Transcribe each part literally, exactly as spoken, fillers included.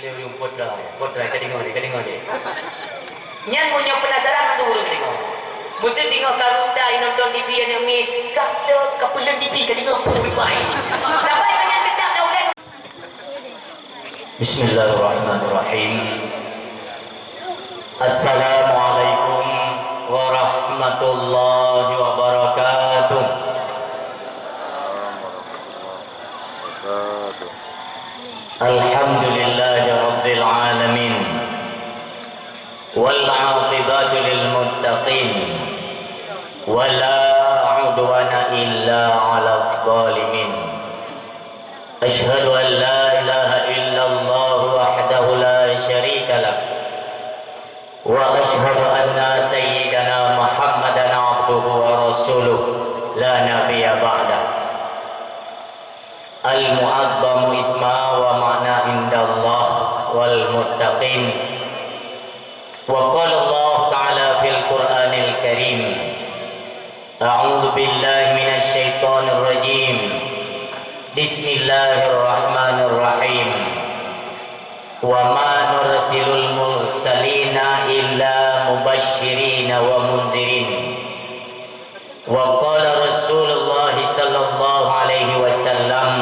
Ureueng potra, potra, ka deungoe, ka deungoe. Nyan meunyoe penasaran, mandum ureueng ka deungoe. Meuseu deungoe karu ta inonton T V aneuk miet, ka, ka peuleueh T V, ka deungoe peue baik. Sabai ka nyan teutab dah ulèe. Bismillahirrahmanirrahim. Assalamualaikum warahmatullahi wabarakatuh. Alhamdulillahi rabbil alamin. Wal aqibatu lil muttaqin. Wa la udwana illa 'alal zalimin. Asyhadu an la ilaha illallah wahdahu la syarika lah. Wa asyhadu anna sayyidana Muhammadan abduhu wa rasuluh la nabiyya ba'dah. Al-mu'azzamu isma wa ma'na indallah wal muttaqin. Wa qala Allah ta'ala fil Qur'anil Karim. A'udzu billahi minasy syaithanir rajim. Bismillahirrahmanirrahim. Wa ma nursilul mursalina illa mubasysirina wa mundzirin. Wa qala Rasulullah sallallahu alaihi wasallam,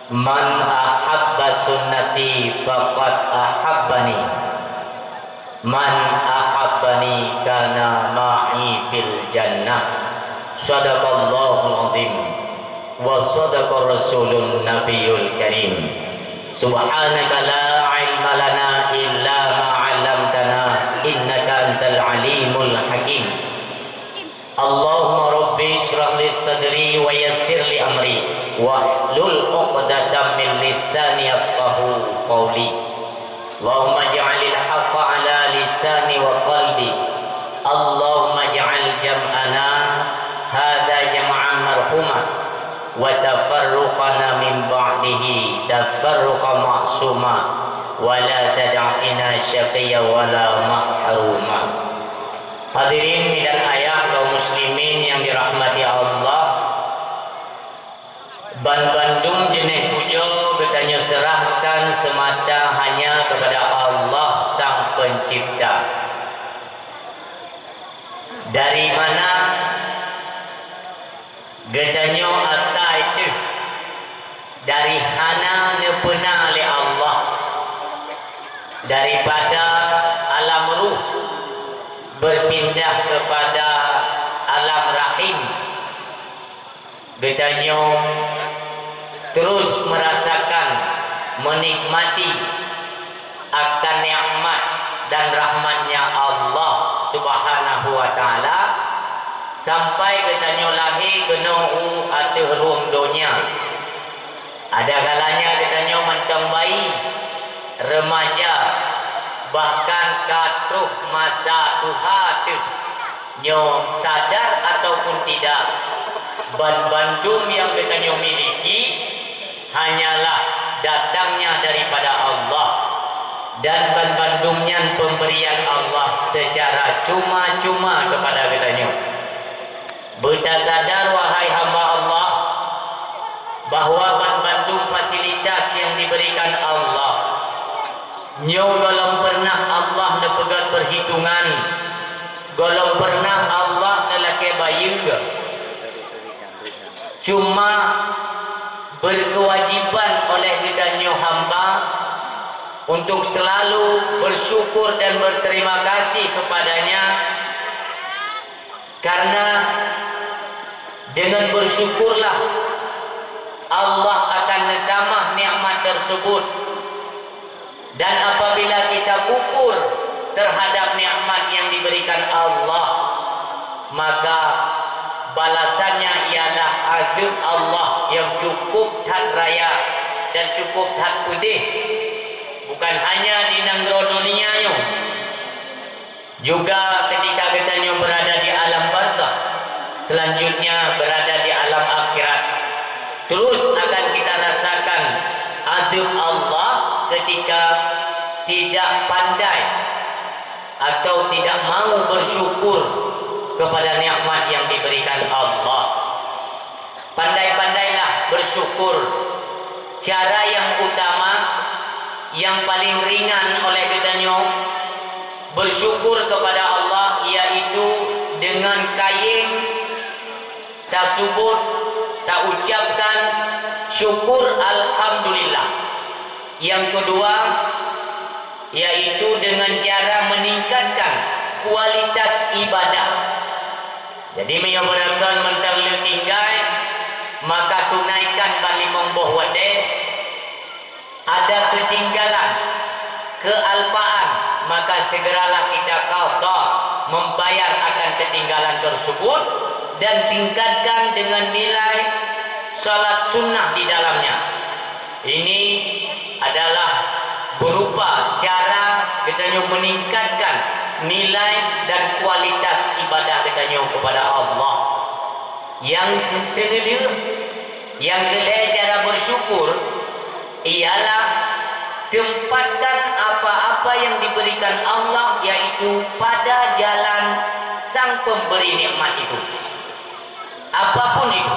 "Man ahabba sunnati faqad ahabbani. Man ahabbani kana ma'i fil jannah." Shadaqallahul azim. Wa shadaqa rasulun nabiyul karim. Subhanaka la ilma lana illa ma 'allamtana, innaka antal alimul hakim. Allahumma rabbi shrah li sadri wa yassir li amri, wahlul 'uqdatam min lisani yafqahu qawli. Allahumma ja'alil haqqa ala lisani wa qalbi. Allahumma ja'al jam'ana hadza jam'an marhuma, wa tafarruqana min ba'dihi tafarruqan ma'suma, wa la tada'fina syaqiyya wa la mahruma. Hadirin midan ayah kaum muslimin yang dirahmati Allah, banbandum jeuneh pujoe geutanyoe seurahkan seumata hanya keupada Allah Sang Peuncipta. Dari mana geutanyoe asai teuh? Dari hana neupeuna lé Allah, daripada alam ruh beupindah keupada alam rahim. Geutanyoe terus meurasakan, meunikmati akan nikmat dan rahmat-Nya Allah Subhanahu wa Ta'ala, sampai geutanyoe lahé keunoe u ateueh rhueng donya. Ada kalanya geutanyoe mantong bayi, remaja, bahkan ka troh masa tuha teuh. Nyoe sadar ataupun tidak, banbandum nyang geutanyoe miliki hanyalah datangnya daripada Allah, dan banbandum nyan pemberian Allah secara cuma-cuma kepada geutanyoe. Beutasadar, wahai hamba Allah, bahwa banbandum fasilitas nyang diberikan Allah nyoe gohlom peureunah Allah neupeugét peuhitungan, gohlom peureunah Allah neulakée bayeue. Cuma berkewajiban oleh geutanyoe hamba untuk selalu bersyukur dan berterima kasih kepada-Nya, karena dengan bersyukurlah Allah akan neutamah nikmat tersebut. Dan apabila kita kufur terhadap nikmat yang diberikan Allah, maka balasannya ialah azab Allah yang cukup that raya dan cukup that pedih, bukan hanya di nanggroe dunia nyoe, juga ketika geutanyoe berada di alam barzakh, selanjutnya berada di alam akhirat, terus akan kita rasakan azab Allah ketika tidak pandai atau tidak mau bersyukur kepada nikmat yang diberikan Allah. Pandai-pandailah bersyukur. Cara yang utama Yang paling ringan oleh geutanyoe bersyukur kepada Allah, yaitu dengan kayém tasubut, taucapkan syukur alhamdulillah. Yang kedua, yaitu dengan cara meningkatkan kualitas ibadah. Jadi, meunyoe beureukan mantong le tinggai, maka tunaikan ban limong boh watée. Ada ketinggalan, kealpaan, maka segeralah kita qadha, membayar akan ketinggalan tersebut, dan tingkatkan dengan nilai salat sunnah di dalamnya. Ini adalah berupa cara geutanyoe meningkatkan nilai dan kualitas ibadah geutanyoe kepada Allah. Yang keudua, nyang keulhée cara bersyukur ialah tempatkan apa-apa yang diberikan Allah, yaitu pada jalan Sang Pemberi nikmat itu. Apapun itu,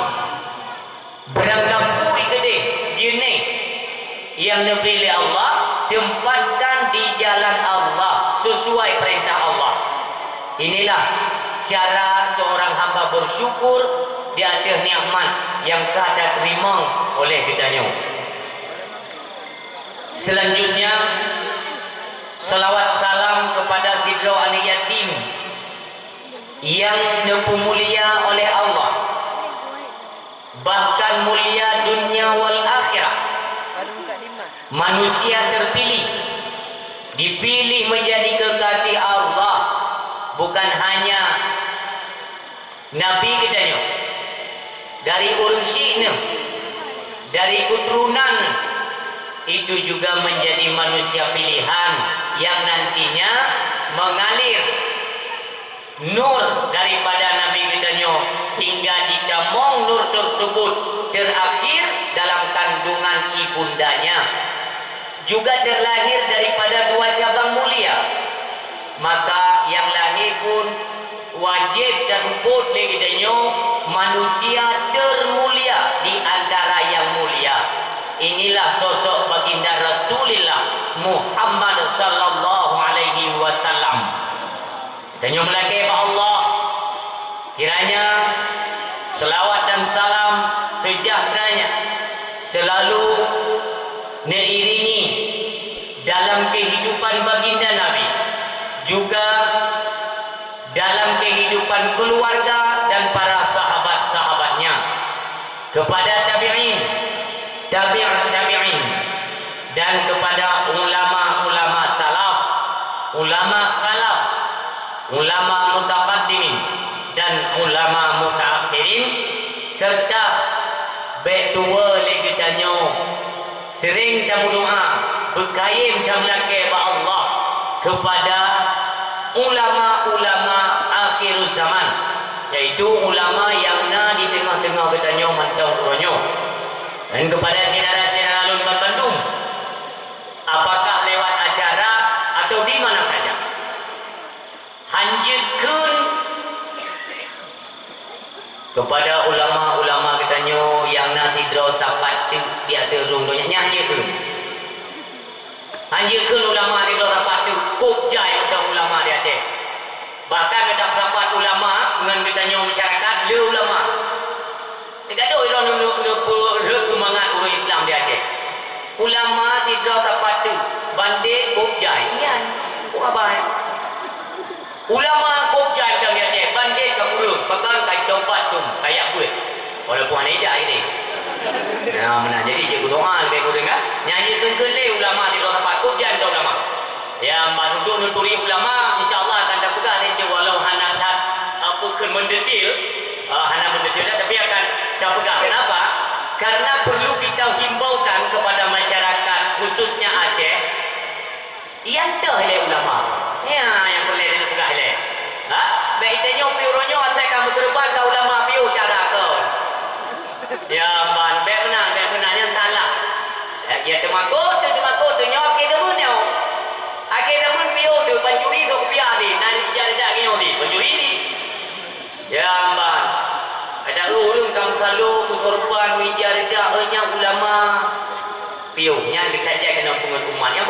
barang peue keudeh jeuneh nyang neubri lé Allah, tempatkan di jalan Allah, sesuai perintah Allah. Inilah cara seorang hamba bersyukur di ateueh nikmat nyang ka teurimong oleh geutanyoe. Selanjutnya, salawat salam kepada sidroe aneuk yatim nyang neupeumulia oleh Allah, bahkan mulia dunia wal akhirah. Manusia terpilih, dipilih menjadi kekasih Allah, bukan hanya Nabi geutanyoe, dari ureuëng syiek neuh, dari keuturonan, itu juga menjadi manusia pilihan yang nantinya mengalir nur daripada Nabi geutanyoe hingga ditamong nur tersebut terakhir dalam kandungan ibundanya, juga terlahir daripada dua cabang mulia. Maka nyang lahé pun wajéb tatubuet lé geutanyoe manusia termulia di antara nyang mulia. Inilah sosok Baginda Rasulullah Muhammad sallallahu alaihi wasallam. Tanyoe meulakée bak Allah, kiranya selawat dan salam seujahteuranya selalu neuiringi dalam kehidupan baginda Nabi, juga dalam kehidupan keluarga dan para sahabat-sahabatnya, kepada tabi'in, tabi' tabi'in, dan kepada ulama-ulama salaf, ulama khalaf, ulama mutaqaddimin, dan ulama mutaakhirin, serta bék tuwoe lé geutanyoe sering tameudoá, beukayém tameulakée bak Allah kepada ulama-ulama akhir zaman, yaitu ulama nyang na di teungoh-teungoh geutanyoe mantong uroe nyoe. Dan kepada syedara-syedara lôn banmandum, apakah lewat acara atau di mana saja, hanjeuet kheun kepada ulama-ulama geutanyoe nyang na sidroe sapat teuk di ateueh rhueng donya nyan, hanjeuet kheun. Hanjeuet kheun ulama sidroe sapat teuk, kôb jai mantong ulama di Aceh. Bahkan gata peusapat ulama ngon geutanyoe masyarakat le ulama. Teugadôh droe neu-, neu-, neupeurhot seumangat ureuëng Islam di Aceh. Ulama sidroe sapat teuk, bandét kôb jai. Nyan, kôb abai. Ulama kôb jai mantong di Aceh, bandét ka kureueng, pakon ka taubat dum, ka jak beuet. Walaupun hana ijak ini. Nah, meunan jadi jeuet geudoá leubeh kureueng kan. Nyan jeuet kheun-kheun lé ulama sidroe sapat, kôb jai mantong ulama. Ya, ban untuk neuturi ulama, insya Allah akan tapeugah lé walau hana that, apa, kheun mendetail, eh, hana mendetail, tapi akan tapeugah. Kenapa? Karena perlu kita himbaukan kepada masyarakat, khususnya Aceh, nyang toh lé ulama. Nyan nyang peureulée tapeugah lé. Ha? Bék tanyoe piôh uroe nyoe asai ka meuseureuban ka ulama piôh syara kon. Ya, ban, bék meunan, bék meunan, nyan salah. Ya, ya, teumakot, teumakot, nyoe akhé zaman nyoe. Akhé zaman piôh tu, pancuri keu kupiah di, nan ija dak nyoe di, pancuri di. Ya, ban. Ada ureuëng ka meusalô, meukorban, meuija dak, nyan ulama. Piôh, nyan geutajak keunoe peungeut umat. Nyang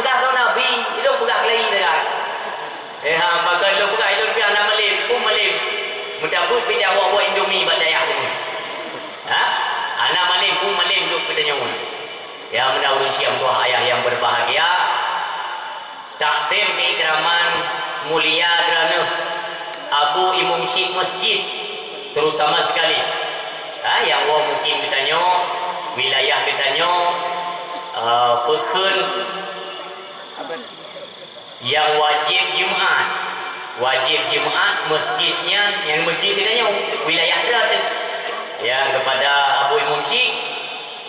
Eh, ha, pakon lôn peugah, lôn pih hana malem, peue malem. Meutabeuet pih jak buet-buet Indomie bak dayah teuma. Ha? Hana malem, peue malem duek geutanyoe. Ya, meunan ureueng syiek tuha ayah yang berbahagia. Takzim keikraman mulia droeneuh Abu Imum Syik Masjid, terutama sekali, ha, nyang woe mukim geutanyoe, wilayah geutanyoe, eh, peukheun nyang wajéb Jumat. Wajéb Jumat masjid nyan, nyang masjid geutanyoe, wilayah droe teuh. Nyang kepada Abu Imum Syik,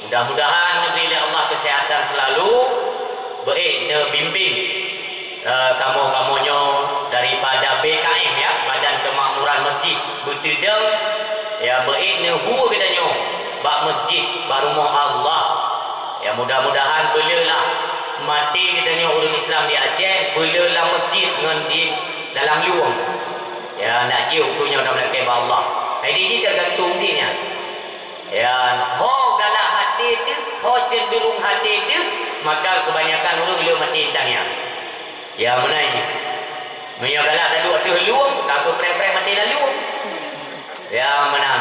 mudah-mudahan neubri lé Allah kesehatan selalu, beuék neubimbing, eh, kamoe-kamoe nyoe daripada B K M, ya, Badan Kemakmuran Masjid, beuteudong, ya, beuék neuhu geutanyoe bak masjid, bak rumoh Allah. Ya, mudah-mudahan beuleulah maté geutanyoe ureueng Islam di Aceh, beuleulah masjid ngon di dalam lueng. Ya, nak jeuet keu nyoe dan meulakée bak Allah. Jadi, jih teugantung jih nyan. Ya, ho galak até teuh, ho cenderung até teuh, maka keubanyakan ureueng le maté tanya. Ya, meunan jih. Meunyoe galak taduek ateueh lueng, ka keupreh-preh maté lam lueng. Ya, meunan.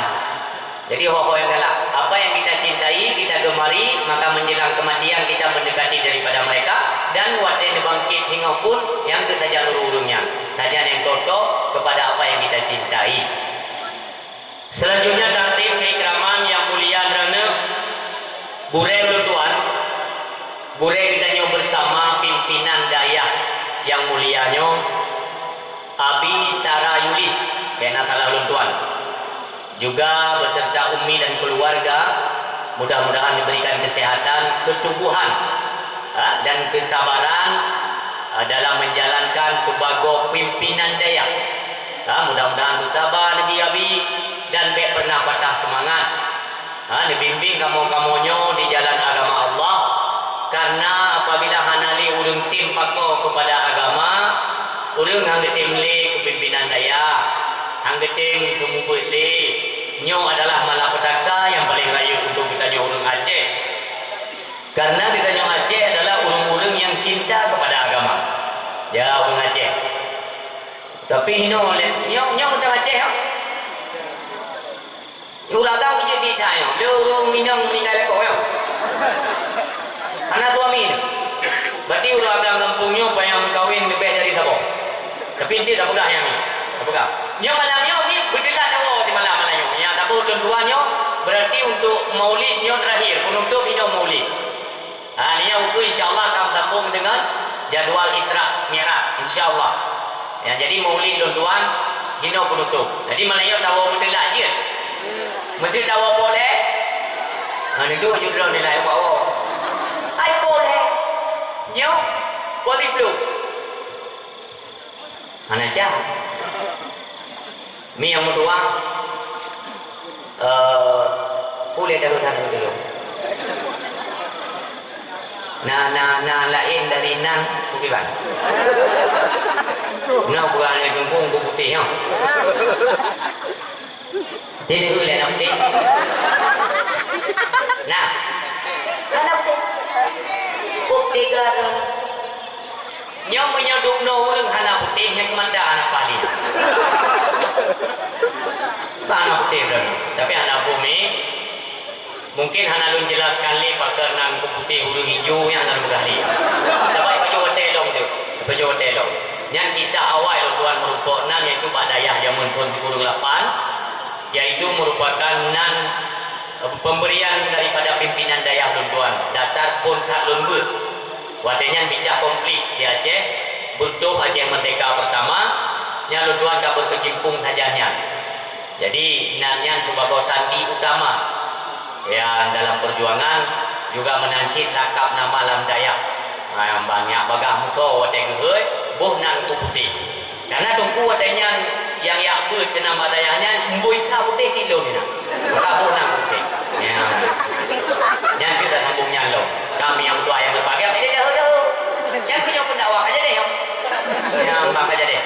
Jadi, ho-ho nyang galak. Apa yang kita cintai, kita gemari, maka menjelang kematian kita mendekati daripada mereka, dan watée neubangkét singoh pun, nyang teusajan ureueng-ureueng nyan. Sajan nyang cocok kepada apa yang kita cintai. Selanjutnya, takzim keikraman yang mulia droeneuh, gurée ulôn tuan, gurée geutanyoe bersama pimpinan dayah yang mulia nyoe, Abi Sarah Yulis, bék na salah ulôn tuan, juga beserta Ummi dan keluarga, mudah-mudahan diberikan kesehatan, ketubuhan, ha, dan kesabaran, ha, dalam menjalankan sebagai pimpinan dayah. Ha, mudah-mudahan beusaba neubi Abi dan bék pernah patah semangat. Ha, neubimbing kamoe-kamoe nyoe di jalan agama Allah. Karena apabila hana lé ureueng tem pakoe keupada agama, ureueng han geutem lé keu pimpinan dayah, han geutem keu mubuet lé. Nyoe adalah malapetaka nyang paleng rayeuk untuk geutanyoe ureueng Aceh. Karena geutanyoe Aceh adalah ureueng-ureueng nyang cinta keupada agama. Ya, ureueng Aceh. Tapi hinoe lé, nyoe, nyoe ureueng Aceh, ya. Ureueng agam jeuet di that nyoe. Lé ureueng inong meuninggai lakoe nyoe. Hana suami. Berarti ureueng agam gampông nyoe payah meukawen leubeh dari saboh. Tapi enti tapeugah nyang ni. Tapeugah. Nyoe malam nyoe ni beuteulat dawa di malam-malam nyoe. Nyang saboh ulôn tuan nyoe berarti untuk maulid nyoe terakhir, penutup nyoe maulid. Ha, nyoe ukeue insya Allah akan sambung dengan jadual Isra Mi'raj, insya Allah. Ya, jadi maulid lôn tuan, hinoe penutup. Jadi malam nyoe tawoe beuteulat jeuet. Meusti tawoe poleh. Ha, neujok ju droe nilai ubak woe. Hai poleh. Nyoe poleh blue. Hana cah. Mi nyang meutuah. Eh, ulée taruh tanah dulu. Na, na, na laén dari nan, bukit ban. Na bukan ada jungkung, bu putih, ya. Jadi, ulée na putih. Nah. Na putih. Putih garam. Nyoe meunyoe dumnoe ureueng hana putéh, nyan keu mata hana paléng. Hana putéh droeneuh, tapi hana peue mi. Mungken hana lôn jelaskan lé pakon nan keu putéh ureueng ijo nyan hana lôn peugah lé. Sabab ipajoh watée lom teuh, ipajoh watée lom. Nyan kisah awai lôn tuan meurumpok nan, yaitu bak dayah jameun thon sikureueng lapan, yaitu merupakan nan Pemberian daripada pimpinan dayah lôn tuan, dasar phon that lôn beuet. Watée nyan bijak konflik di Aceh, beutôh Aceh Merdeka Pertama, nyan lôn tuan ka beukeucimpung sajan nyan. Jadi, nan nyan sibagoe sandi utama, ya, dalam perjuangan, juga meunan cit lakab nama lam dayah. Ha, banyak bagaih musoh watée geuhôi, boh nan ku putéh. Karena teungku watée nyan nyang jak beuet keunan bak dayah nyan, emboi sa putéh cit lom nyan. Maka boh nan putéh. Nyan. Nyan cit tasambong nyan lom. Kami nyang tuha nyang teupagai, tapi dia jauh-jauh. Nyan keuh nyoe pendakwah ka jadi nyoe. Nyan bang ka jadi.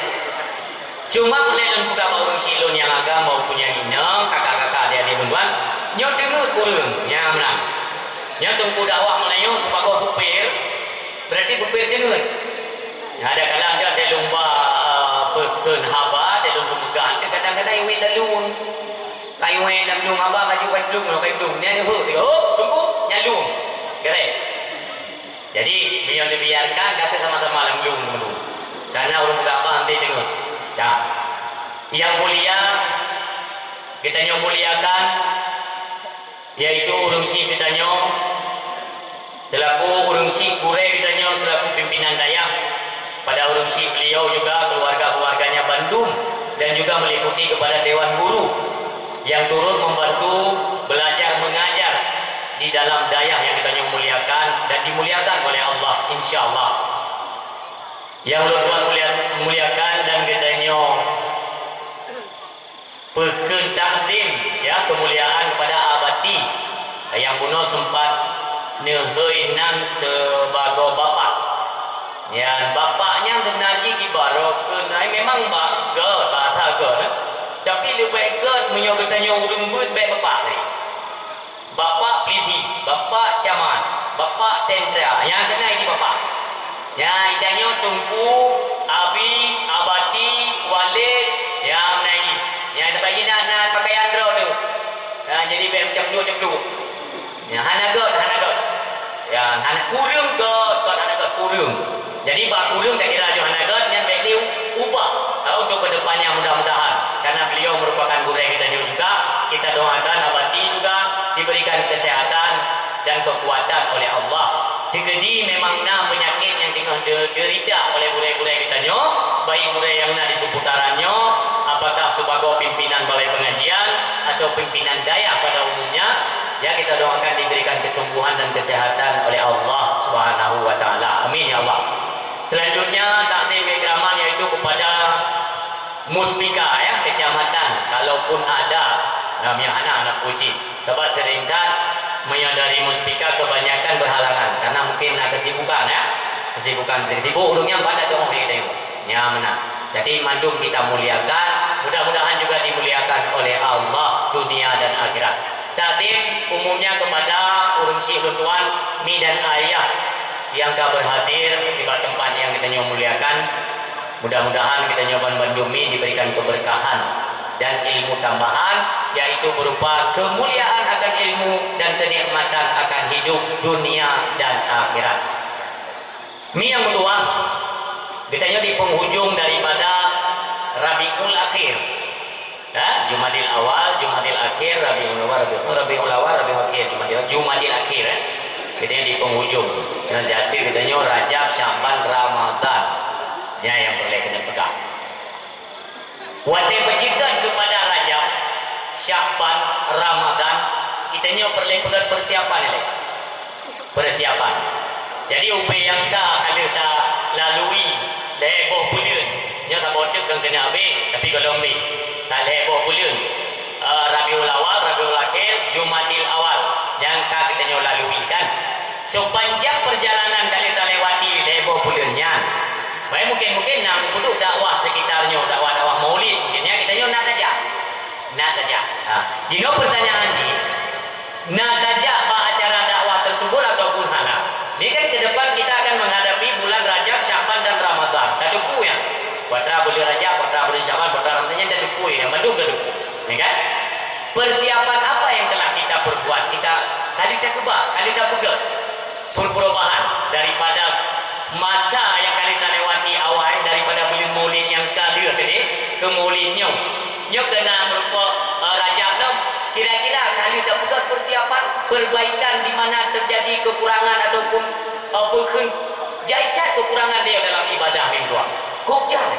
Cuma peureulée lôn peugah bak ureueng syiek lôn nyang agam, bak ureueng nyang inong, kakak-kakak, adik-adik lôn tuan, nyoe teungeut ureueng nyang meunan. Nyoe teungku dakwah Meulayu sibagoe supir, berarti supir teungeut. Ada kala ada, ada lumba, Haba di lôn peugah, kadang-kadang iwet lalu. Ka iwet lam lôn haba, ka jiwet lôn, ka lôn. Nyan heuet, oh, tunggu, nyan lôn. Geret. Jadi, meunyoe dibiarkan, gata sama-sama lam lôn, lôn. Karena ureueng peugah haba hana deungoe. Ya. Yang mulia, geutanyoe muliakan, yaitu ureueng syik geutanyoe, selaku ureueng syik gurée geutanyoe, selaku pimpinan dayah, pada ureueng syik beliau juga, keluarga-keluarganya bandum, dan juga meliputi kepada dewan guru yang turut membantu belajar mengajar di dalam dayah yang geutanyoe muliakan dan dimuliakan oleh Allah, insya Allah. Yang ulôn tuan mulia-, muliakan dan geutanyoe peukheun takzim, ya, kemuliaan kepada Abati nyang bunoe sempat neuhôi nan sibagoe bapak. Nyan bapak nyan sebenarnya ibarat keuh, ai memang ba-, göt, bahasa göt, eh. Tapi leubeh göt meunyoe geutanyoe ureueng beuet bèk bapak tadi. Bapak Pliti, Bapak Camat, Bapak Tentera, nyang keunan jih Bapak. Nyan, geutanyoe Teungku, Abi, Abati, Walid, nyang meunan jih. Nyang teubagi na, na pakaian droe tu. Nyan, jadi bèk meucapluek-capluek. Nyan, hana göt, hana göt. Nyan, hana kureueng göt, göt hana göt, kureueng. Jadi, bak kureueng takira laju hana göt, nyan bèk lé ubah. Nah, untuk ke depannya mudah-mudahan, karena beliau merupakan gurèe geutanyoe juga, kita doakan Abati juga diberikan kesehatan dan kekuatan oleh Allah. Jikeudi memang na peunyakét nyang teungoh de-, derita oleh gurèe-gurèe geutanyoe, baik gurèe nyang na di seputaran nyoe, apakah sibagoe pimpinan balai pengajian atau pimpinan dayah pada umumnya, ya, kita doakan diberikan kesembuhan dan kesehatan oleh Allah Subhanahu wa Ta'ala. Amin, ya Allah. Selanjutnya, takzim ikraman yaitu kepada Muspika, ya, kecamatan, kalaupun ada, nah, meunyoe hana, hana puji. Sebab sering that, meunyoe dari Muspika kebanyakan berhalangan, karena mungkin na kesibukan, ya. Kesibukan, sibuk ureueng nyan, banyak tengok di tengok. Nyan meunan. Jadi, mandum kita muliakan, mudah-mudahan juga dimuliakan oleh Allah dunia dan akhirat. Takzim umumnya kepada ureueng syik lôn tuan, mi dan ayah yang ka berhadir di bak teumpat nyang geutanyoe muliakan. Mudah-mudahan geutanyoe ban bandum mi diberikan keberkahan dan ilmu tambahan, yaitu berupa kemuliaan akan ilmu dan kenikmatan akan hidup dunia dan akhirat. Mi nyang meutuah, geutanyoe di penghujung daripada Rabiul Akhir. Ha? Jumadil Awal, Jumadil Akhir, Rabiul Awal, Rabiul, Rabiul Awal, Rabiul Akhir, Jumadil, Jumadil Akhir, eh. Geutanyoe di penghujung. Nyang jati geutanyoe Rajab, Syakban, Ramadan. Nyan nyang peureulèe keuneuk peugah. Watèe meuceukat keupada Rajab, Syakban, Ramadan, geutanyoe peureulèe peugah persiapan ilèe. Persiapan. Jadi, ubé nyang ka ka lheueh talalui lhèe boh buleuen. Nyoe saboh teuk kon keuneuk abéh, tapi gohlom abéh. Ka lhèe boh buleuen. Eh, Rabiul Awal, Rabiul Akhir, Jumadil Awal. Nyang ka geutanyoe lalui, kan? Sepanjang perjalanan ka lheueh talewati lhèe boh buleuen nyan. Baik, mungkin-mungkin na meuduek dakwah sekitar nyoe, dakwah-dakwah maulid, mungkin nyan geutanyoe na tajak. Na tajak. Ha. Jinoe pertanyaan jih, na tajak bak acara dakwah tersebut ataupun hana? Ni kan ke depan kita akan menghadapi bulan Rajab, Syakban dan Ramadan. Tateupeue nyan. Putra buleuen Rajab, putra buleuen Syakban, putra Ramadan nyan tateupeue nyan, mandum tateupeue. Ya kan? Persiapan apa yang telah kita perbuat? Kita ka lheueh takeubah, ka lheueh tapeugah. Perubahan daripada masa nyang ka lheueh talewati awai, daripada buleuen Maulid nyang ka lheueh tadi, keu Maulid nyoe. Nyoe keunan meurumpok, eh, Rajab nyoe, kira-kira ka lheueh tapeugah persiapan perbaikan di mana terjadi kekurangan ataupun, eh, peukheun jai that kekurangan dia dalam ibadah minggu. Kok jai?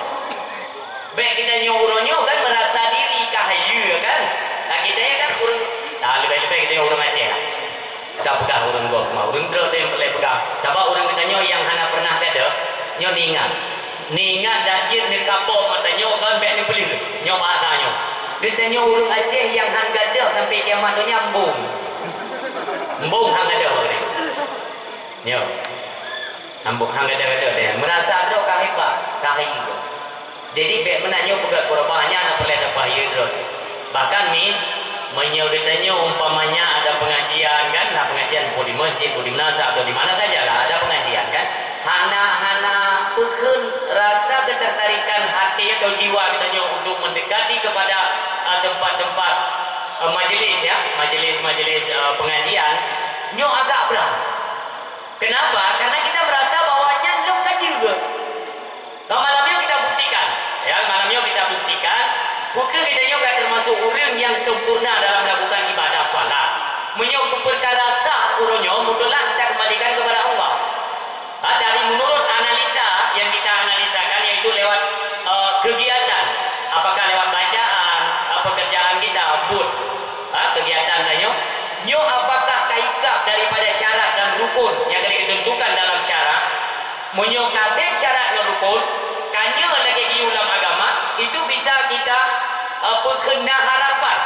Bèk geutanyoe uroe nyoe kan merasa diri ka hayeue kan? Nah, geutanyoe kan ureueng, nah, leubeh-leubeh geutanyoe ureueng Aceh lah. Ka peugah ureueng gob teuma, ureueng droe teuh nyang peureulèe peugah. Sabab ureueng geutanyoe nyang hana pernah gadôh, nyoe neuingat. Neuingat dak jeuet neukapo mata nyoe kon bèk neupeuleueh. Nyoe bahasa nyoe. Geutanyoe ureueng Aceh nyang han gadôh sampai kiamat donya embong. Embong han gadôh. Nyoe. Embong han gadôh-gadôh teuh. Merasa droe ka hebat, ka hayeue. Jadi, bèk meunan nyoe peugah keu ureueng nyan na peureulèe tapahayeue droe. Bahkan mi, meunyoe geutanyoe umpamanya ada pengajian kan, na pengajian, peue di masjid, peue di meunasah, atau di mana sajalah ada pengajian kan, hana, hana peukheun rasa ketertarikan hati atau jiwa kita nyoe untuk mendekati kepada, eh, tempat-tempat, eh, majelis, ya, majelis-majelis, eh, pengajian, nyoe agak berat. Kenapa? Karena kita merasa bahwa nyan lôn ka jeuet. Nah, malam nyoe kita buktikan, ya, malam nyoe kita buktikan, peue kheueh kita nyoe ka termasuk ureuëng nyang sempurna dalam melakukan ibadah salat. Meunyoe keu peukara sah uroe nyoe, mutlak kita kembalikan kepada Allah. Ha, dari menurut analisa yang kita analisakan, yaitu lewat, eh, kegiatan, apakah lewat bacaan, eh, pekerjaan kita, buet, ha, kegiatan tanyoe, nyoe apakah ka ikab daripada syarat dan rukun nyang ka ditentukan dalam syarak? Meunyoe ka treb syarat ngon rukun, ka nyoe lagée geuyue lam agama, itu bisa kita, eh, peukheun na harapan.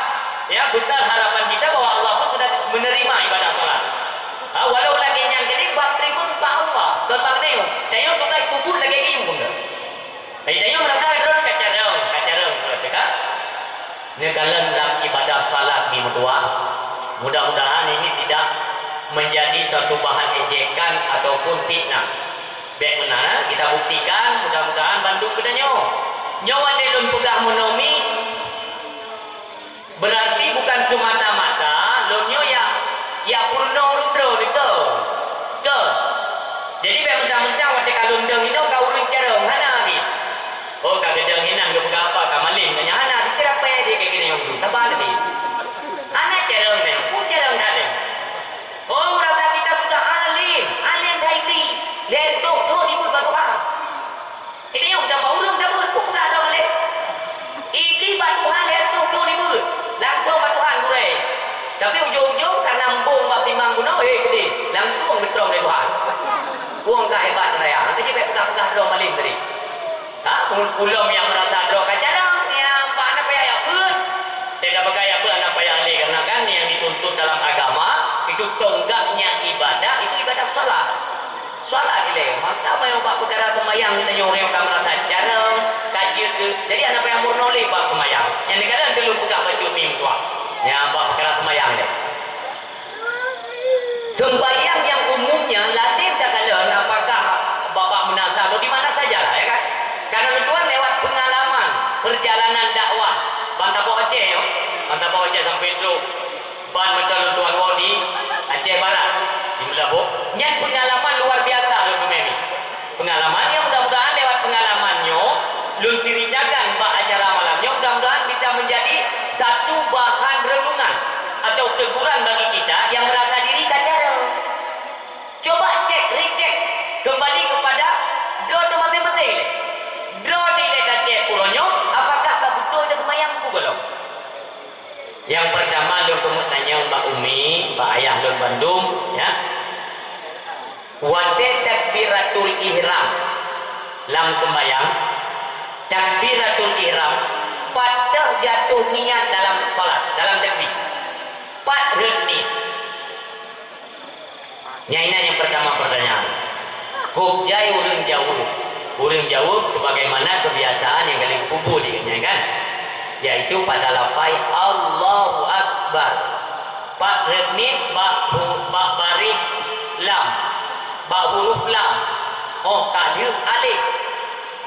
Ya, besar harapan kita bahwa Allah pun sudah menerima ibadah salat. Ha, walau lagée nyan keudeh bak pribeuet bak Allah, teuntang nyoe, tanyoe tugaih peubuet lagée geuyue. Jadi tanyoe meurasa droe ka carông, ka carông droe teuka. Neukalon lam ibadah salat ni meutuah. Mudah-mudahan ini tidak menjadi satu bahan ejekan ataupun fitnah. Bék meunan, kita buktikan, mudah-mudahan bandum geutanyoe. Nyoe watée lôn peugah meunoe mi, berarti bukan semata-mata lôn nyoe ya, ya peurunoe droe nyoe, teuh. Teuh. Jadi bék mentang-mentang watée ka lôn dong inoe ka ureuëng carông, hana lé. Oh, ka geudong inan geupeugah apa, ka malém, ka nyan hana, diceurapée lé keu geutanyoe, saban lé. Hana carông nyoe, peue carông that lé. Oh, merasa kita sudah alim, alim dah Iblih, lhèe reutôh thôn ibuet bak Tuhan. Ini nyang udah bak ureueng dah beuet, peugah droe malém. Iblih bak Tuhan lhèe reutôh thôn ibuet, langsung bak Tuhan gurèe. Tapi ujong-ujong karena embong bak timang bunoe, eh, keudeh, langsung geutrông lé Tuhan. Wong ka hebat raya, nanti jih bèk peugah-peugah droe malém tadi. Ha? Ul-, ulôn nyang meurasa droe ka carông, nyang bak hana payah jak beuet. Teuka bak jak beuet hana payah lé, karena kan nyang dituntut dalam agama, itu tonggaknya ibadah, itu ibadah salat. Salat ilèe, maka meunyoe bak peukara seumayang geutanyoe ureueng ka meurasa carông, ka jeuet keu, jadi hana payah meurunoe lé bak seumayang. Nyang neukalon teulheueh peugah bacut mim tuah. Nyang bak peukara seumayang lé. Sembahyang nyang umumnya lazem takalon apakah bak-bak meunasah atau di mana sajalah, ya kan? Karena lôn tuan lewat pengalaman perjalanan dakwah ban tabôh Aceh nyoe, ban tabôh Aceh sampai trok ban mantong lôn tuan woe di Aceh Barat, di Meulaboh. Nyan pengalaman luar biasa lôn teumé. Pengalaman nyang mudah-mudahan lewat pengalaman nyoe lôn ceritakan bak acara malam nyoe, mudah-mudahan bisa menjadi satu bahan renungan atau teguran bagi kita yang merasa diri ka carông. Coba cek, recheck kembali kepada droe teuh maséng-maséng. Droe teuh ilèe tacek uroe nyoe, apakah ka beutôi teuh seumayang peue gohlom? Nyang peurtama lôn keumeung tanyong bak umi, bak ayah lôn bandum, ya. Watèe takbiratul ihram lam seumayang, takbiratul ihram, pat teuh jatuh niat dalam salat, dalam takbir? Pat rhët niet? Nyan inan nyang peurtama peurtanyaan. Kôb jai ureueng jaweueb. Ureueng jaweueb sebagaimana kebiasaan nyang ka lheueh geupeubeuet lé geuhnyan kan, yaitu pada lafai Allahu Akbar. Pat rhët niet bak hu-, bak baréh lam, bak huruf lam. Oh, ka lheueh alif.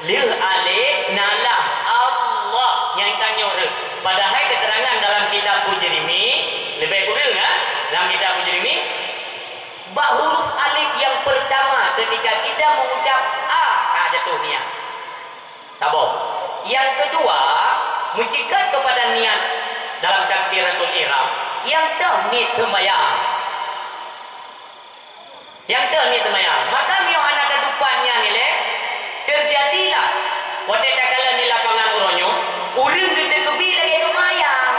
Lheueh alif na lam, Allah, nyang tanyoe rhët. Padahai keterangan dalam kitab Bujrimi leubeh kureueng, ha? Dalam kitab Bujrimi, bak huruf alif nyang peurtama ketika kita mengucap a, ka jatuh niat. Saboh. Nyang keudua, meuceukat keupada niat dalam takbiratul ihram, nyang teuh niet seumayang. Nyang teuh niet seumayang. Maka meunyoe hana tatupat nyan ilèe, teujadilah watèe takalon di lapangan uroe nyoe, ureueng geuteukeubie lagèe seumayang.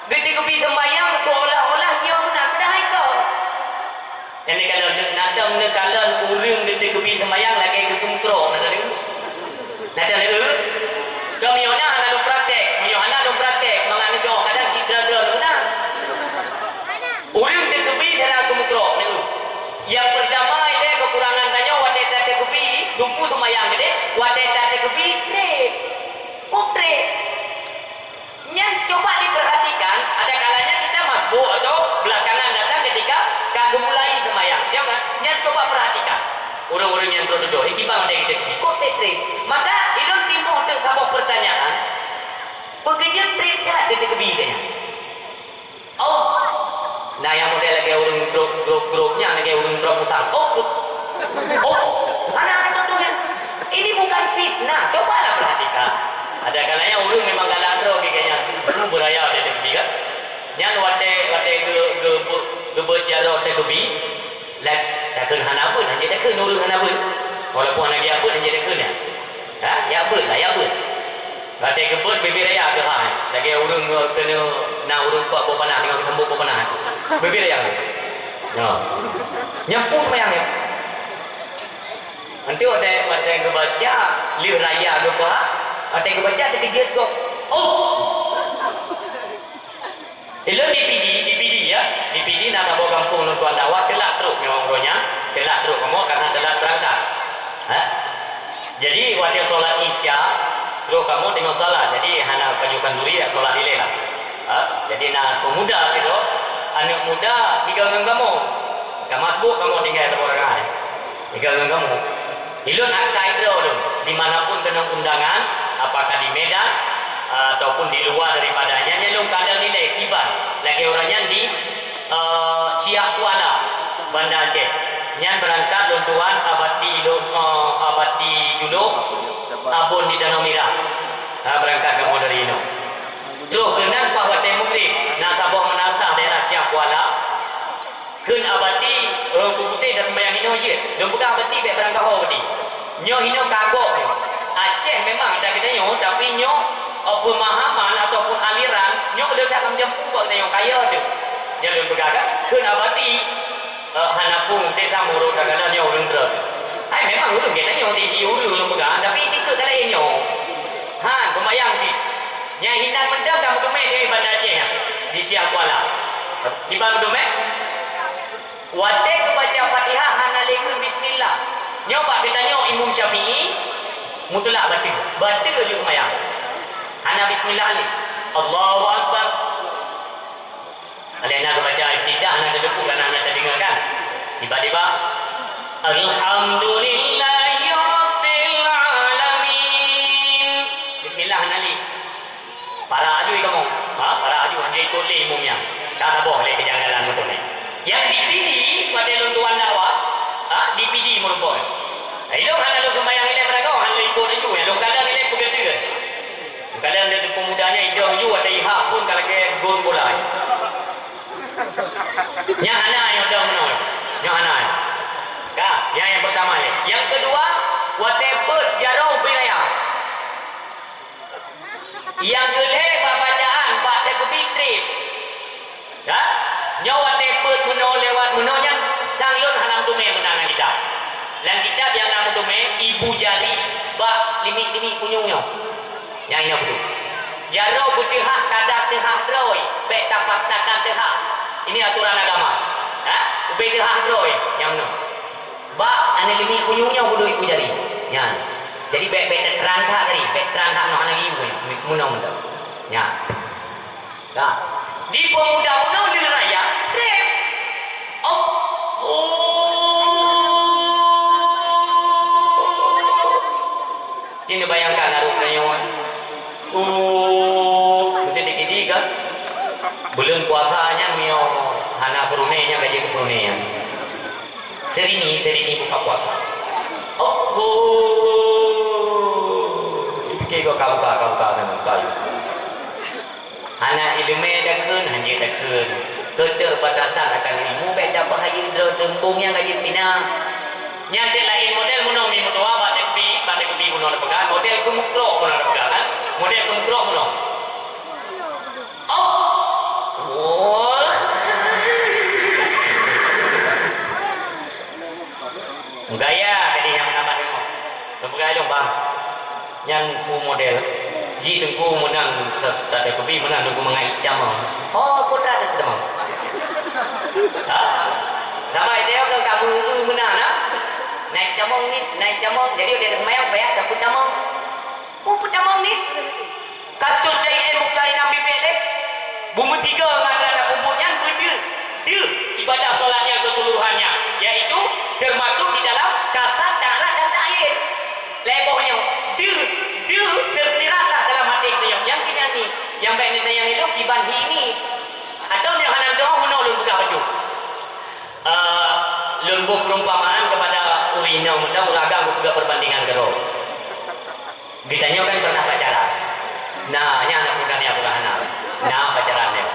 Geuteukeubie seumayang seolah-olah nyoe meunan, padahai kon. Nyang neukalon, na tom neukalon ureueng geuteukeubie seumayang lagèe geupeumeukro, na tom. Nah, dan, eh, keu meunyoe na hana lôn praktek, meunyoe hana lôn praktek, mangat neujoh kadang sidroe-droe na. Ureueng teukeubie cara geumeutrok, na. Nyang peurtama ilèe keukurangan tanyoe watèe tateukeubie, lumpu seumayang keudeh, watèe tateukeubie, trép. Kok trép? Nyan coba diperhatikan, ada kalanya kita masbuk atau belakangan datang ketika ka geumulai seumayang. Ya kan? Nyan coba perhatikan. Ureueng-ureueng nyang trok dudoe, ikiban watèe geuteukui, kok trép-trép. Maka, ilôn timoh teuk Grup-grup nyan lagèe ureueng trok utang. Oh, oh, hana ada contohnya. Ini bukan fitnah. Cobalah perhatikan. Ada kalanya ureueng memang galak droe keu gobnyan. Ureueng beuraya dia teukeudi kan. Nyan watèe, watèe ge-, ge-, geubeuet jaroe teukeudi, lak takheun hana beuet, hana takheun ureueng hana beuet. Walaupun hana geujak beuet, hana takheun nyan. Ha? Jak beuet lah, jak beuet. Watèe geubeuet bibir raya teuh hai. Lagèe ureueng keuneuk na ureueng kuat boh panah, teungoh geusambot boh panah. Bibir raya. Nyoe. Nyan peue seumayang nyan. Enteuk watèe, watèe geubaca, lheueh raya geuba, watèe geubaca teukeujeuet gob. Oh! Ilôn di Pidie, di Pidie ya, di Pidie na saboh gampông lôn tuan dakwah, telat trok nyoe uroe nyan, telat trok kamoe karena telat beurangkat. Ha? Jadi watèe sholat Isya, trok kamoe teungoh salat, jadi hana pajoh khanduri, ya sholat ilèe lah. Ha? Jadi na pemuda keudroe, aneuk muda tiga ngon kamoe. Ka masbuk kamoe tinggai saboh rakaat. Tiga ngon kamoe. Ilôn akai droe lôn, di mana pun keunong undangan, apakah di Medan, ataupun di luwa daripada nyan, nyan lôn kalon ilèe kiban. Lagèe uroe nyan di, eh, Syiah Kuala, Banda Aceh. Nyan beurangkat lôn tuan Abati lôn, eh, Abati Julok, Abon di Danau Mirah. Ha, beurangkat kamoe dari inoe. Troh keunan paih watèe mugrib, na saboh meunasah daerah Syiah Kuala. Kheun Abati, eh, Teungku Putéh, taseumayang inoe jeuet. Lôn peugah Abati, bèk beurangkaho Abati. Nyoe inoe ka gob nyoe. Aceh memang ada geutanyoe, tapi nyoe, eh, pemahaman ataupun aliran, nyoe ka lheueh that lam jampu bak geutanyoe, kaya teuh. Nyang lôn peugah kan, kheun Abati, eh, hana peue, Putéh, sama ureueng tagala nyoe ureueng treuk. Hai, memang ureueng geutanyoe di ureueng lôn peugah, tapi tikeuh ka laén nyoe. Ha, seumayang cit. Nyang hinan mantong ka meuteumé di Banda Aceh nyan, di Syiah Kuala. Kiban meuteumé? Watèe geubaca Fatihah hana lé kheun bismillah. Nyoe bak geutanyoe Imam Syafi'i mutlak bateue. Bateue laju seumayang. Hana bismillah lé. Allahu Akbar. Alèh na geubaca iftitah hana teudeungoe, hana, hana teudeungoe kan? Tiba-tiba, "Alhamdulillahi Rabbil Alamin." Bismillah hana lé. Parak aju kamoe. Ha, parak aju, hana ikot lé imum nyan. Ka saboh lé kejanggalan meuteumé. Nyang di Pidie, watèe lôn tuan dakwah, ha, di Pidie meurumpok. Ilôn hana lôn seumayang ilèe beurangkaho, hana lôn ikot laju. Nyang lôn kalon ilèe peugah teuk. Lôn kalon lé peumuda nyan idong laju watèe ihap phôn ka lagèe gon bola. Nyan hana nyoe dong meunoe. Nyoe hana. Ka, nyan nyang peurtama nyan. Nyang keudua, watèe peuet jaroe ubé raya. Nyang keulhèe bak bacaan, bak teukeubit trép. Ya? Nyoe watèe peuet meunoe lewat meunoe nyan, sang lôn hana meuteumé meunan lam kitab. Lam kitab nyang na meuteumé, ibu jari bak limiek-limiek punyueng nyoe. Nyang inoe beutôi. Jaroe beuteuhah kadar teuhah droe, bèk tapaksakan teuhah. Ini aturan agama. Ha? Ubé teuhah droe, nyang meunoe. Bak aneuk limiek punyueng nyoe beudôh ibu jari. Nyan. Jadi bèk, bèk trang that tadi, bèk trang that meunoe hana geuyue nyoe, meunoe mantong. Nyan. Ka. Di peumuda meunoe lheueh raya, trép. Oh. Oh. Cit neubayangkan areueng tanyoe. Oh, beutôi dikidi kan? Buleuen puasa nyan meunyoe hana peurunoe nyan ka jeuet keu peurunoe nyan. Sirini, sirini buka puasa. Oh, oh. Pike kok ka buka, ka buka, ka buka. Hana ileumèe takheun, hanjeuet takheun. Keterbatasan akan ilmu bèk tapeuhayeu droe teumbông nyang ka jeuet pina. Nyan dek laén model meunoe mi meutuah bak T V, bak T V meunoe tapeugah, model keumeukrok meunoe tapeugah kan. Model keumeukrok meunoe. Oh. Wah. Gaya tadi nyang meunamat ilmu. Tapeugah ilong bang. Nyan ku model. Ji teungku meunan ta-, ta-, ta-, kupi meunan teungku mangat itamong. Oh, putra teungku tamong. Ha? Sama dia kan kamu meunan ha? Naik tamong ni, naik tamong. Jadi dia semayang payah takut tamong. Oh, peutamong ni. Kastus syai'in muqtarinan bi fi'lih. Beumeutiga ngon rata peubuet nyan beudeuh. Deuh ibadah salat nyan keuseuluruhannya, yaitu teumasuk di dalam kasad, ta'rad dan ta'yin. Lhèe boh nyoe, deuh, deuh teusiratlah dalam até geutanyoe. Nyang keu nyan ni, nyang bèk neutanyong ilong kiban hi ni. Atawa meunyoe hana meutu'oh meunoe lôn peugah bacut. Perumpamaan kepada ureueng inong, meunan ureueng agam geupeugah perbandingan keudroe. Geutanyoe kan pernah pacaran. Nah, nyan na peugah nyan peugah hana. Nah, pacaran nyoe.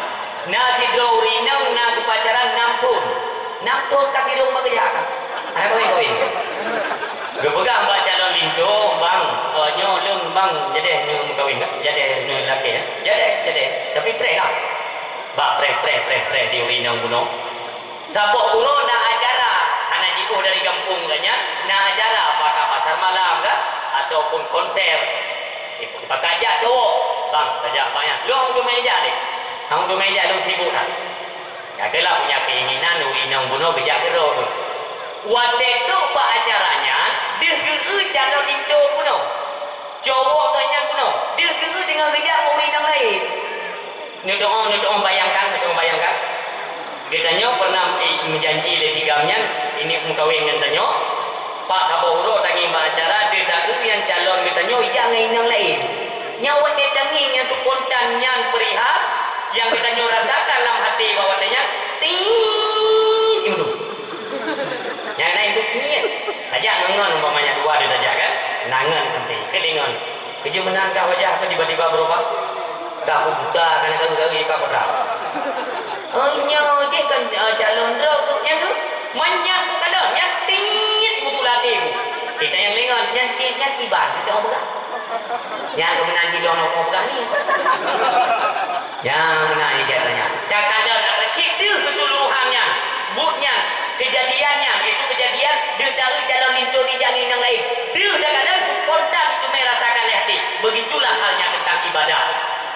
Na sidroe ureueng inong na geupacaran nam thon. Nam thon ka sidroe bak geujak ka. Hana kawin-kawin. Geupeugah bak calon linto, "Bang, eh, nyoe lôn bang, jadeh nyoe meukawen ka? Jadeh nyoe lakée, eh? Jadeh, jadeh. Tapi preh lah." Bak preh, preh, preh, preh di ureueng inong bunoe. Saboh uroe na acara, hana jiôh dari gampông geuh nyan, na acara apakah pasar malam kah, ataupun konser. Ipakajak cowok, "Bang, tajak bang nyan." "Lôn hana teumé jak deh. Hana teumé jak, lôn sibuk that." Nyang keulah punya keinginan ureueng inong bunoe geujak keudroe tu. Watée trok bak acara nyan, deuh geu-eu calon linto bunoe. Cowok geuh nyan bunoe, deuh geu-eu deungon geujak ngon ureueng inong laén. Neudoa, neudoa bayangkan, neudoa bayangkan. Geutanyoe pernah, eh, meujanji lé tigam nyan, ini meukawen ngon tanyoe. Pak saboh uroe tangieng bak acara, deuh ta-eu nyang calon geutanyoe ijak ngon inong laén. Nyan watée tangieng nyang spontan nyan perihal nyang geutanyoe rasakan lam até bak watée nyan, ting, gitu. Nyang laén tu niet. Tajak ngon, umpamanya dua dia tajak kan? Nangon nanti, kelingon. Keujeuh meunan ka wajah tu tiba-tiba berubah. Dah buta kan, gawi-gawi ka peurah. Oh, nyoe jih kan, eh, calon droe tu, nyan tu. Meunyan bukalon, nyan tiet beutôi até ku. Kita nyang lingon, nyan tiet, nyan kiban, kita mau peugah. Nyan keuh meunan jih lôn mau peugah ni. Nyan meunan jih jaweueb nyan. Takalon atra cit deuh keusuluhan nyan, buet nyan, keujadian nyan, itu keujadian deuh ta-eu calon linto dijak ngon inong laén. Deuh takalon spontan teumé rasakan lé até. Begitulah halnya tentang ibadah.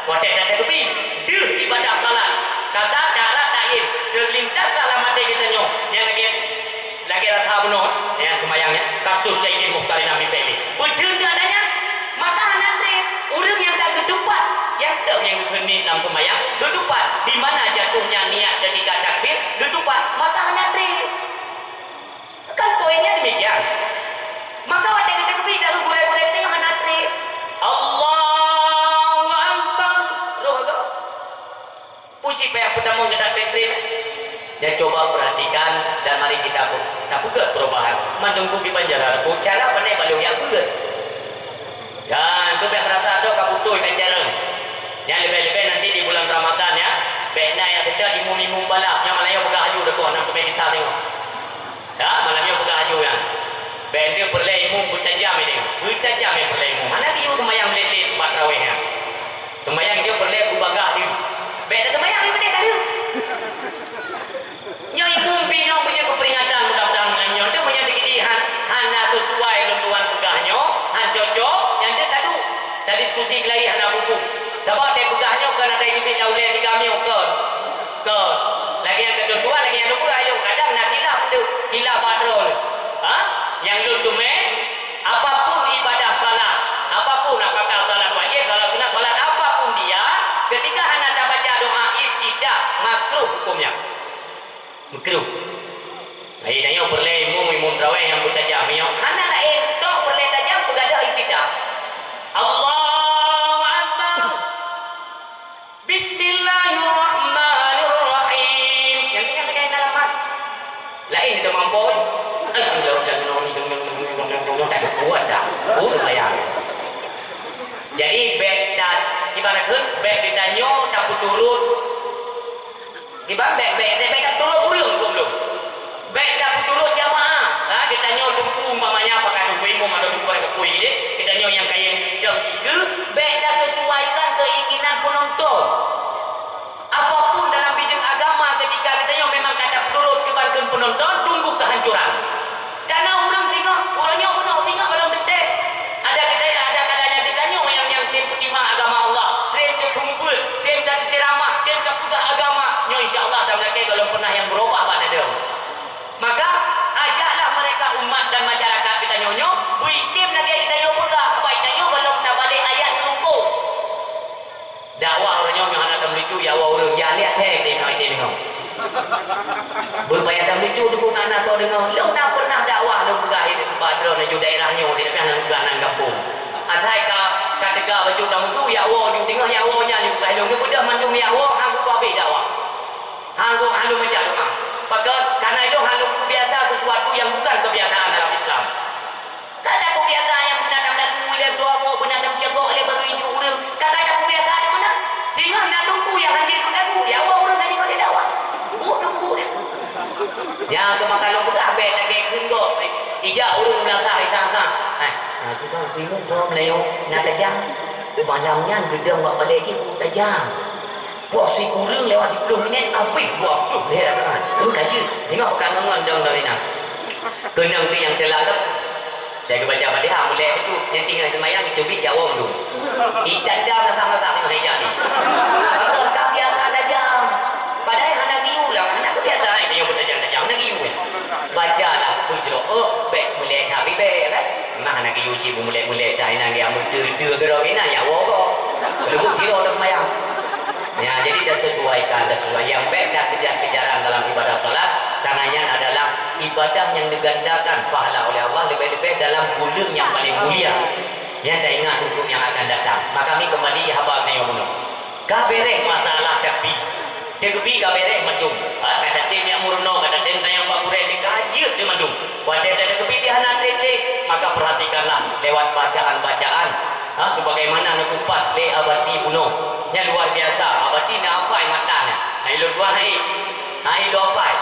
Watée that tateupeue, deuh ibadah salat, kasat, darat, ta'yin, teulintaslah lam até geutanyoe nyang lagée, lagée rata bunoe, nyang seumayang nyan, qasdu syai'in muqtarinan bi fi'lih. Beudeuh nyan, maka hana treb ureuëng nyang ka geutupat, nyang teuh nyang geukheun niet lam seumayang, geutupat, di mana jatuhnya niat ketika takbir, geutupat, maka hana treb. Kan poinnya demikian. Maka watée geutakbir, taeu gurée-gurée teuh hana treb. Allahu Akbar. Roh tu. Puji payah peutamong geutakbir treb. Dan coba perhatikan dan mari kita pu-, kita peugét perubahan. Mandum ku di Banjarbaru, cara pandai balong ya peugét. Dan tu biar rasa tu ka putui ka careng. Yang lebih-lebih nanti di bulan Ramadan ya. Bèk na nyang teuka imum-imum balap nyang malam nyoe peugah aju deungon, nang keubiasa tengok. Ya, malam nyoe peugah aju nyan. Bèk teuh peureulèe imum beutajam idéh. Beutajam nyang peureulèe imum. Hana geuyue seumayang lét-lét bak tarawéh nyan. Seumayang jeuet peureulèe beubagaih deuh. Bèk teuh seumayang lé beudéh ka deuh. Nyoe imum pih nyoe beujeuet keu peuringatan, mudah-mudahan malam nyoe teuh meunyoe teukeudi han, hana seusuai lôn tuan peugah nyoe, han cocok, nyan teuh taduek, tadiskusi keulayi hana hukôm. Sabab teupeugah nyoe kon ata jeuet lam ulèe tigam nyoe kon. Kon. Lagèe nyang keudua, lagèe nyang lôn peugah nyoe, kadang na khilaf teuh, khilaf bak droeneuh. Ha? Nyang lôn teumé, apapun ibadah salat, apapun, apakah salat wajib, salat sunat, salat apapun dia, ketika hana tabaca doa iftitah, makruh hukumnya. Makruh. Hai, tanyoe peureulèe imum, imum tarawéh nyang beutajam nyoe. Hana laén, tok peureulèe tajam, peugadôh iftitah. Allahu Akbar. Bismillahirrahmanirrahim. Nyang keu nyan teuka hana lamat. Laén teuh mampu. Alhamdulillah, tak kuat dah. Oh, bayang. Jadi, bèk ta-, ibarat kheun, bèk geutanyoe tapeuturot Kiban bèk, bèk, bèk, bèk ka turot ureueng goblom. Bèk ka peuturot jamaah. Ha, geutanyoe teungku umpamanya pakon teungku imum atau teungku nyang ka pui deh, geutanyoe nyang kayém dong dikeue, bèk ka seusuaikan keuinginan peunonton. Apapun dalam bidang agama, ketika geutanyoe memang ka tapeuturot kiban kheun peunonton, tunggu kehancuran. Kana ureueng singoh, ureueng nyoe meunoe singoh gohlom teuntèe. Ada geutanyoe, ada kalanya geutanyoe nyang, nyang tem peutimang agama Allah, tem teupeumubuet, tem tateuceuramah, tem tapeugah agama. Nyoe insya Allah tameulakèe gohlom peunah nyang beurubah bak dadeueng. Maka, ajaklah mereka umat dan masyarakat geutanyoe nyoe, beu item lagèe geutanyoe peugah, bak geutanyoe gohlom tabalek ayat nyang lungkong. Dakwah uroe nyoe hana tameulucu, ya Allah, ureueng jak lihat thèe di nyoe, di nyoe. Beupayah tameulucu deungon aneuk soe deungoe. Lôn na pernah dakwah lôn peugah di tempat droe laju daerah nyoe, di tengah lôn peugah nan gampông. Asai ka, ka teuka bacut tameulucu, ya Allah, ju teungoh ya Allah nyan ju peugah lôn. Lôn peugah mandum ya Allah, hana geutuah habéh dakwah. Hana geu-, hana geubaca doa. Pakon, karena itu hana kubiasa sesuatu yang bukan kebiasaan dalam Islam. Ka takubiasa nyang beuna tameudaku lé dua boh, beuna tameucegok lé bagi ijuk ureueng. Ka, ka takubiasa di mana? Singoh na teungku nyang hanjeuet tameudaku, ya Allah, ureueng tadi pada dakwah. Oh, teungku dia. Ya, tu maka lôn peugah bèk lagèe kheun gob. Ijak ureueng meulangkah itang-tang. Hai, nah, tu bang, timun bawang meulayeue na tajam. Malam nyan geudong bak balè jih tajam. Poh sikureueng lewat dua puluh minit, habéh dua puluh lhèe rakaat. Lu ka jeuet. Tengok ka ngon-ngon dong dari na. Keunong tu nyang teulat tu. Saya baca Fatihah, mulai bacut. Nyang tinggai seumayang, itu bit jawong tu. Itan jam dah sama-sama tengok hijab ni. Maka ka biasa tajam. Padahai hana giu lah, hana kebiasaan. Dia pun tajam-tajam, hana giu. Bacalah, bujroh, oh, bèk mulai tapi bèk, kan? Nah, hana giu cit, mulai-mulai dah, inang dia, mutu-tu, gerok, inang, ya, wogok. Lubuk kilo dah seumayang. Ya, jadi dah sesuaikan, dah sesuai. Yang baik dah kejar-kejaran dalam ibadah salat, karena nyan adalah ibadah yang digandakan pahala oleh Allah, lebih-lebih dalam bulan yang paling mulia. Ya, dah ingat untuk yang akan datang. Maka kami kembali haba nyoe bunoe. Ka beres masalah tapi. Teukeubit ka beres mandum. Ha, ka tatem nyang meurunoe, ka tatem nyang bak gurèe, ka jeuet teuh mandum. Watèe tateukeubit hana treb lé, maka perhatikanlah lewat bacaan-bacaan. Ha, sebagaimana neukupas lé Abati bunoe. Nyan luar biasa. Abati na hafai matan nyan. Hai lôn tuan hai. Hai lôn hafai.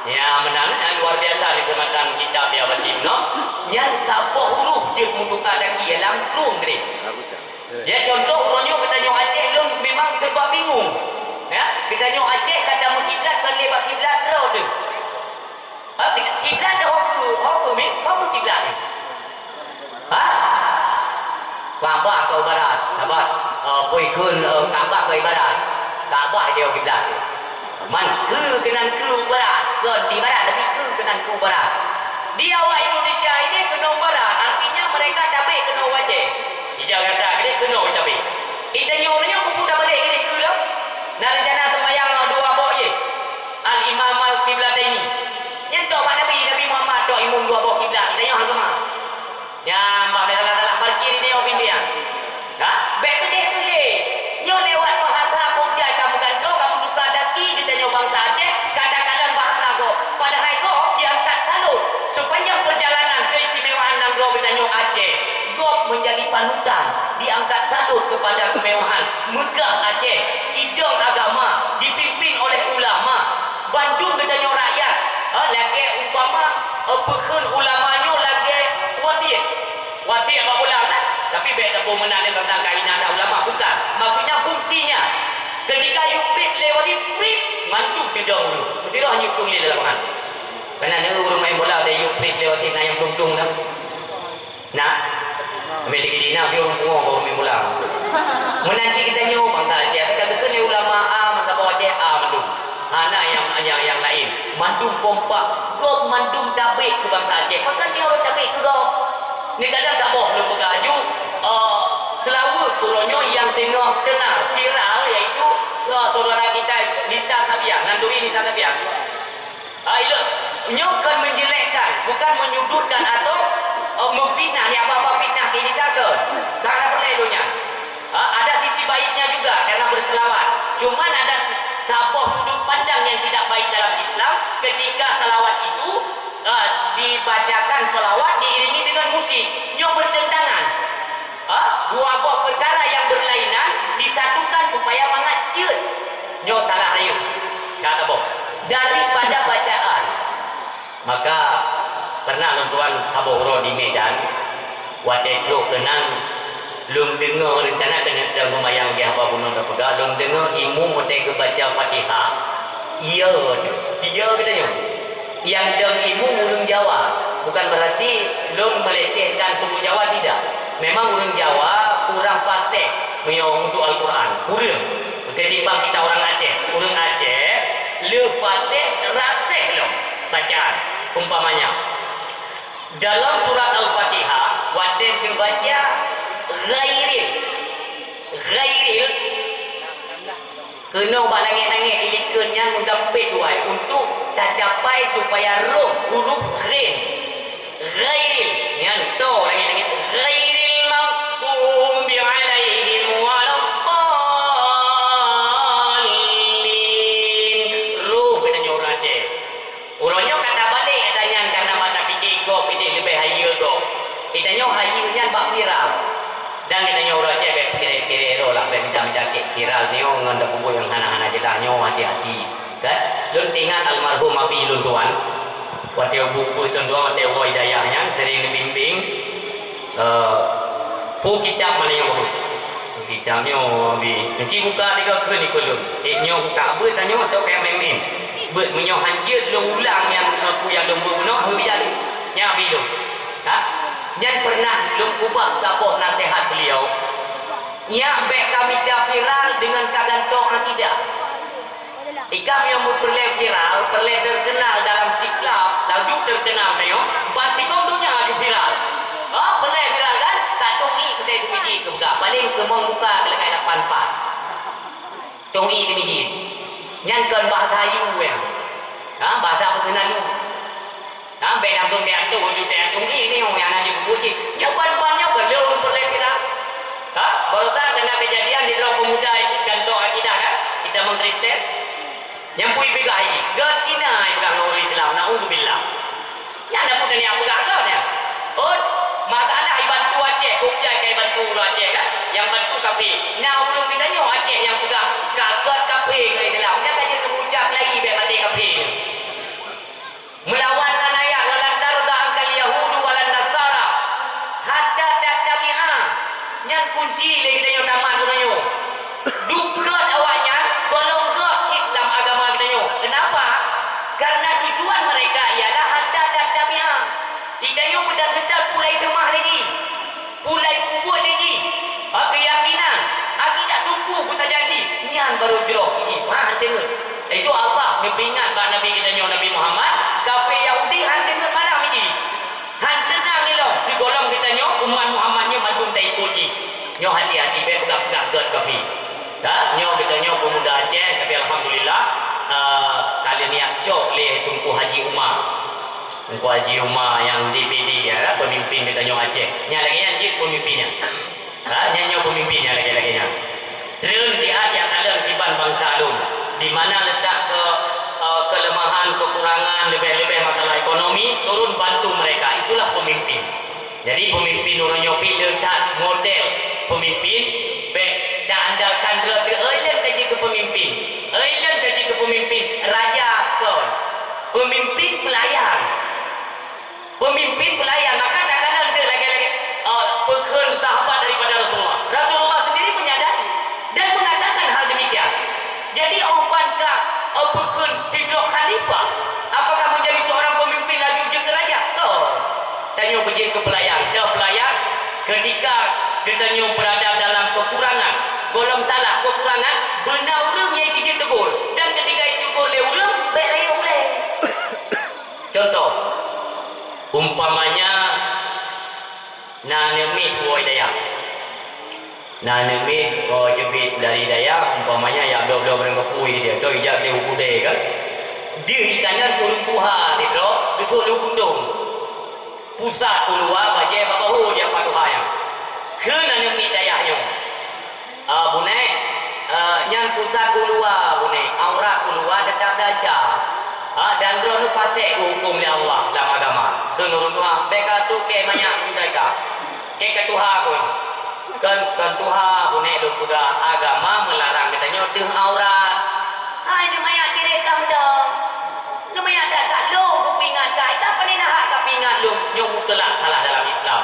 Ya, meunan, nyan luar biasa nyan keumatan kitab di Abati bunoe. Nyan saboh huruf jeuet meutuka daki lam plueng tadi. Ya, contoh uroe nyoe geutanyoe Aceh lôn memang serba bingung. Ya, geutanyoe Aceh ka tameukiblat kon lé bak kiblat droe teuh. Ha, kiblat teuh ho keu, ho keu mi, ho keu kiblat teuh. Ha? Ka'bah atau barat, Ka'bah, eh, pui kheun, eh, Ka'bah atau barat. Ka'bah dia kiblat teuh. Man keu keunan keu barat, kon di barat tapi keu keunan keu barat. Di awak Indonesia ini keunoe barat, artinya mereka tabek keunoe Aceh. Di Jakarta gede keunoe tabek. Di tanyoe nyoe kubu tabalik gede keu lom. Na rencana sembahyang dua boh je. Al Imam Al Qiblataini. Nyan tok bak Nabi, Nabi Muhammad tok imum dua boh kiblat. Di tanyoe agama. Nyang bah salah-salah parkir ini, oh, pindiang. Ha? Bèk teudeh-teudeh. Nyoe lewat bahasa kojai ka meugantoe, ka meutuka daki geutanyoe bansa Aceh, ka takalon bahasa gob. Padahai gob diangkat salut. Sepanjang perjalanan keistimewaan nanggroe geutanyoe Aceh, gob menjadi panutan, diangkat salut kepada kemewahan, meugah Aceh, idong agama, dipimpin oleh ulama. Bandum geutanyoe rakyat, ha, lagèe umpama, eh, peukheun ulama nyoe lagèe wazir. Wazir bak pulang, kan? Tapi bèk tapeumeunang teuntang kainan ulama, bukan. Maksudnya fungsinya. Ketika yue prit lé wazir, prit, mandum teudong dulu. Meusidroe hana plueng lé lam lapangan. Karena nyoe ureueng main bola, ada yue prit lé wazir, na nyang plueng-plueng dah. Nah, ambil lagi dina, dia ureueng pungo baru main bola. Meunan cit geutanyoe, bangsa Aceh, tapi ka geukheun lé ulama A, meusaboh Aceh A mandum. Hana nyang, nyang, nyang laén. Mandum kompak, gob mandum tabek keu bansa Aceh. Pakon dia ureueng tabek keu gob? Ni kadang saboh lôn peugah aju, eh, Seulaweuet uroe nyoe nyang teungoh tenar viral, yaitu, eh, saudara kita Nisa Sabian, Nanduri Nisa Sabian. Ah, ilok, nyoe kon menjelekkan, bukan menyudutkan atau, eh, memfitnah, ya apa-apa fitnah ke Nisa ke. Karena boleh lo nyan. Ah, ada sisi baiknya juga karena berselawat. Cuman ada se-, saboh sudut pandang yang tidak baik dalam Islam ketika selawat itu, eh, dibacakan selawat diiringi dengan musik. Nyoe bertentangan. Ha? Dua boh peukara nyang beulainan disatukan supaya mangat jeuet. Nyoe salah rayeuk. Ka taboh. Daripada bacaan. Maka, pernah lôn tuan saboh uroe di Medan, watèe trok keunan, lôn deungoe reuncana keuneuk dong seumayang di haba bunoe tapeugah, lôn deungoe imum watèe geubaca Fatihah, iya, iya geutanyoe. Nyang dong imum ureueng Jawa, bukan berarti lôn melecehkan suku Jawa, tidak. Memang ureueng Jawa kurang fasih meunyoe untuk Al-Quran, kureueng. Ketimbang kita orang Aceh, ureueng Aceh leuh fasih, rasih lom bacaan. Umpamanya, dalam surat Al-Fatihah, watèe geubaca ghairil, ghairil, keunoe bak langèt-langèt ilikot nyan meugampét wai untuk tacapai supaya roh huruf ghain. Ghairil, nyan to langèt-langèt. Ghairil maghdubi alaihim waladdallin. Roh geutanyoe ureueng Aceh. Viral nyoe ngon tapeubuet nyang hana-hana jeulaih nyoe, hati-hati. Kan? Lôn teuingat almarhum abi lôn tuan, watèe buet-buet lôn tuan, watèe woe dayah nyan sering neubimbing, eh, peue kitab Malayu. Peue kitab nyoe abi, neuci buka tiga kheun ikôt lôn. Eh, nyoe buka beuet tanyoe sok keu main-main. Beuet meunyoe hanjeuet lôn ulang nyang, eh, peue nyang lôn buet bunoe, heubiya lé. Nyan abi lôn. Ha? Nyan pernah lôn ubah saboh naseuhat beliau. Nyak bèk kamita viral deungon ka gantoe akidah. Ikam nyang meupeureulèe viral, peureulèe teukeunal dalam siklab, laju teukeunal tanyoe, ban sigom donya laju viral. Ha, peureulèe viral kan? Ka tông ié keutai keu miji keu peugah. Paléng keumong buka keu leukai lapan pat. Tông ié keu miji. Nyan kon bahasa Melayu nyan. Ha, bahasa peukeunal lu. Ha, bèk langsung teuatoh, laju teuatoh ni, ni, oh, nyang na jipeubuet cit. Nyoe ban-ban nyoe ka lheueh ureueng peureulèe kita. Ha, baroesa keunan keujadian di droe pemuda di kantor akidah kan, di Taman Kristen. Nyang pui peugah ié, geucina ié peugah ngon ureueng Islam, naudzubillah. Nyan dah pun nyang peugah geuh nyan. Oh, masalah ibantu Aceh, kok jai ka ibantu ureueng Aceh kan? Nyang bantu kafé. Na ureueng geutanyoe Aceh nyang peugah, ka gèt kafé ngon Islam. Nyan ka jeuet keu pucak lai bèk maté kafé. Meulawan ngon ayat, "Walan tarda ankal yahudu walan nasara hatta tattabi'a." Nyan kunci lé geutanyoe tamat uroe nyoe. Duek gèt awaknyan, gohlom gèt cit lam agama geutanyoe. Keunapa? Karena tujuan mereka ialah hatta tattabi'a. Geutanyoe beutaseutôt pulai seumah lé jih. Pulai peubuet lé jih, ha, keuyakinan, akidah tupu beusajan jih, nyan barô jroh jih, ha, hana teungeut. Itu Allah neupeuingat bak Nabi geutanyoe Nabi Muhammad, kafé Yahudi hana teungeut malam jih. Hana teunang ilong, sigohlom geutanyoe umat Muhammad nyoe mandum taikot jih. Nyoe hati-hati, bèk peugah-peugah gèt kafé. Ka, nyoe geutanyoe pemuda Aceh, tapi alhamdulillah, eh, ka lheueh neujak cok lé Teungku Haji Umar. Teungku Haji Umar nyang di Pidie, ya, pemimpin geutanyoe Aceh. Nyan lagèe nyan cit pemimpin nyan. Ha, nyan nyoe pemimpin nyang lagèe-lagèe nyan. Treun di akhé kalon kiban bansa lôn. Di mana letak ke, eh, kelemahan, kekurangan, lebih-lebih masalah ekonomi, turun bantu mereka. Itulah pemimpin. Jadi, pemimpin uroe nyoe pih le that model pemimpin, bèk taandalkan droe teuh, "Oi, lôn ka jeuet keu pemimpin. Oi, lôn ka jeuet keu pemimpin." Raja kon. Pemimpin pelayan. Pemimpin pelayan, maka takalon teuh lagèe-lagèe, eh, peukheun sahabat daripada Rasulullah. Rasulullah sendiri menyadari dan mengatakan hal demikian. Jadi, oh ban ka, eh, peukheun sidroe khalifah, apakah menjadi seorang pemimpin laju jeuet keu raja? Toh. Tanyoe beujeuet keu pelayan. Toh pelayan, ketika geutanyoe berada dalam kekurangan, gohlom salah, kekurangan, beuna ureueng nyang jijeuet teugor. Dan ketika jiteugor lé ureueng, bèk rayeuk ulèe. Contoh, umpamanya na aneuk miet woe dayah. Na aneuk miet woe teubiet dari dayah, umpamanya jak bloe-bloe barang keupeue di dia, atau ijak di Buku Dayah kan. Deuh ikalon ureueng tuha sidroe, geusok lé u puntông. Pusat u luwa, bajèe bak bahô di apa tuha nyan. Kheun aneuk miet dayah nyoe, "Ah, Bunék, eh, nyan pusat u luwa, Bunék. Aurat u luwa teutap dasya. Ah, dan droeneuh pasék geuhukôm lé Allah lam agama." Kheun ureueng tuha, "Bèk ka tôh kèe manyak meunyoe ka. Kèe ka tuha kôn." "Kon, kon tuha, Bunék, lôn peugah agama meularang geutanyoe deuh aurat." Hai, neumanyak kirém ka meudo. Neumanyak that-that lôn kupeuingat kah, ka pane na hak kapeuingat lôn, nyoe mutlak salah dalam Islam.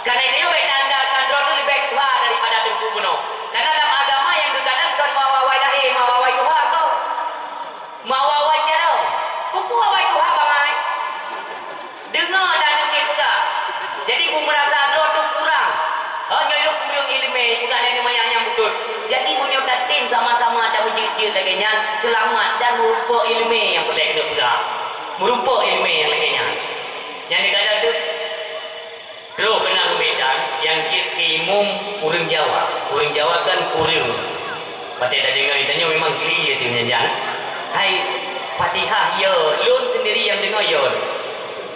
Karena itu, bèk taandalkan droe teuh leubeh tuha daripada teungku bunoe. Karena lam agama nyang geukalon kon meuawai lahé, meuawai tuha kon. Meuawai carông. Keupeue awai tuha bangai? Deungoe dan neungieng peugah. Jadi, beumeurasa droe teuh kurang. Ha, nyoe lôn kureueng iéleumé, peugah lé neumanyak nyang beutôi. Jadi, meunyoe tatem sama-sama tameujeuet-jeuet lagèe nyan, seulamat dan meurumpok iéleumé nyang peureulèe keuneuk peugah. Meurumpok iéleumé nyang lagèe nyan. Nyang dikalon teuh, troh keunan u Medan, nyang jeuet keu imum ureueng Jawa. Ureueng Jawa kan kureueng. Watèe tadeungoe tanyoe memang geli jih teuh nyan. Hai, Fatihah, ya, lôn sendiri nyang deungoe, ya.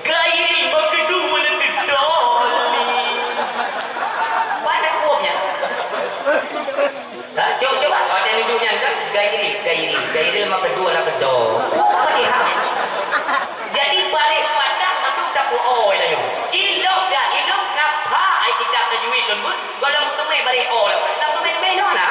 Ghairil maghdubi 'alaidhim. Pada kuah nyan. Ha, cuba, cuba. Watèe neujok nyan kan, ghairi, ghairi, ghairil maghdubi 'alaidhim. Fatihah. Jadi, bareh patah mandum tapeu-o tanyoe. Cilok dah ilong kapha ai kitab tajwid lôn beuet, gohlom teumé bareh o lom. Lam teumé-teumé nyoe na.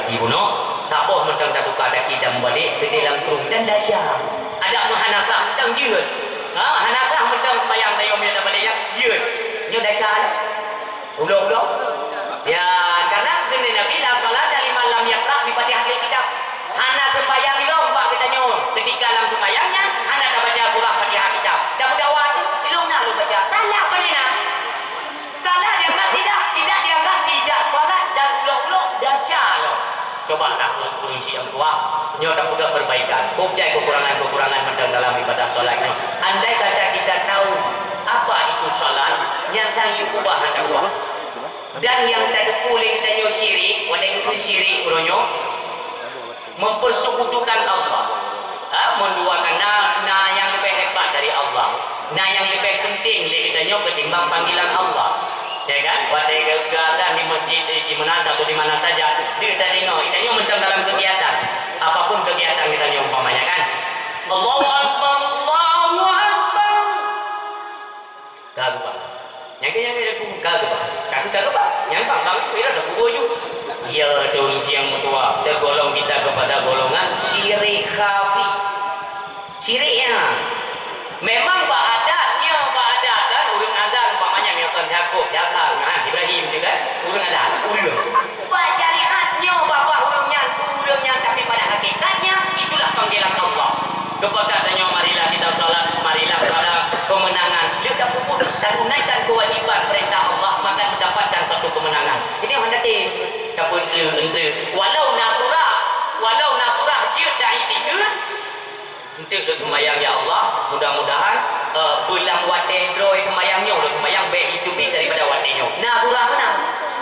Ibunoe, saboh mantong tatuka taki dan meubalek keudéh lam krueng dan dasya. Adak meuhana sah mantong jeuet. Ha, hana sah mantong sembahyang tayong nyoe tabalek nyan jeuet. Nyoe dasya lah. Ulo-ulo. Ya, karena keuneuk Nabi la salata liman lam yaqra' bi Fatihatil Kitab. Hana sembahyang ilong bak geutanyoe. Ketika lam sembahyang nyan hana tabaca surah Fatihah kitab. Dan meudawa tu, ilong na lôn baca. Salah pane na? Salah dianggap tidak, tidak dianggap tidak salat dan ulok-ulok dan sya lom. Coba lah ureueng syiek meutuah, nyoe tapeugah perbaikan. Bukjai kekurangan-kekurangan mantong dalam ibadah salat nyoe. Andai kata kita tahu apa itu salat, nyang ka yue ubah hana ubah. Dan nyang tateupeue lé geutanyoe syirik, watèe geukheun syirik uroe nyoe, mempersekutukan Allah. Ha, menduakan na, na nyang leubeh hebat dari Allah. Na nyang leubeh penting lé geutanyoe ketimbang panggilan Allah. Ya kan? Watèe geu-, geuazan di masjid, di, di mana satu, di mana saja, di tadi nyoe, geutanyoe mantong dalam kegiatan. Apapun kegiatan geutanyoe umpamanya kan. Allahu Akbar, Allahu Akbar. Ka geubang. Nyang keu, nyang keu, ka geubang. Ka keu, ka geubang. Nyang bang, bang itu ialah dah kubur ju. Ya, tu siang meutuah. Tergolong kita kepada golongan syirik khafi. Syirik ya. Memang bak adat, nyoe bak adat kan, ureueng azan umpamanya nyoe kan Yakub, Yakub, nah, Ibrahim tu kan, ureueng azan, ureueng. Bak syariat nyoe babah ureueng nyan, ureueng nyan, tapi pada hakikatnya itulah panggilan Allah. Geupeugah tanyoe, marilah kita salat, marilah pada kemenangan. Lheueh tapeubuet, tatunaikan kewajiban perintah Allah, maka mendapatkan satu kemenangan. Ini hana tem, tapeunteu-enteu. Walau na surah, walau na surah jeuet dan dikeue, Enteuk lôn seumayang, ya Allah, mudah-mudahan, eh, beulam watèe droe seumayang nyoe, lôn seumayang bèk jiteubiet daripada watèe nyoe. Na surah meunan.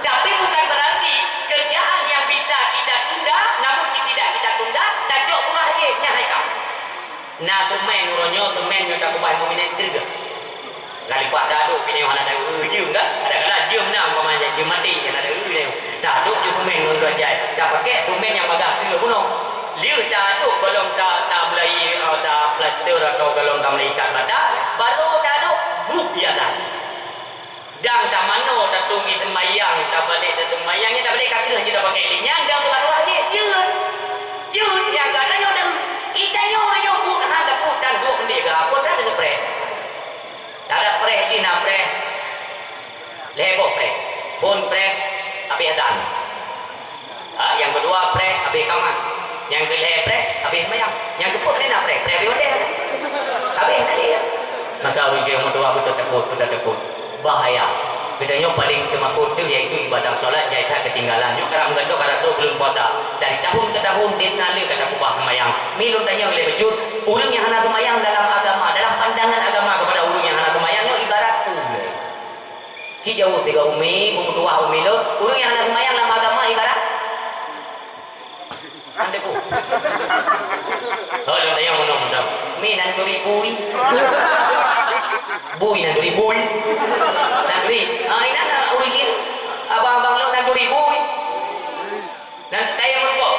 Tapi bukan berarti kerjaan yang bisa kita tunda, namun tidak kita tunda, tacok surah lé, nyan hai ka. Na seumén uroe nyoe, seumén nyoe takeubah lima minèt teuga. Lalipah tadôk, pineue hana tadôk, eu, jeuem kan? Kadang-kadang jeuem na, umpama jeuem maté, hana tadôk, eu, tadôk jeuem seumén ngon gajai. Tapakèk seumén nyang bagaih teuh bunoe. Lheueh tadôk, golom ta, tamulai, eh, taplaster atau golom tamulai ikat bata, barô tadôk, buh biasa. Dan tamanoe, tateumeung seumayang, tabalek tateumeung seumayang, nyan tabalek ka kreueh jeuet tapakèk lé. Nyan dan beuraturan jeuet, jeuet. Jeuet, nyang gata nyoe teu. Ita nyoe, nyoe buet hana buet dan buet bendera, buet hana teupreh. Tadat preh jih na preh. Lhèe boh preh. Phôn preh, habéh azan. Ha, nyang keudua preh, habéh kamat. Nyang keulhèe preh, habéh seumayang. Nyang keupeuet lhèe na preh, preh habéh watèe. Habéh na lé. Maka ureueng nyang meudoa beuteutakot, beuteutakot. Bahaya. Geutanyoe paléng teumakot teuh yaitu ibadah salat jai that keutinggalan. Nyoe karap meugantoe karap trok buleuen puasa. Dari tahun ke tahun, deuh na lé ka takeubah seumayang. Mi lôn tanyong lé bacut, ureueng nyang hana seumayang dalam agama, dalam pandangan agama kepada ureueng nyang hana seumayang nyoe ibarat peue? Ci jaweueb sigoe umi, beumeutuah umi lôn, ureueng nyang hana seumayang lam agama ibarat? Hana ku. Oh, lôn tanyong meunoe mantong. Mi nanduri bui. Bui nanduri bui. Nanduri. Ah, inan ureueng jih. Abang-abang lôn nanduri bui. Nyan kayèe meureumpok.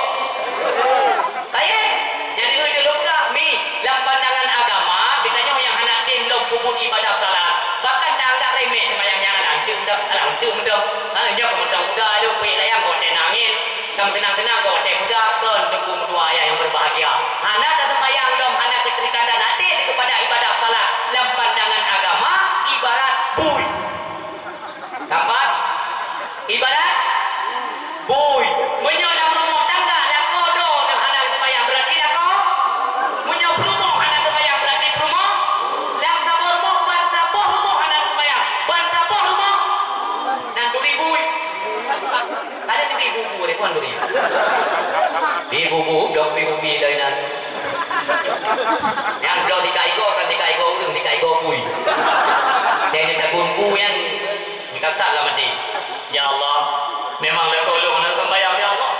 Kayèe. Nyang deuh teuleuka mi lam pandangan agama, geutanyoe nyang hana tem lom peubuet ibadah salat, bahkan taanggap remeh seumayang nyan, alah, enteuk meudoh, alah, enteuk meudoh. Ha, nyoe keu mantong muda lôn, peuet layang watèe na angén, ka meuseunang-seunang keu watèe muda, kon Teungku meutuah ayah nyang berbahagia. Hana taseumayang lom, hana keuterikatan até keupada ibadah salat lam pandangan agama ibarat bui. Tampat ibarat bui. Meunyoe lam rumoh tangga lakoe droe nyang hana seumayang, berarti lakoe. Meunyoe peurumoh hana seumayang, berarti peurumoh. Lam saboh rumoh, ban saboh rumoh hana seumayang, ban saboh rumoh nanduri bui. Ada turi bubu, ada pun turi. Di bubu, dok di bubi lain. Nyang dok tiga igo, kan tiga igo ureueng, tiga igo bui. Dan dia tabung bui yang Meukasat lam até, "Ya Allah, memang lakoe lôn hana seumayang, ya Allah.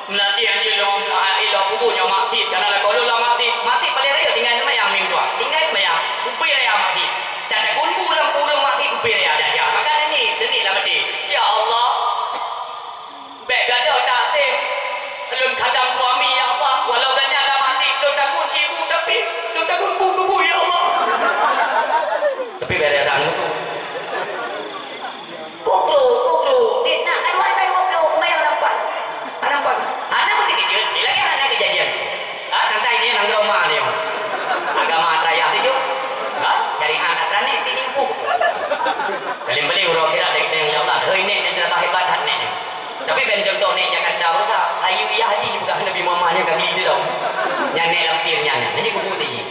Meunasihat jih lôn, ah, ilok kubu nyoe maksiet, karena lakoe lôn lam maksiet. Maksiet paléng rayeuk tinggai seumayang minggu dua. Tinggai seumayang, ubé raya maksiet. Dan takheun bu lam kureueng maksiet, ubé raya dahsyat." Maka neuni, neuni lam até, "Ya Allah, bèk gadôh tatem lôn khadam suami, ya Allah. Walau gobnyan lam maksiet, lôn takheun cibu, tapi lôn takheun bu kubu, ya Allah." Tapi bèk raya tangan tu. Goblok, goblok. Dek nak, aduh, aduh, goblok. Sembahyang nampak. Nampak. Paléng-paléng uroe akhirat lagèe geutanyoe ngon Allah. Hei, nèk nyan teuma hebat that nèk nyan. Tapi ban contoh nèk Jakarta, meuruka. Ayu yah jih bukan Nabi Muhammad nyang ka geulideung. Nyan nèk lampir nyan, nyan. Nyan kubu tinggi.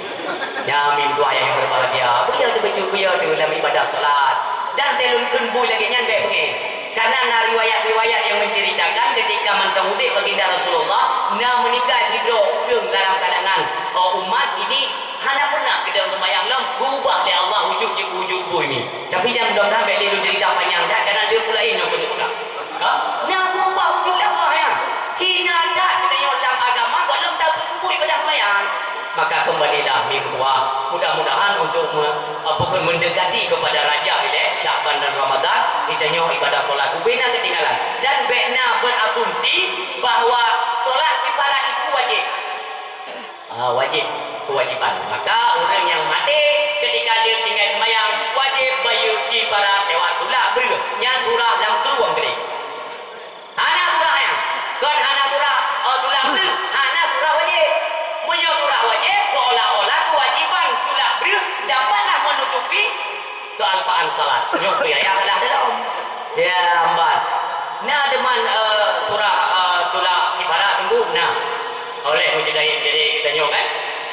Nyan meutuah nyang berbahagia. Beutôi tu, beutôi, beutôi tu lam ibadah salat. Dan teuh lôn kheun bui lagèe nyan bèk beungèh. Karena na riwayat-riwayat yang menceritakan ketika mantong udép Baginda Rasulullah, na meuninggai sidroe ureueng dalam kalangan, oh, umat ini hana pernah keudong seumayang lom, geubah lé Allah wujud jih keu wujud bui nyan. Tapi jangan mudah-mudahan bèk lé lôn cerita panyang that, karena lé pula nyoe keuneuk peugah. Ha? Na geubah wujud lé Allah nyan. Hina that geutanyoe lam agama, gohlom tabeuet kubu ibadah seumayang. Maka kembalilah minggu dua. Mudah-mudahan untuk me-, apa pun mendekati kepada Rajab ilèe, Syakban dan Ramadan, geutanyoe ibadah salat ubé na keutinggalan. Dan bèk na berasumsi bahwa tolak kifarat itu wajib. Ah, wajib, kewajiban. Maka ureueng nyang maté ketika lheueh tinggai seumayang wajib bayeue kifarat lewat tulak breuh. Nyan surah lam turueng keudéh. Hana surah nyan. Kon hana surah, oh, tulak breuh. Hana surah wajib. Meunyoe surah wajib, seolah-olah kewajiban tulak breuh dapatlah menutupi kealpaan salat. Nyoe pih ayat salah dalam. Ya, amban. Na deungon, eh, surah, eh, tulak kifarat teungku? Na. Oleh mujtahid jadi geutanyoe kan,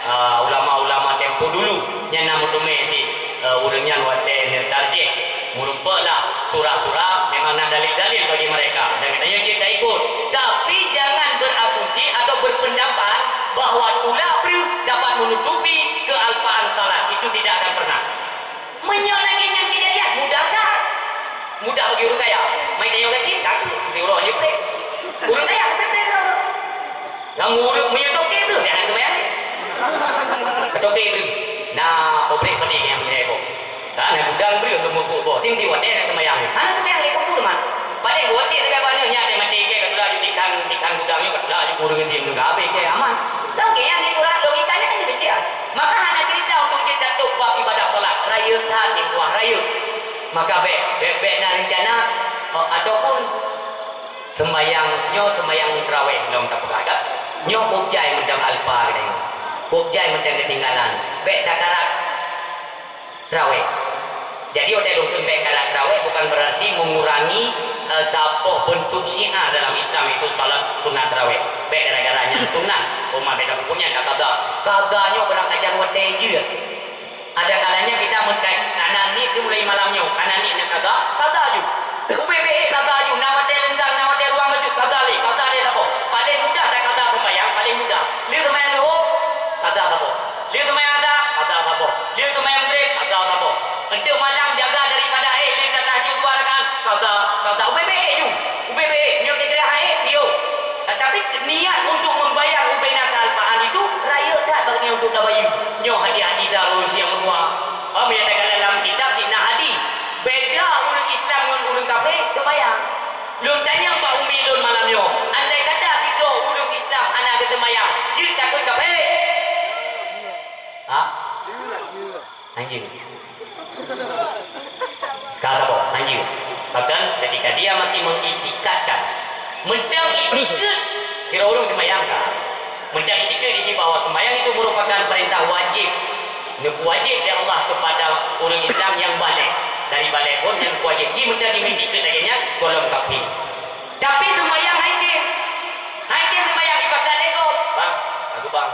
eh, ulama-ulama tempo dulu nyan na meuteumé di, eh, ureueng nyan watèe neutarjih. Meurumpok lah surah-surah memang na dalil-dalil bagi mereka. Dan geutanyoe jeuet taikot. Tapi jangan berasumsi atau berpendapat bahwa tulak breuh dapat menutupi kealpaan salat. Itu tidak akan pernah. Meunyoe lagèe nyan keujadian, mudah that. Mudah bagi ureueng kaya. Mai tanyoe gaji, takut. Di uroe nyoe peue. Ureueng kaya, peue-peue ureueng. Lam ureueng meunyoe toke tu, jangan seumayang. Toke tu. Nah, pabrik pedih nyang meunyoe boh. Kan, nah, gudang breuh tu mupuk boh. Tim tiwat, jangan seumayang. Hana seumayang lé kampung teuma. Paléng buet cit sagai banyoe nyan, maté ke, ka tula ju dikhan, dikhan gudang nyoe, ka tula ju ureueng ngeudin nyoe, ka habéh ke, aman. Toke nyan di uroe logikanya kan demikian. Maka hana cerita untuk jeuet tatôp bab ibadah salat. Rayeuk that, nyan buah rayeuk. Maka bèk, bèk, bèk na rencana, eh, ataupun sembahyang nyoe, sembahyang tarawih lom tapeugah ka. Nyoe kok jai mantong alpa geutanyoe. Kok jai mantong keutinggalan. Bèk takarat tarawih. Jadi, watèe lôn kheun bèk takarat tarawih bukan berarti mengurangi, eh, saboh bentuk syiar dalam Islam, itu salat sunat tarawih. Bèk gara-gara nyan sunat, umat beda pokoknya dak kada. Kada nyoe barang ajar watèe jeuet. Ada kalanya kita mengkai-, kana niet tu mulai malam nyoe, kana niet nyoe kada, kada aju. Ubé-bé kada aju, na watèe leunggang, na watèe ruang bacut, kada lé, kada lé saboh. Paléng mudah dak kada sembahyang, paléng mudah. Lheueh sembahyang Zuhur, kada saboh. Lheueh sembahyang Asar, kada saboh. Lheueh sembahyang Magrib, kada saboh. Enteuk malam jaga daripada haid, lheueh ka tahajud dua rakaat, kada, kada. Ubé-bé ju. Ubé-bé, nyoe kira-kira haid, yo. Tetapi niat untuk membayar ubena kealpaan itu rayeuk that bagi untuk tabayeue. Nyoe hadis-hadis darul siang meunua. Paham ya, dalam kitab sih na hadis. Beda ureueng Islam ngon ureueng kafé seumayang. Lôn tanyong bak umi lôn malam nyoe, andai kata sidroe ureueng Islam hana geuseumayang, jeuet takheun kafé? Ha? Hanjeuet. Ka saboh, hanjeuet. Bahkan ketika dia masih mengiktikadkan, mantong iktikad, kira ureueng seumayang ka. Mantong iktikad ini bahwa sembahyang itu merupakan perintah wajib, neuwajib lé Allah kepada ureueng Islam nyang balek. Dari balek pun nyang wajib. Ji mantong jimeuiktikad lagèe nyan, gohlom kafé. Tapi seumayang hanjeuet. Hanjeuet seumayang dipakat lé gob. Bang, lagu bang.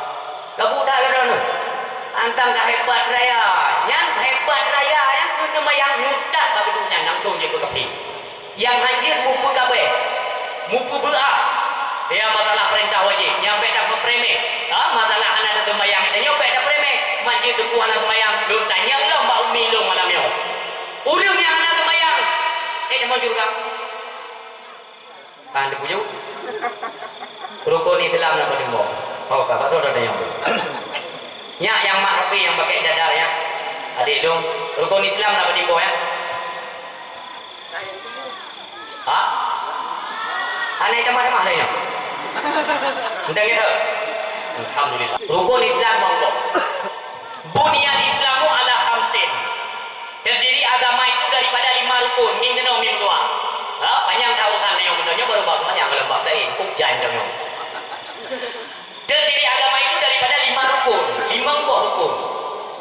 Lagu dak keudroe nyoe. Antang ka hebat raya. Nyang hebat raya nyang keu seumayang murtad bak geuduek nyan langsung jeuet keu kafé. Nyang hanjeuet meupeukabé, meupeubeu'ah. Ya, masalah peurintah wajéb, nyang bèk tapeupremeh. Ha, masalah hana taseumayang, tanyoe bèk tapremeh. Manjeuet teungku hana seumayang, lôn tanyong lom bak umi lôn malam nyoe. Ureueng nyang hana seumayang, eh, tamong syeuruga? Kan teupeujeuet? Rukon Islam na padum boh? Oh, ka, pakon droe tanyong. Nyak nyang mak tapi nyang pakai cadar nyak. Adék lôn, rukon Islam na padum boh nyak? Ha? Hana tamah-tamah lé nyoe. Entah gitu. Alhamdulillah. Rukon Islam monggo. Buniyal Islamu ala khamsin. Terdiri agama itu daripada lima rukun. Ngieng keunoe mim dua. Ha, panyang that urusan nyoe, nyoe baru bab panyang dalam bab lain. Ujan nyoe. Terdiri agama itu daripada lima rukun, lima boh rukun.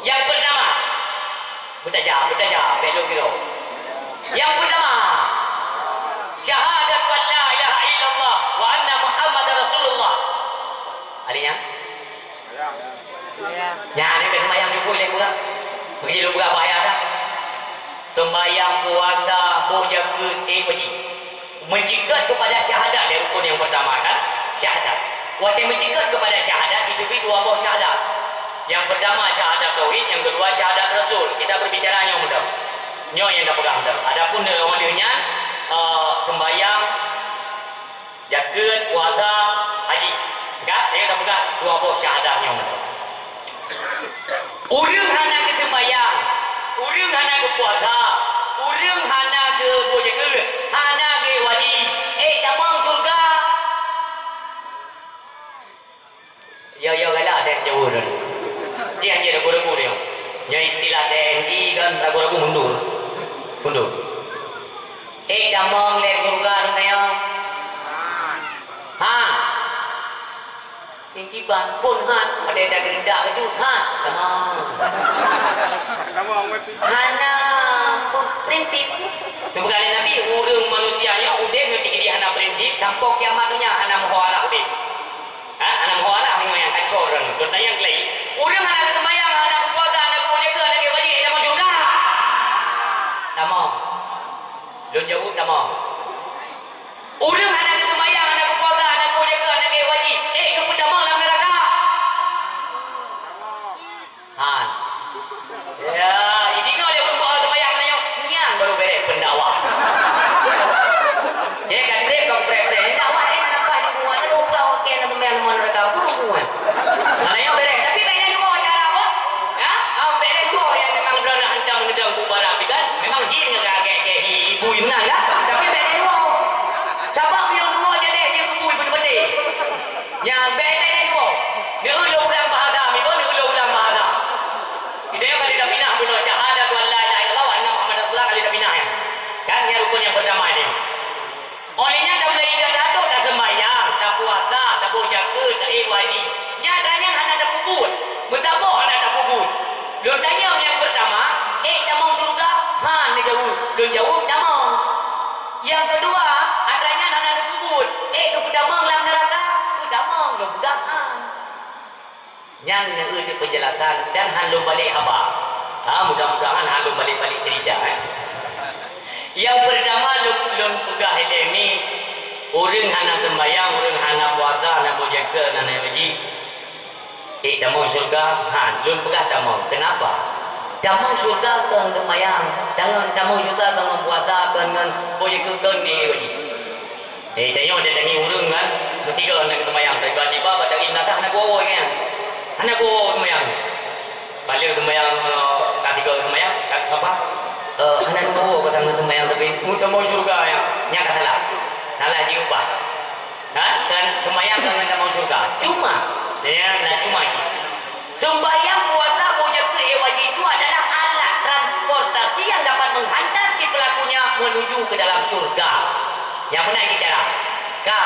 Yang pertama, beutaja, beutaja, bèk lôn kiro. Eh, wajib. Mencikot kepada syahadat, ya, rukun yang pertama kan, syahadat. Watèe mencikot kepada syahadat, itu pih dua boh syahadat. Yang pertama syahadat tauhid, yang kedua syahadat rasul. Kita berbicara nyoe mudah. Nyoe nyang tapeugah mudah. Adapun, eh, nyoe nyan, eh, sembahyang, jakeuet, puasa, haji. Kan? Nyang tapeugah dua boh syahadat nyoe mudah. Ureuëng hana geuseumbahyang, ureuëng hana geupuasa, ureuëng hana geuboh jakeuet, hana geuwajéb, ék tamong syeuruga? Yo, yo, galak deh jaweueb nyoe. Dia hanya ragu-ragu dia. Nyoe istilah T N I kan ragu-ragu mundur. Mundur. Ék tamong lé syeuruga nyoe? Ha. Tinggi ban pun han, ada dah gerendak kejut han. Tamong. Hana prinsip. Bukan Nabi, ureuëng manusia nyoe udeb nyoe tinggi hana prinsip, sampoe kiamat dunia hana meuho Allah udeb. Ha, hana meuho Allah nyoe nyang kacau ureuëng. Don tanyong lagi. Ureuëng hana geuseumbahyang, hana geupuasa, hana geupuasa, hana geuwajib, hana masuk syurga. Tamong. Lôn jaweueb tamong. Ureuëng hana geuseumbahyang, hana geupuasa, hana geujaga, hana geuwajéb, ék geupeutamong lam neuraka? Han. Ya, idingoe lé ureuëng bak seumbahyang nyoe, nyan baru bèrèh pendakwah. Jadi kan trép kong prèh-prèh. Dakwah laén nambah di rumah, ada upah wakil nak seumbahyang lam neuraka, bukan? Mana nyoe bèrèh, tapi bèk lé dua cara pun. Ya, am bèk lé dua yang memang droeneuh hantom neudong bu barang kan? Memang jin ngon agak ke ibu ingat kan? Tapi bèk lé dua. Sabab meunyoe dua jadi jin kubu ibu penting. Nyang bèk lé dua. Neulo ulang bahasa, mi pun neulo ulang bahasa. Kita yang kali dah pinah bunoe syahadat wa la ilaha illallah wa anna Muhammad Rasulullah kali dah pinah ya. Kan ya rukun yang pertama ini. Óh lheueh nyan tamulai ibadat, taseumbahyang, tapuasa, taboh zakeuet, taék wajéb. Nyata nyan hana tapeubuet, meusaboh hana tapeubuet. Lôn tanyong nyang peurtama, ék tamong syeuruga? Han, neujaweueb. Lôn jaweueb tamong. Nyang keudua, atra nyan hana neupeubuet, ék geupeutamong lam neuraka? Peutamong, lôn peugah han. Nyan neueu teuk peujelasan dan han lôn balek haba. Ha, mudah-mudahan han lôn balek-balek cerita, eh. Nyang peurtama lôn, lôn peugah ilée mi, ureuëng hana seumbahyang, ureuëng hana puasa, hana boh zakeuet, hana haji, ék tamong syeuruga? Han, lôn peugah tamong. Keunapa? Tamong syeuruga kon seumbahyang, tangon tamong syeuruga kon ngon puasa, kon ngon boh zakeuet, kon ngon haji. Eh, tanyoe ada tangi ureuëng kan, meusigoe hana geuseumayang, tiba-tiba bak tangi na hana geuwoe nyan. Hana geuwoe geuseumayang. Balik geuseumayang, eh, ka tiga geuseumayang, ka apa? Eh, hana geuwoe ka sama geuseumayang tapi meutamong syeuruga nyan. Nyan ka salah. Salah jiubah. Ha? Dan seumayang kan tamong syeuruga. Cuma, ya, na cuma. Seumbahyang, puasa, boh zakeuet, ék wajéb itu adalah alat transportasi yang dapat menghantar si pelakunya menuju ke dalam syurga. Nyang meunan bicara. Ka,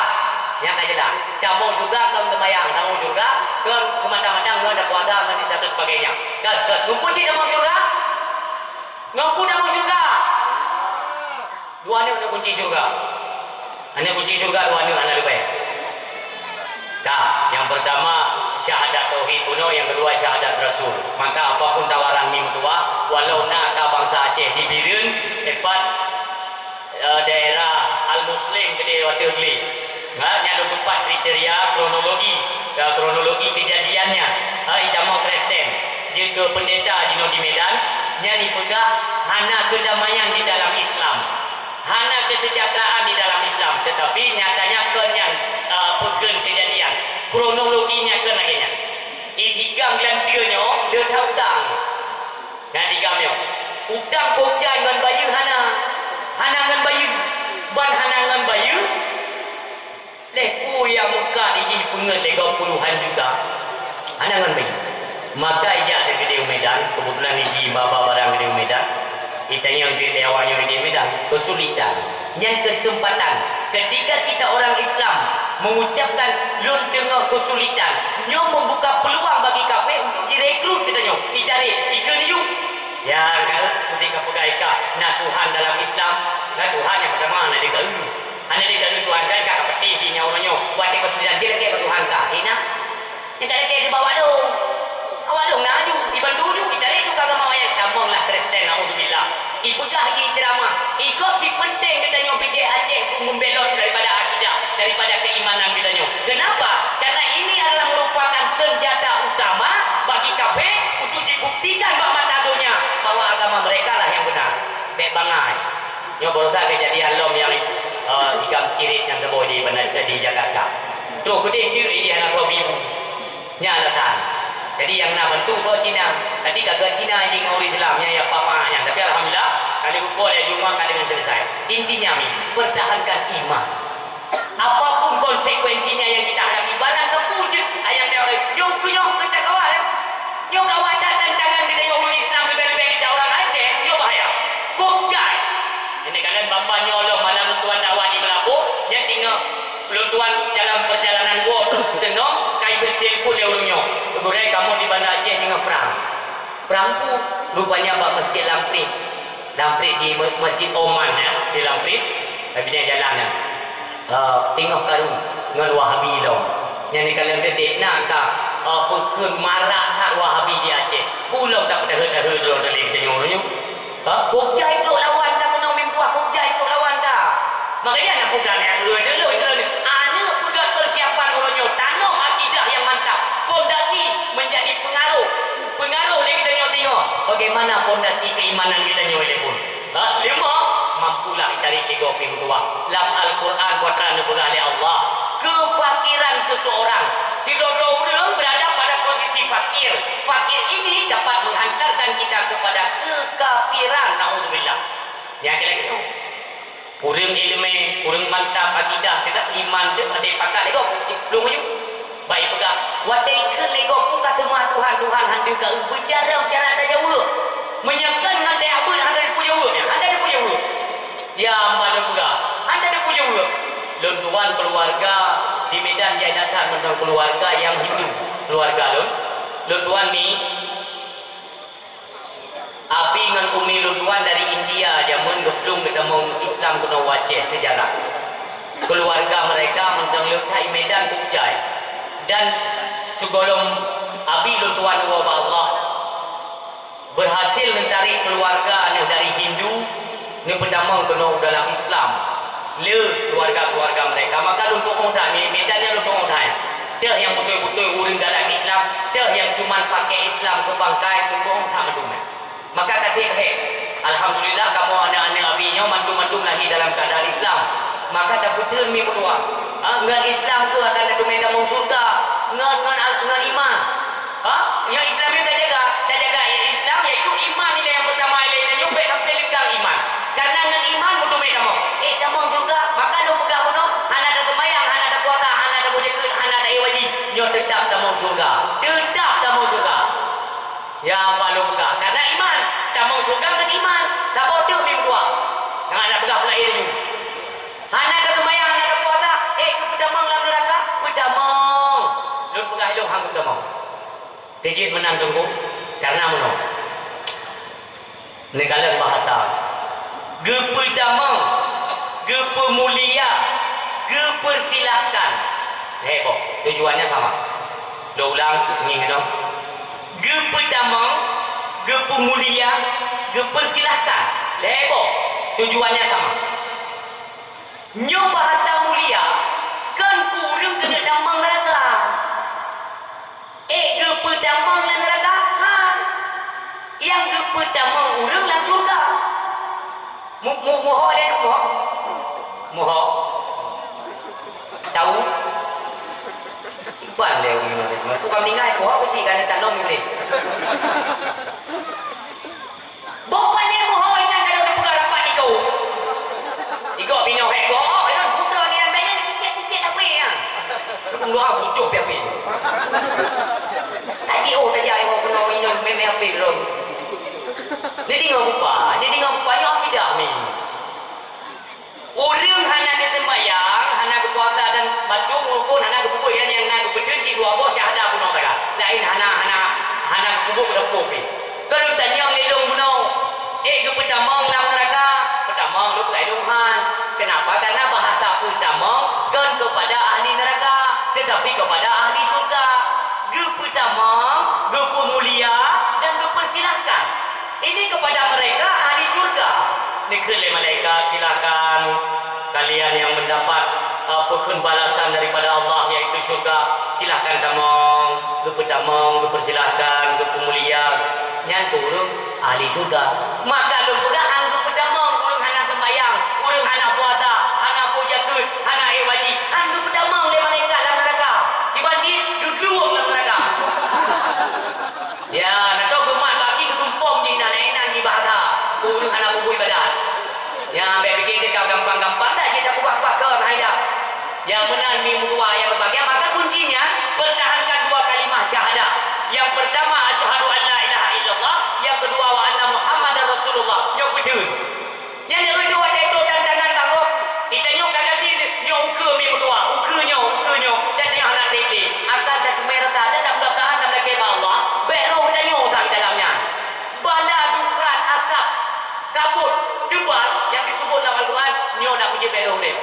nyang ka jeulaih. Tamong syurga kon seumbahyang, tamong syurga kon seumata-mata ngon puasa ngon dan sebagainya. Ka, ka, ngon peue cit tamong syurga? Ngon peue tamong syurga? Dua aneuk na kunci syurga. Aneuk kunci syurga dua aneuk hana leubeh. Ka, nyang peurtama syahadat tauhid bunoe, nyang keudua syahadat rasul. Maka apapun tawaran mi meutuah, walau na ka bansa Aceh di Bireuen, teumpat, eh, daerah Al-Muslim keudeh watée glé. Ha, nyan lôn tupat kriteria kronologi, ya, kronologi kejadiannya. Ha, itamong Kristen, jeuet keu pendeta jinoe di Medan, nyan ipeugah hana kedamaian di dalam Islam. Hana kesejahteraan di dalam Islam, tetapi nyatanya kon nyan, eh, peukreun kejadian. Kronologinya kon lagée nyan. Idigam glanteue nyoe le that utang. Nyan digam nyoe. Utang kok jai ngon bayeue hana. Hana ngon bayeue. Ban hana ngon bayeue, leh peue nyang meukat jih peungeut lé gob puluhan juta. Hana ngon bayeue. Maka ijak deh keudeh u Medan, keubeutulan iji ba-ba barang keudeh u Medan. Itanyong jeuet lé awak nyoe keudeh Medan, keusulitan. Nyan keuseumpatan. Ketika kita orang Islam mengucapkan, "Lôn teungoh keusulitan," nyoe membuka peluang bagi kafé untuk jirekrut geutanyoe. Itarek, ikeu neuyue. Ya, ka, putih ka peugah ika, na Tuhan dalam Islam, na Tuhan nyang peurtama, na di kaeu. Hana lé taneuk Tuhan, kan ka peutih di nyawa nyoe. Watée ka tulisan jih lakée bak Tuhan ka. Hina. Nyang ka lakée di bawah lôn. Awak lôn na aju, dibantu ju, dicari ju ka agama laén. Tamong lah Kristen, naudzubillah. Ibu Gah jih ceramah, ikot si penting geutanyoe bijéh Aceh untuk membelot daripada akidah, daripada keimanan geutanyoe. Kenapa? Karena ini adalah merupakan senjata utama bagi kafé untuk dibuktikan bak mata donya bahwa agama mereka lah yang benar. Bék bangai. Nyoe barosa kejadian lom nyang, eh, ikam cirit nyang teuboh di bandar, di Jakarta. Troh keudeh jeuet idéh hana soe bi bu. Nyan alasan. Jadi nyang na bantu keu Cina. Tadi ka keu Cina jih ngon ureueng Islam nyang ya papa nyan. Tapi alhamdulillah, ka lheueh uroe lé Jumat ka dengan selesai. Intinya mi, pertahankan iman. Apapun konsekuensinya yang kita hadapi, barang kapeue jeuet ayang dia orang, "Nyoe keu nyoe keu cakawat, eh. Nyoe ka wadah tantangan kita yang ureueng Islam, lebih-lebih kita orang Aceh, nyoe bahaya." Kok jai. Ini kalian bamba nyoe lom malam tuan dakwah di Meulaboh, nyan tinggal Lôn tuan dalam perjalanan woe teunong ka ibeuet telepon lé ureueng nyoe. "Gurèe, kamoe di Banda Aceh teungoh prang." Prang peue? Rupanya bak Masjid Lamprit. Lamprit di me-, Masjid Oman, ya, di Lamprit. Tapi dia jalan, ya. Eh, teungoh karu ngon Wahabi lom. Nyan di kalan geude na ka, eh, peukheun marak that Wahabi di Aceh. Ulôn tak peudaheuet-daheuet lôn dari geutanyoe nyoe. Ha? Kok jai trok lawan ka keunoe meutuah, kok jai trok lawan ka. Makanya aneuk muda ni, dulu, dulu, dulu, aneuk peugah persiapan uroe nyoe, tanom akidah yang mantap. Fondasi menjadi pengaruh, pengaruh lé geutanyoe singoh. Bagaimana fondasi keimanan geutanyoe lé pun? Ha? Lima, mampulah tarik lé gob meutuah. Lam Al-Quran, kuatra neupeugah lé Allah, kefakiran seseorang. Sidroe-droe ureueng berada pada posisi fakir. Fakir ini dapat menghantarkan kita kepada kekafiran. Naudzubillah. Nyang kira-kira. Ureueng ileumèe, ureueng mantap akidah, kita iman tu ada pakat lego, belum maju. Baik peugah, watèe ikheun lego pun ka teuma Tuhan, Tuhan hana ka beucara-cara tajaweueb. Meunyoe kan ngon tajak beuet hana tapeujaweueb, hana tapeujaweueb. Ya, maklum peugah, hana tapeujaweueb. Lôn tuan keluarga di Medan jai that mantong keluarga nyang Hindu, keluarga lôn. Lôn tuan ni, abi ngon umi lôn tuan dari India, jameun geuplueng geutamong Islam keunoe u Aceh, sejarah. Keluarga mereka mantong lôn that i Medan Bukjai. Dan sigohlom abi lôn tuan woe bak Allah, berhasil menarik keluarga nyang dari Hindu, neupeutamong keunoe u dalam Islam lé keluarga-keluarga mereka. Maka lôn tu'oh that, Mi-, Medan nyan lôn tu'oh that. Teuh nyang beutôi-beutôi ureueng dalam Islam, teuh nyang cuman pakai Islam keu pangkai, lôn tu'oh that mandum nyan. Maka ka trép hék. Alhamdulillah, kamoe aneuk-aneuk abi nyoe mandum-mandum lahé dalam keuadaan Islam. Maka tapeutheun mi meutuah. Ha, ngon Islam kheueh akan tateumé tamong syeuruga. Ngon, ngon, ngon iman. Ha? Nyoe Islam nyoe tajaga. Tajaga Islam, yaitu iman nilai nyang peutama ilèe nyoe bèk sampai leungkap iman. Karena ngon iman meuteumé tamong. Eh, tamong syeuruga, maka lôn peugah bunoe, hana taseumbahyang, hana tapuasa, hana tapujoe zakeuet, hana taék wajéb. Nyoe teutap tamong syeuruga. Teutap tamong syeuruga. Ya, Allah lôn peugah. Karena iman, tamong syeuruga ngon iman. Saboh teuk mi meutuah. Nyan hana peugah peulaén laju. Hana taseumbahyang, hana tapuasa, eh, geupeutamong lam neuraka, peutamong. Lôn peugah ilôn han geupeutamong. Keujeuet meunan Teungku, karena meunoe. Neukalon bahasa. Geupeutamong, geupeumulia, geupeusilahkan. Heboh, tujuannya sama. Lôn ulang, ngieng keunoe. Geupeutamong, geupeumulia, geupeusilahkan. Heboh, tujuannya sama. Nyoe bahasa mulia kon keu ureueng keuneuk tamong neuraka. Eh, geupeutamong lam neuraka? Han. Nyang geupeutamong ureueng lam syeuruga. Mu-, mu-, muho lé, muho. Muho. Tau? Iban lé ureueng nyoe. Tu ka meuninggai, muho beusi ka neutanong nyoe lé. Boh pané meuhôi nyan ka lheueh neupeugah rapat niko. Igoe pinoh hék goe, oh, lôn putroe nyan bèk nyan picet-picet hapé nyan. Lôn doa butoh pih hapé. Tadi oh tajak iwoe keunoe inong mé-mé hapé lôn. Jadi ngon rupa, jadi ngon rupa nyoe akidah mi. Ureueng hana geuseumbahyang, hana geupuasa dan bandum rukun hana geupeubeuet, nyan nyang na geupeuteun cit dua boh syahadat bunoe saga. Laén hana, hana, hana geupeubeuet, geupeubeuet pih. Kon lôn tanyong lé lôn bunoe, eh, geupeutamong lam neuraka? Peutamong lôn peugah lôn han. Kenapa? Karena bahasa peutamong kon kepada ahli neraka, tetapi kepada ahli syurga. Geupeutamong, geupeumulia, dan geupeusilahkan. Ini kepada mereka ahli syurga. Dikheun lé malaikat, "Silakan kalian yang mendapat, eh, peukheun balasan daripada Allah, yaitu syurga, silakan tamong, geupeutamong, geupeusilakan, geupeumulia." Nyan keu ureuëng ahli syurga. Maka lôn peugah, han geupeutamong ureuëng hana seumbahyang, ureuëng hana puasa, hana po jakeuet, hana ék wajéb, han geupeutamong lé malaikat lam neuraka. Kiban cit geuklueng lam neuraka. Ya, na toh geumat bagi geutumpom jih nan, eh, nan jih bahasa ureuëng hana peubuet ibadat. Ya, bèk pike teuka gampang-gampang dah jih tapeugah pakon hai dah. Ya, meunan mi meutuah nyang teubagia, maka kuncinya pertahankan dua kalimah syahadah. Yang pertama, asyhadu an la ilaha illallah. Yang kedua, wa anna Muhammadar Rasulullah. Cok beutôi. Nyan nyang keudua, watèe trok tantangan bak gob, geutanyoe ka jadi nyoe ukeue mi meutuah, ukeue nyoe, ukeue nyoe, dan nyoe hana trép lé. Akan tateumé rasa dan tamudah-mudahan dan lakèe bak Allah, bèk roh geutanyoe usah di dalam nyan. Bala dukhan asab kabut tebal nyang disebut lam Al-Quran, nyoe dak meujeuet bèk roh udép.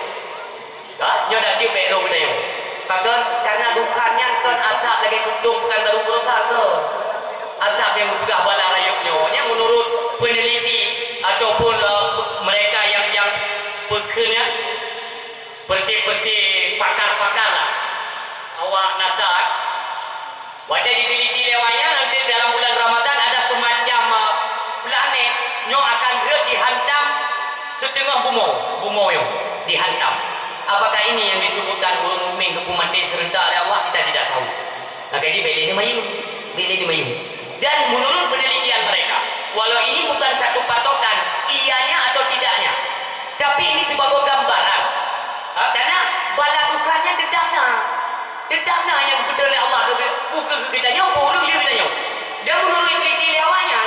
Ha? Nyoe dak jeuet bèk roh geutanyoe. Pakon? Karena dukhan nyan kon asab lagèe kuntong pekan baru peurosa ke. Asab nyang geupeugah bala rayeuk nyoe, nyan menurut peneliti ataupun, eh, mereka yang, yang peukheun nyan, peureuté-peureuté pakar-pakar lah. Awak NASA, Watèe jiteliti lé awak nyan, nanti dalam bulan Ramadan ada semacam, eh, planet nyoe akan rhët dihantam siteungoh bumoe, bumoe nyoe dihantam. Apakah ini yang disebutkan ureuëng mukmin geupeumaté seurentak lé Allah? Kita tidak tahu. Maka jih bèk lé neumayeueng, bèk lé neumayeueng. Dan menurut penelitian mereka, walau ini bukan satu patokan iyanya atau tidaknya, tapi ini sebagai gambaran. Ha, karena bala dukhan nyan teutap na. Teutap na nyang geupeudong lé Allah keu, bukon keu geutanyoe, bukon keu geutanyoe. Dan meunurot kriteria awaknyan,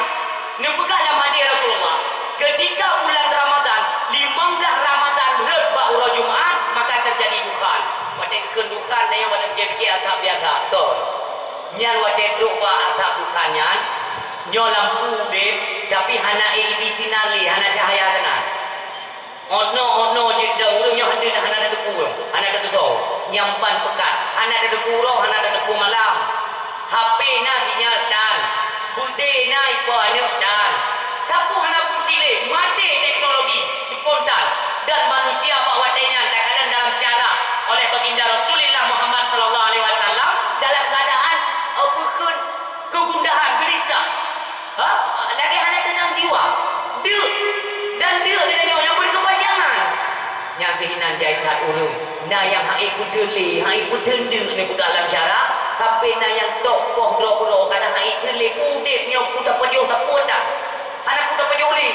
neupeugah lam hadis Rasulullah, keutika bulan Ramadan, limong blaih Ramadan rhot bak uroe Jumat, maka teujadi dukhan. Watèe geukheun dukhan, tanyoe watèe pike-pike asab biasa, beutôi. Nyan watèe trok bak asab dukhan nyan, nyoe lampu udeb, tapi hana A B C na lé, hana cahya keunan. Ono-ono jeuet dong ureuëng nyoe hana, hana tateupeue, hana tateutoe. Nyang ban peukat, hana tateupeue uroe, hana tateupeue malam. H P na sinyal tan, beudé na ipo aneuëk tan. Sapeue hana fungsi lé, maté teknologi spontan. Dan manusia bak watèe nyan takalon dalam syarah oleh Baginda Rasulullah Muhammad sallallahu alaihi wasallam dalam keadaan, eh, bukon keugundahan, geulisah. Ha? Lagèe hana teunang jiwa. Deuk. Dan deuk geutanyoe nyang beukeupanjangan. Nyang keuh inan jai that ureuëng. Na nyang hana peuteun lé, hana peuteun deuk neupeugah lam syarah, sampai na nyang tok poh droe keudroe, kadang hana peuteun lé, udeb nyoe peue tapajoh sapeue that. Hana peue tapajoh lé.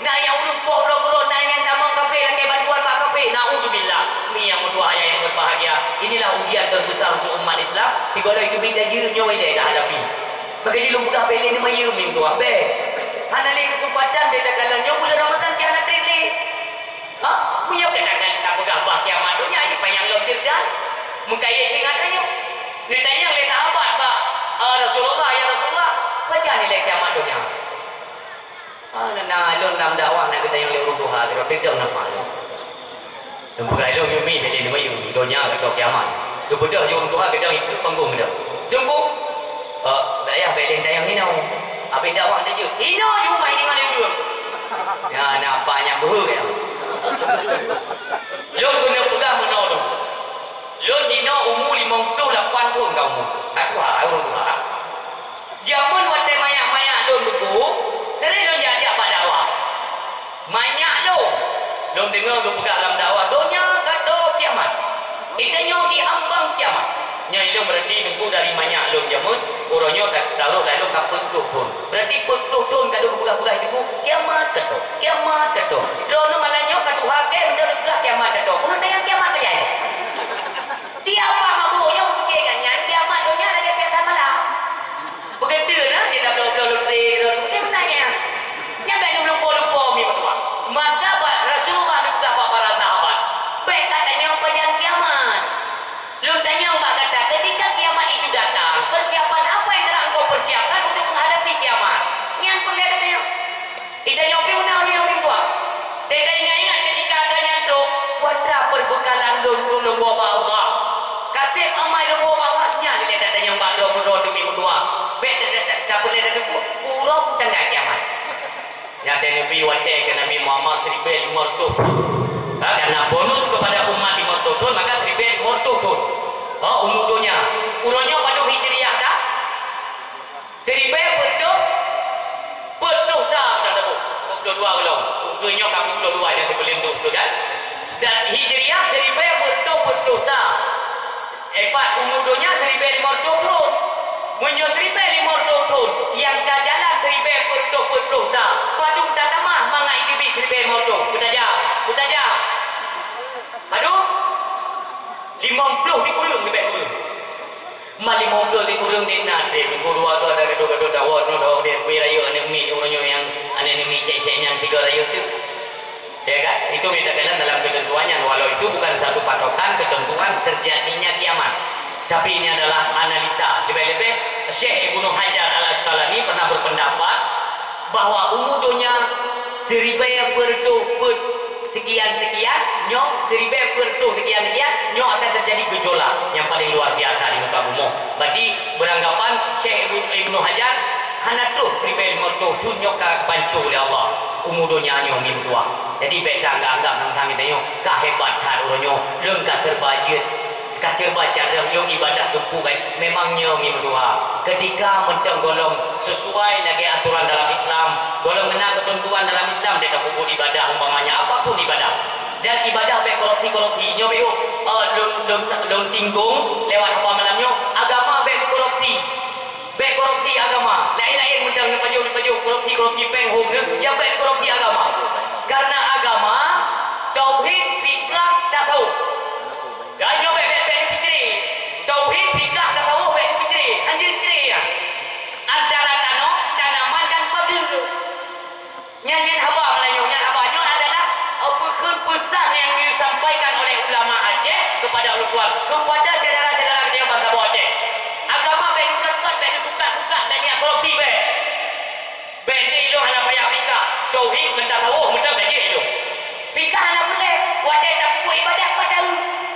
Na nyang ureuëng poh droe keudroe, na nyang tamong kafé lakèe bantuan bak kafé. Naudzubillah. Mi nyang meutuah ayah nyang berbahagia. Inilah ujian terbesar untuk umat Islam. Sigohlom teubiet laju nyoe ilèe tahadapi. Maka jih lôn peugah bèk lé neumayeueng minggu abéh. Hana lé keuseumpatan bèk takalon nyoe buleuen Ramadhan cit hana trép lé. Ha? Meunyoe keunan tapeugah bah kiamat donya, nyoe panyang lom ceureudah. Meukayèe cit ngon tanyoe. Neutanyong lé sahabat bak, eh, Rasulullah, "Ya Rasulullah, pajan ilèe kiamat donya?" Ah, na, na, lôn lam dakwah na geutanyong lé ureueng tuha, sidroe teudong nafah lôn. Lôn peugah lôn, "Nyoe mi, bèk lé neumayeueng, donya atau kiamat." Geubeudôh lé ureueng tuha geudong ikeue panggong geudong. "Teungku, eh, dayah bèk lé tanyong inoe. Abéh dakwah tajeuet." Inoe jih umat deungon lé ureueng. Ya, na apa nyang beuhe ya. Lôn keuneuk peugah meunoe lôn. Lôn jinoe umu limong ploh lapan thon ka umu. Ka tuha, ureueng tuha. Jameun watèe manyak-manyak lôn teungku, sering lôn jak-jak bak dakwah. Manyak lôn, lôn deungoe geupeugah lam dakwah, "Donya ka tô kiamat. Geutanyoe di ambang kiamat." Nyoe ilôn berarti teungku dari manyak lôn jameun, uroe nyoe ta-, tarôh lam lôn ka peuet ploh thon. Berarti peuet ploh thon ka lôn geupeugah-peugah teungku, "Kiamat ka tô, kiamat ka tô." Droeneuh malam nyoe ka tuha, kèe meunan lôn peugah kiamat ka tô. Keuneuk tanyong kiamat ka jai. Tiep mabök nyoe pike ngon nyan, kiamat donya lagèe piasa malam. Begitu nah, kita bloe-bloe lotre, lotre meunan nyan. Nyan bèk neulupo-lupo mi meutuah. Maka bak Rasulullah neupeugah bak para sahabat, "Bèk katanyong pajan kiamat. Lôn tanyong bak gata, ketika kiamat itu datang, persiapan apa yang telah engkau persiapkan untuk menghadapi kiamat?" Nyan peureulèe katanyong. Geutanyoe pih meunan ureueng nyang meutuah. Teuka ingat-ingat keutika gata nyan trok, peue atra peubeukalan lôn, lôn woe bak Allah. Ka sép amai lôn woe bak Allah, nyan ilèe tatanyong bak droe keudroe teumi meutuah. Bèk ta-, ta-, ta-, tapeureulèe tateupeue, uroe tanda kiamat. Nyang watée Nabi, watée keu Nabi Muhammad siribée limong reutôh thon. Ha, karena bonus kepada umat limong reutôh thon, maka siribée limong reutôh thon. Ha, umu donya. Uroe nyoe padub Hijriah ka? Siribée peuet reutôh, peuet reutôh sa, bukan tabu. Peuet reutôh dua ulôn. Ukeue nyoe ka peuet reutôh dua nyang sibeuleum tu, beutôi kan? Dan Hijriah siribée peuet reutôh peuet reutôh sa. Epat umu donya siribée limong reutôh thon. Meunyoe siribée limong reutôh thon, nyang ka jalan siribée peuet reutôh peuet reutôh sa, padub tatamah mangat jiteubiet siribée limong reutôh? Beutajam, beutajam. Padub? Limong ploh sikureueng leubeh kureueng. Ma limong ploh sikureueng di na, deh, minggu dua tu ada gadoh-gadoh dawot, nyoe dawot deh, kui rayeuk aneuk miet, uroe nyoe nyang aneuk miet cek-cek nyan tiga rayeuk tu. Ya kan? Itu minta kalian dalam ketentuannya, walau itu bukan satu patokan ketentuan terjadinya kiamat. Tapi ini adalah analisa. Lebih-lebih, Syekh Ibnu Hajar Al-Asqalani pernah berpendapat bahwa umu donya siribée peuet reutôh peuet sekian-sekian, nyoe siribée peuet reutôh sekian-sekian, nyoe akan terjadi gejolak yang paling luar biasa di muka bumoe. Berarti beranggapan Syekh Ibnu, Ibnu Hajar hana troh siribée limong reutôh thon nyoe ka banco lé Allah umu donya nyoe meutuah. Jadi bék taanggap-anggap teuntang geutanyoe ka hebat that uroe nyoe, lôn ka serba jeuet. Ka serba carông lôn ibadah teumpu kai, memang nyoe meutuha. Ketika mantong gohlom sesuai lagée atoran dalam Islam, gohlom na keuteuntuan dalam Islam, dia tapeubuet ibadah, umpamanya apapun ibadah. Dan ibadah bék korupsi-korupsi. Nyoe bék, oh, lôn, lôn, lôn singgung lewat haba malam nyoe, agama bék korupsi. Bék korupsi agama. Laén-laén mantong neupajoh-neupajoh korupsi-korupsi péng hom nyoe, nyang bék korupsi agama. Karena agama, tauhid, fikah, tasawuf. Geutanyoe bék, bék, bék neupiké. Tauhid, fikah, tasawuf bék neupiké. Hanjeuet piké nyan. Antara tanoh, tanaman dan pageue. Nyan, nyan haba Meulayu, nyan haba nyoe adalah, eh, peukheun peusan nyang disampaikan oleh ulama Aceh kepada ulôn tuan, kepada syedara-syedara geutanyoe bansa Aceh. Agama bék neukeukot, bék neubuka-buka dan nyang korupsi bék. Bék di ilôn hana payah fikah, tauhid, meutasawuf, meunan bék di ilôn. Fikah hana peureulée, watée tapeubuet ibadat pat taeu,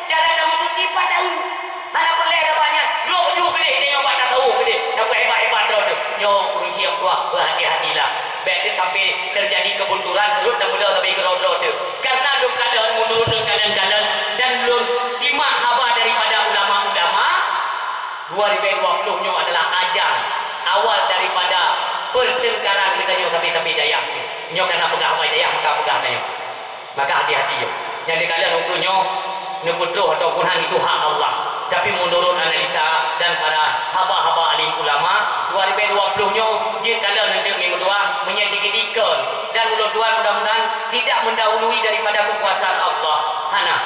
cara tameusuci pat taeu. Hana peureulée sabab nyan, lôk ju keudeh tanyoe bak tasawuf keudeh, tapeuhebat-hebat droe teuh. Nyoe ureuëng sieng tuha, beuhati-hatilah. Bék teuh sampai teujadi keubunturan, rhot tameulhö sabe keudroe-droe teuh. Karena lôn kalon, meunurot lôn kalon-kalon dan lôn simak haba daripada ulama-ulama, dua ribée dua ploh nyoe adalah ajang awal daripada peurteungkaran geutanyoe sabe-sabe dayah. Nyoe kana peugah awai dayah, maka peugah tanyoe. Maka hati-hati, nyan dikalon ukeue nyoe neupeutroh ataupun han, itu hak Allah. Tapi meunurot analisa dan para haba-haba alim ulama, dua ribée dua ploh nyoe jeuet kalon neujeuet minggu dua, meunyoe dikeudikeue dan ulôn tuan mudah-mudahan tidak mendahului daripada kekuasaan Allah. Hana.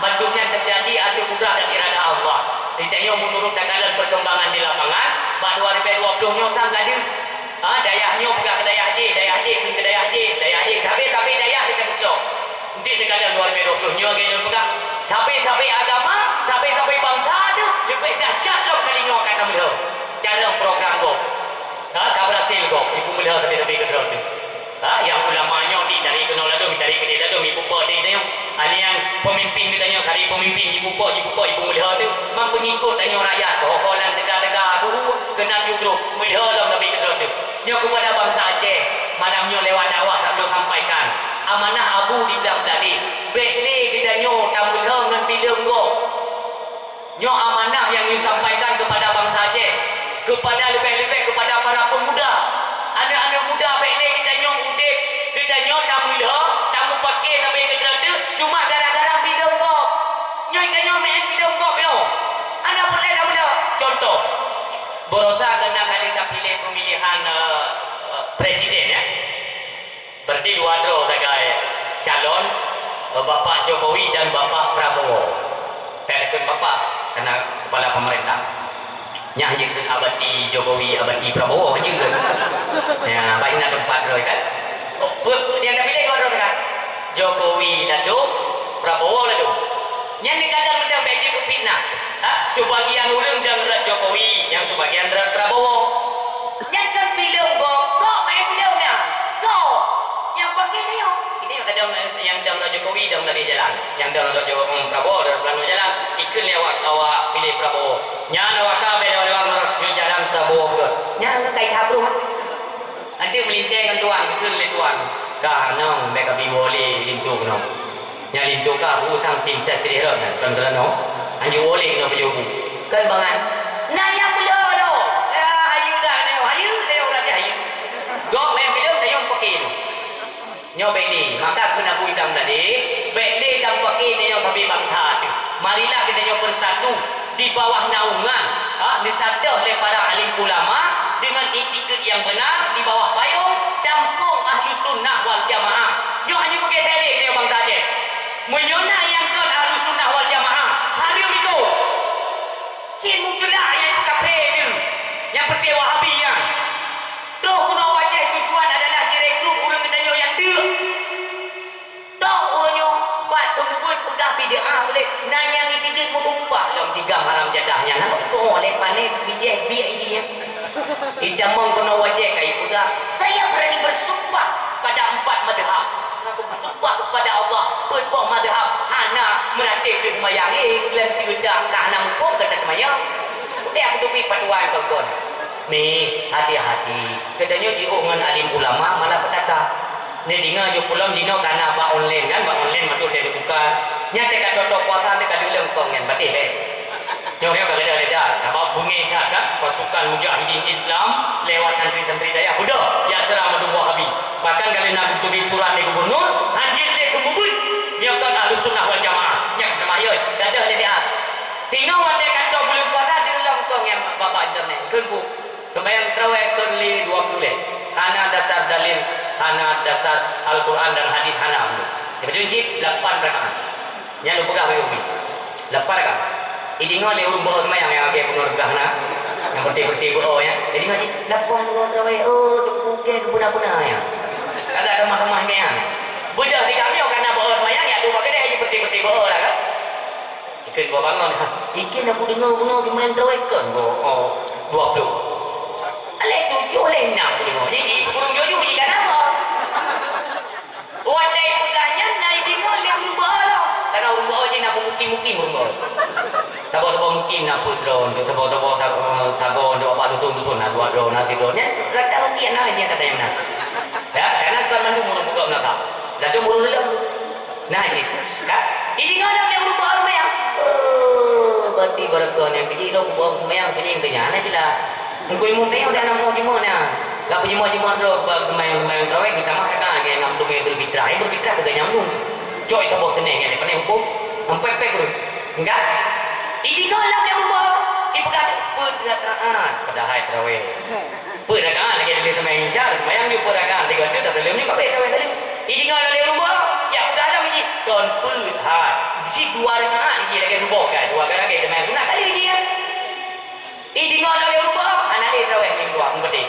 Bandum nyan teujadi ateueh kudrah dan iradah Allah. Di tanyoe meunurot takalon perkembangan di lapangan, bak dua ribée dua ploh nyoe sang ka deuh. Ha, dayah nyoe peugah keu dayah jih, dayah jih keu dayah jih, dayah jih. Sabe-sabe dayah teuka keudroe. Enteuk teukalon dua ribée dua ploh nyoe lagée nyoe peugah. Sabe-sabe agama, sabe-sabe bansa teuh leubeh dahsyat lom kali nyoe ka tameulhö. Cara program gob. Ha, ka berhasil gob, jipeumeulhö sabe-sabe keudroe teuh. Ha, nyang ulama nyoe di dari keunoe ladôm, dari keudeh ladôm, ibu po di tanyoe. Alian pemimpin di tanyoe, dari pemimpin ibu po, ibu po, ibu mulia tu. Mang pengikut tanyoe rakyat, ho-ho lam tega-tega aku, kena judroh, mulia lom tapi keudroe tu. Nyoe kepada bangsa Aceh, malam nyoe lewat dakwah tak boleh sampaikan. Amanah Abu di Blang tadi, bék lé di tanyoe tameulhö ngon bileueng gob. Nyoe amanah nyang lôn sampaikan kepada bansa Aceh, kepada leubeh-leubeh kepada para pemuda. Aneuk-aneuk muda bék lé geutanyoe udeb, geutanyoe tameulhö, tameupaké sabe keudroe teuh cuma gara-gara bileueng gob. Nyoe geutanyoe meu'en bileueng gob nyoe. Hana peureulée tameulhö. Contoh, baroesa keunan kali tapiléh pemilihan, eh, eh, presiden, ya. Berarti dua droe sagai calon, eh, Bapak Jokowi dan Bapak Prabowo. Saya kheun Bapak, karena kepala pemerintah. Nyan jeuet kheun Abati Jokowi, Abati Prabowo jeuet. Ya, baik na tempat droe kan. Oh, nyang tapiléh dua droe sagai. Jokowi ladôm, Prabowo ladôm. Nyan dikalon meunan bék jeuet keu fitnah. Ha? Sebagian ureuëng dong rot Jokowi, nyang sebagian rot Prabowo. Nyan kan bileueng gob, gob main bileueng nyan. Gob. Nyang paké nyoe. Ini ada dong nyang dong rot Jokowi, dong dari jalan. Nyang dong rot Jokowi, hmm, Prabowo, dong Prabowo jalan. Ikut lewat awak pilih Prabowo. Nyan awak ka lewat-lewat ngon jalan Prabowo beutôi. Nyan kai tabruh. Até meulintèe ngon tuan, geukheun lé tuan, "Ka nong, bèk ka bri woe lé linto keunoe. Nyang linto ka, bu sang tim ses sidéh rot nyan, kon keunoe. Hanjeuet woe lé keunoe pajoh bu." Kon bangai, "Na nyang peuleueh lom." Ya, hayeue dak nyoe, hayeue, tayong dak hayeue. Gob mè peuleueh, tayong paké nyoe. Nyoe bèk lé, maka kheun Abu Idam tadi, bèk lé tapaké tanyoe sabe bansa teuh. Marilah geutanyoe beusatu di bawah naungan, ha, neusadoh lé para alim ulama deungon itikeuet nyang beuna di bawah payong tampông Ahlus Sunnah wal Jamaah. Nyoe hanjeuet peugeser lé tanyoe bansa Aceh. Meunyoe na nyang kon Ahlus Sunnah wal Jamaah, hareuem ikot. Cit mutlak nyang kafé teuh, nyang peuté Wahabi nyan. Troh keunoe u Aceh tujuan adalah jirekrut ureueng geutanyoe nyang deuk. Toh uroe nyoe, pat seumeubeuet peugah bid'ah boleh, na nyang jiteubiet meutumpah lom tigam haram jadah nyan, na keuh lé pané bijéh biek jih nyan. Itamong keunoe wajéb ka ipeugah, "Saya berani bersumpah pada empat mazhab." Aku bersumpah kepada Allah, peuet boh mazhab hana meuratéb deuh seumayang, eh, lôn teudak ka hana muphom kata seumayang. Udah aku teubiet patuan kau kon. Ni, hati-hati. Geutanyoe jiôh ngon alim ulama, malah peutaka. Neudeungoe jih peulom jinoe kana bak online kan, bak online mandum teubuka. Nyan teuka toto puasa teuka leuleum kong nyan, patéh lé. Nyoe, nyoe ka geuda-geuda, sabab beungéh that kan, pasukan mujahidin Islam lewat santri-santri dayah beudôh, ya, seurang mandum Wahabi. Bahkan ka lheueh na geuteubiet surat lé gubernur, hanjeuet lé keu mubuet, nyoe kon Ahlus Sunnah wal Jamaah. Nyan teuma yoi, gadoh lé siat. Singoh watèe ka buleuen puasa, dilom kong nyan bak-bak internet. Kheun bu, Seumayang trawèh kon lé dua ploh lé. Hana dasar dalil, hana dasar Al-Quran dan hadis, hana. Sibeutoi cit lapan rakaat. Nyan lôn peugah bak gobnyan. Lapan rakaat. Ideungoe lé ureueng beuo seumayang nyang lagèe bunoe peugah na. Nyang peuté-peuté beuo nyan. Ideungoe cit lapan rakaat trawèh. Oh, teupeu gèt beuna-beuna nyan. Agak tamah-tamah nyan. Beudôh di kami, oh, kana beuo seumayang, ya, dua keudè, peuté-peuté beuo lah kan. Ikheun bak bangon, ha, ikheun aku deungoe bunoe seumayang trawèh kon, oh, oh, dua ploh. Alèh tujoh lé nam deungoe. Jadi, ureueng juju jih ka na apa? Watèe peugah nyan, na ideungoe lé ureueng beuo lom. Karena ureueng beuo jih na peumukim-mukim ureueng beuo. Saboh-saboh mukim na peuet droe, saboh-saboh sa-, sagoe, dua bak dusun-dusun na dua droe, na sidroe. Nyan, rata rugi na, nyan kata nyang na. Ya, karena kon mandum ureueng beuo na ka. Dah tu ureueng leuh. Nah, cit. Ka? Ideungoe lom lé ureueng beuo seumayang. Oh, berarti barakah nyan. Keuji lom beuo seumayang, keuji keu nyan. Nah, cit lah. Engkau imum tayong dah nama jemaah nyan. Ka peujumaah-jumaah droe, ba-, seumayang-seumayang trawèh, geutamah rakaat lagèe enam puluh meter fitrah. Eh, berfitrah bukan nyang nun. Cok itu bawah keuneng, ya, pandai hukum. Sampai pek ureueng. Enggak? Ideungoe lom lé ureueng beuo. Dipeugah peuet rakaat. Padahai trawèh. Peuet rakaat lagèe dilèe seumayang Isya, seumayang jih peuet rakaat, tiga tu dah lheuh nyoe ka bèk trawèh tadi. Ideungoe lé ureueng beuo, jak peugah lom jih, kon peuet hai. Jih dua rakaat jih lagèe suboh kan, dua rakaat lagèe seumayang sunat kali jih kan. Ideungoe lé ureueng beuo, hana lé trawèh nyoe dua, peuet.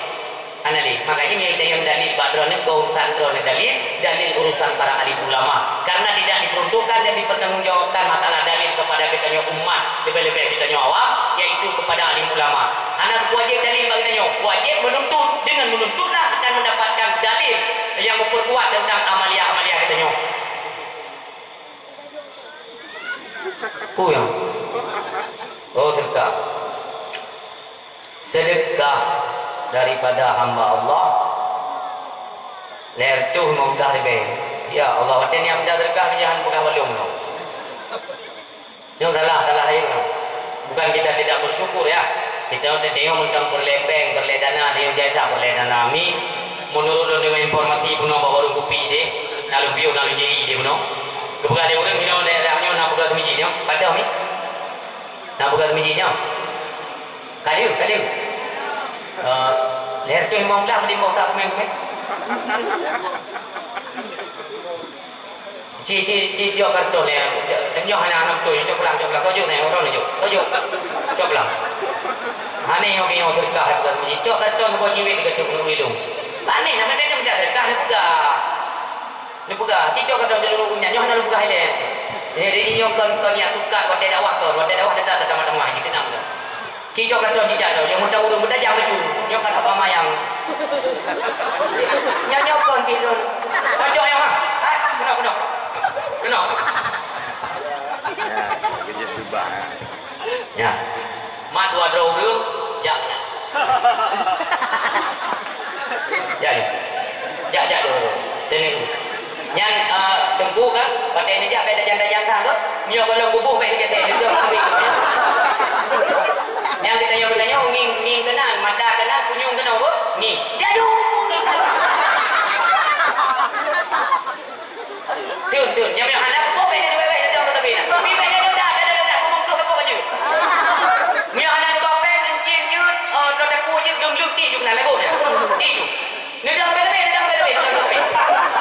Hana lé. Maka jih meunyoe tanyong dalil bak droeneuh, kon urusan droeneuh dalil, dalil urusan para alim ulama. Karena tidak diperuntukkan dan dipertanggungjawabkan masalah dalil kepada geutanyoe umat, leubeh-leubeh geutanyoe awam, yaitu kepada alim ulama. Hana wajéb dalil bagi tanyoe, wajéb menuntut. Dengan menuntutlah akan mendapatkan dalil yang memperkuat tentang amaliah-amaliah geutanyoe. Ku yang, oh, sedekah. Sedekah daripada hamba Allah, lhèe reutôh limong blah ribèe. Ya Allah, watèe niat mita sedekah, jangan peugah balum. Nyoe salah, salah ayeueng. Bukan kita tidak bersyukur, ya. Kita tengok mantong peureulèe pèng, peureulèe dana, tengok jasa peureulèe dana. Mi, menurut lôn deungö informasi bunoe bak warong kupi deh, na lôn piôh, na lôn jai deh bunoe. Geupeugah lé ureueng, "Inoe daerah nyoe na peugah miji nyoe." Padoh mi? Na peugah miji nyoe? Ka lheueh, ka lheueh. Eh, lhèe reutôh limong blah, meulimong blah, kumèng-kumèng. Ci, ci, ci, cok karton nyoe. Nyoe hana, hana beutôi. Cok pulang, cok pulang. Kau jok nyoe, orang jok. Kau jok. Cok pulang. Hana nyoe, nyoe sedekah, bukan bunyi. Cok karton, kau ciwet dekat tu, kena wilung. Pane, nama dia, dia sedekah, dia peugah. Dia peugah. Ci, cok karton, dia lurus nyan. Nyoe hana peugah ilèe. Jadi, jadi nyoe kon, kon nyang sukat, watèe dakwah kon. Watèe dakwah tetap, tetap, tetap, tetap, tetap. Cicok ka troh jijak tu, nyang meutan ureueng meutajam laju. Nyoe ka sapa mayang. Nyoe, nyoe kon pih lôn. Pacok nyoe, ha? Ha? Keunoe, keunoe. Keunoe. Ya. Mat dua droe ureueng, jak. Jak, ya. Nyan, eh, Teungku kan, watèe neujak bèk tajam-tajam that tu. Nyoe gohlom buboh bèk neujak teh, neujak teh. Nyan geutanyoe-geutanyoe ngieng, ngieng keunan, mata keunan, kunyueng keunan, bu, ngieng. Jadu! Tun, tun. Nyang hana buboh bèk jadi bèk, bèk jadi tapi. Tapi bèk jadi dah, bèk jadi dah, buboh tu apa baju. Nyang hana di bawah bèk, ngieng jeuet, eh, tu takut jeuet, dong jeuet, ti jeuet, nah, lagu dia. Ti jeuet. Neudong bèk-bèk, neudong bèk-bèk, neudong bèk-bèk.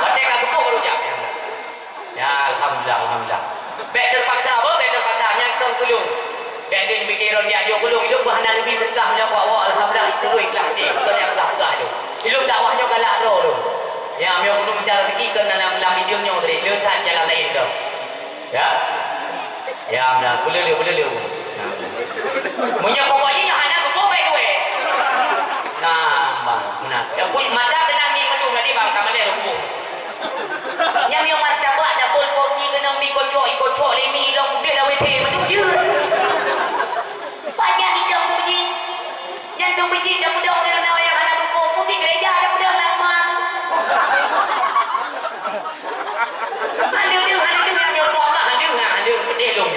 Watèe ka geupoh baru jak. Ya, alhamdulillah, alhamdulillah. Bèk teupaksa, boh, bèk teupaksa. Nyan keu ulôn. Bèk deuh pike lôn jak jok ulôn. Ulôn pun hana neubi seudeukah meunyoe keu awak, alhamdulillah, ulôn ikhlas até. Kon nyang peugah-peugah tu. Ulôn dakwah nyoe galak droe ulôn. Ya, meunyoe ulôn mita rezeki kon lam, lam ijeung nyoe tadi. Le that jalan laén tu. Ya. Ya, meunan. Peuleueh-leueh, peuleueh-leueh. Meunyoe pokok jih nyoe hana geuboh bèk duek. Nah, bang, meunan. Ya, pun mata keunan ngieng mandum tadi, bang, ka malèe rumpok. Nyang nyoe martabak, dapur kopi keunong mi kocok, ikocok lé mi, ilong ubit lam W C, mandum jeuet. Pajan idong tu jih. Nyan teumeujieb dan meudong ureueng na nyang hana dukong, musti gereja dan meudong lam ma. Hana deuh, hana deuh nyang nyoe Allah, hana deuh, hana deuh, peudeh lôn.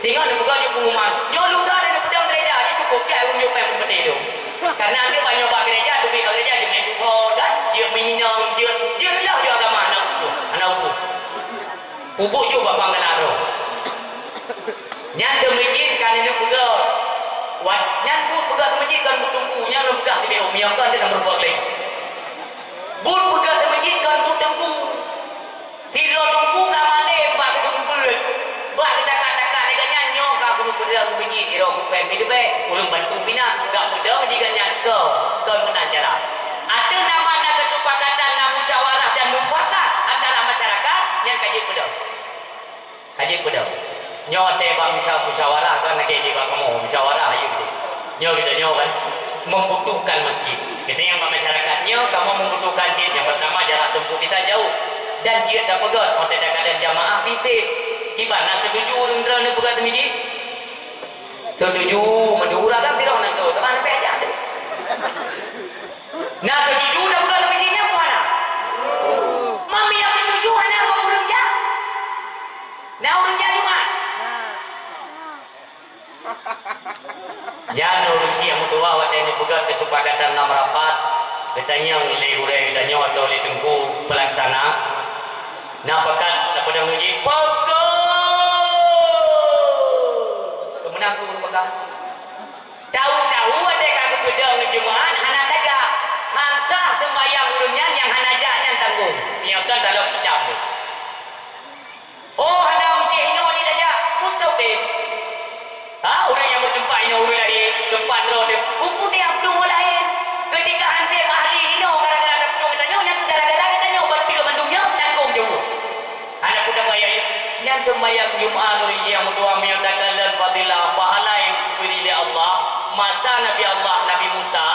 Singoh neupeugah jeuet keu uma. Nyoe luka dan neupeudong gereja, nyoe cukup jak ureueng jok péng peudeh lôn. Karena dia banyak bak gereja, teubiet bak gereja, jeuet meutuho dan jeuet meuinong, jeuet, jeuet lah jeuet agama, hana ukur, hana ukur. Ubuk jeuet bak pangkalan roh. Nyan teumeujieb ka neuneuk peugah. Wat, nyan buet peugah teumeujieb kon buet teungku, nyan lôn peugah teubiet, meunyoe kon teuka meurumpok lé. Buet peugah teumeujieb kon buet teungku. Sidroe teungku ka malém bak geuteupeue. Bak geutakak-takak lé gobnyan nyoe ka keuneuk peudong teumeujieb sidroe gupèng mi leubeh. Ureueng bantu pinan, gak peudong di gobnyan kon, kon meunan cara. Ateueh nama na keusepakatan, na musyawarah dan mufakat antara masyarakat, nyan ka jeuet peudong. Ka jeuet peudong. Nyoe watèe bak musya-, musyawarah kan lagèe di bak kamoe, musyawarah ayu tu. Nyoe geutanyoe kan membutuhkan masjid. Geutanyoe bak masyarakat nyoe kamoe membutuhkan masjid. Nyang pertama jarak tempuh kita jauh dan jeuet tapeugöt, watèe takalon jamaah bitek. Kiban na setuju ureueng droeneuh peugöt masjid? Setuju, meudura kan sidroe na tu, teuma leubeh jak tu. Na setuju tapeugöt masjid nyan peue hana? Mami nyang setuju hana ureueng jak. Na ureueng jak Jumat? Nyan ureueng syiek meutuah watèe neupeugöt keusepakatan lam rapat, geutanyong lé gurèe geutanyoe atau lé teungku peulaksana, na pakat tapeudong uji? Pakat! Keumeunang keu ureueng pakat? Tahu-tahu watèe ka geupeudong Jumat hana tajak, han sah seumayang ureueng nyan nyang hana jak nyan tanggong. Nyoe ka dalam kitab tu. Oh, hana meusti inoe ni tajak, mustahil. Ha, ureueng nyang meuteumpat inoe ureueng laén, teumpat droe teuh. Buku tiap dua laén. Ketika hanseb ahli inoe gara-gara tapeuduek geutanyoe, nyang gara-gara geutanyoe ban piôh mandum nyoe tanggong jaweueb. Hana peue tabayang. Nyan seumayang Jumat ureueng syiek meutuah meunyoe takalon fadilah pahala nyang geubri lé Allah. Masa Nabi Allah, Nabi Musa,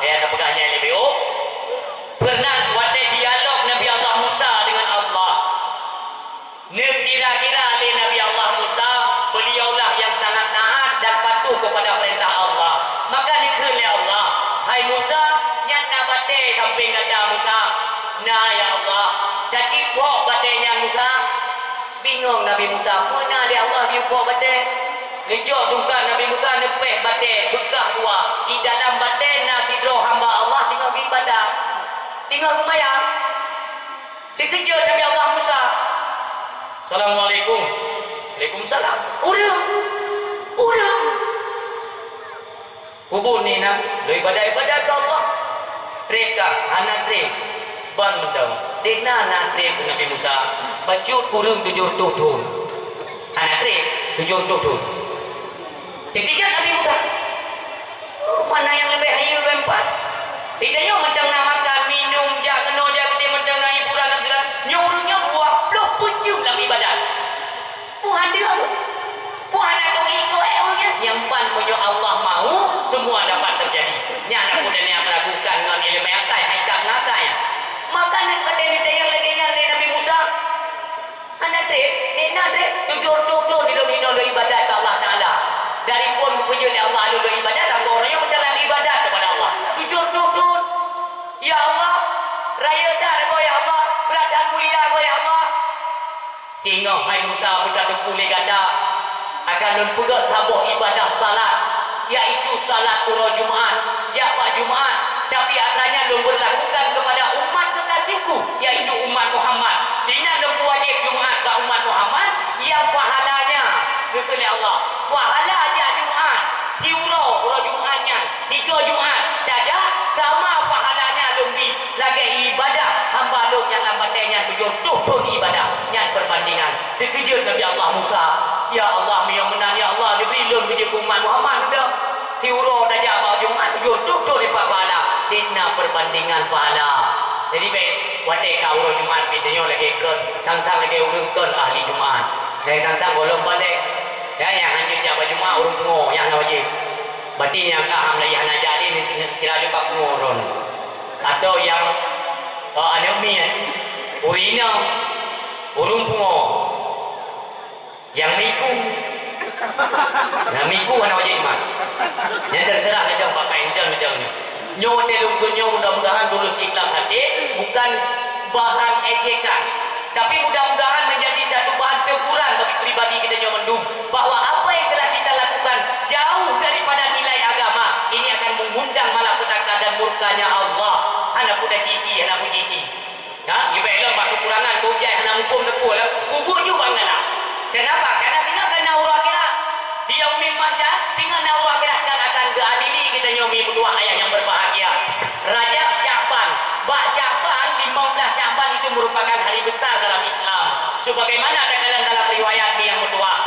ya, tapeugah nyan lé B O. Pernah watèe dialog Nabi Allah Musa dengan Allah. Neukira-kira lé Nabi Allah Musa, beliaulah yang sangat taat dan patuh kepada perintah Allah. Maka neukheun lé Allah, "Hai Musa, nyan na batèe sampéng gata, Musa." "Na, ya Allah." "Cacit phok batèe nyan, Musa." Bingong Nabi Musa, peue na lé Allah jiphok batèe. Neucok tungkat Nabi Musa, neupéh batèe, beukah dua. Di dalam batèe na sidroe hamba Allah teungoh geuibadat, teungoh seumayang. Dikeujot Nabi Allah Musa. "Assalamualaikum." "Waalaikumsalam." "Ureueng, ureueng." Ubun ni na, lôn ibadat-ibadat keu Allah. Trép kah? Hana trép. Ban mantong. Dek na, na trép keu Nabi Musa. Bacut kureueng tujoh reutôh thon. Hana trép, tujoh reutôh thon. Dikeujot Nabi Musa. Oh, mana nyang leubeh hayeue ban pat? Di tanyoe mantong na makan, minum, jak keunoe, jak keudéh, mantong na hiburan dan segala. Nyoe ureueng nyoe dua ploh peuet jeuem lam ibadat. Peue hana, peue hana teuieng keu ureueng nyan? Nyang ban meunyoe Allah mau, semua dapat terjadi. Nyan aku dan nyang meragukan ngon ileumèe akai, hai ka mengakai. Maka neupeuteuntèe nyang lagèe nyan lé Nabi Musa. Hana trép, eh, na trép. Tujoh reutôh thon ilôn hinoe lôn ibadat keu Allah Taala. Dari phon geupeujeuet lé Allah, Hai Musa, beutateupeue lé gata, akan lôn peugét saboh ibadah salat, yaitu salat uroe Jumat, jak bak Jumat, tapi atra nyan lôn beulakukan keupada umat keukasihku, yaitu umat Muhammad. Dinan lôn peuwajéb Jumat bak umat Muhammad, nyang pahalanya, geukheun lé Allah, pahala jak Jumat, siuroe uroe Jumat nyan, tiga Jumat, tajak sama pahalanya lôn bi lagée ibadah hamba lôn nyang lam batée nyan tujoh reutôh thon ibadah. Nyan peubandingan. Teukeujot Nabi Allah Musa, "Ya Allah, meunyoe meunan, ya Allah, neubri lôn beujeuet keu umat Muhammad dah. Siuroe tajak bak Jumat tujoh reutôh thon ipat pahala." Tieb na peubandingan pahala. Jadi bék watée ka uroe Jumat pih tanyoe lagée kon, sang-sang lagée ureuëng kon ahli Jumat. Lagée sang-sang gohlom balek. Ya, nyang hanjeuet jak bak Jumat ureuëng pungo, nyang na wajéb. Berarti nyang ka alhamdulillah hana jak lé, kira juga pungo droen. Atau nyang, eh, aneuk miet, ureueng inong, ureueng pungo. Nyang miku. Nyang miku hana wajéb iman. Nyan terserah lé dong pakai, lé dong, lé dong. Nyoe watée lôn kheun nyoe, mudah-mudahan tulus ikhlas até, bukan bahan ejekan. Tapi mudah-mudahan menjadi satu bahan teguran bagi pribadi kita nyoe mandum, bahwa apa yang telah kita lakukan jauh daripada nilai agama, ini akan mengundang malapetaka dan murkanya Allah. Hana peue tajiji, hana peue jiji. Ya, leubeh lom bak kekurangan, bujai hana muphom teupeu lah. Kubur ju bang galak. Kenapa? Karena tinggal kena uroe akhirat. Di yaumil mahsyar, tinggal na uroe akhirat dan akan geuadili kita nyoe mi meutuah ayah yang berbahagia. Rajab Sya'ban. Bak Sya'ban, limong blaih Sya'ban itu merupakan hari besar dalam Islam. Sebagaimana terkadang dalam riwayat yang meutuah.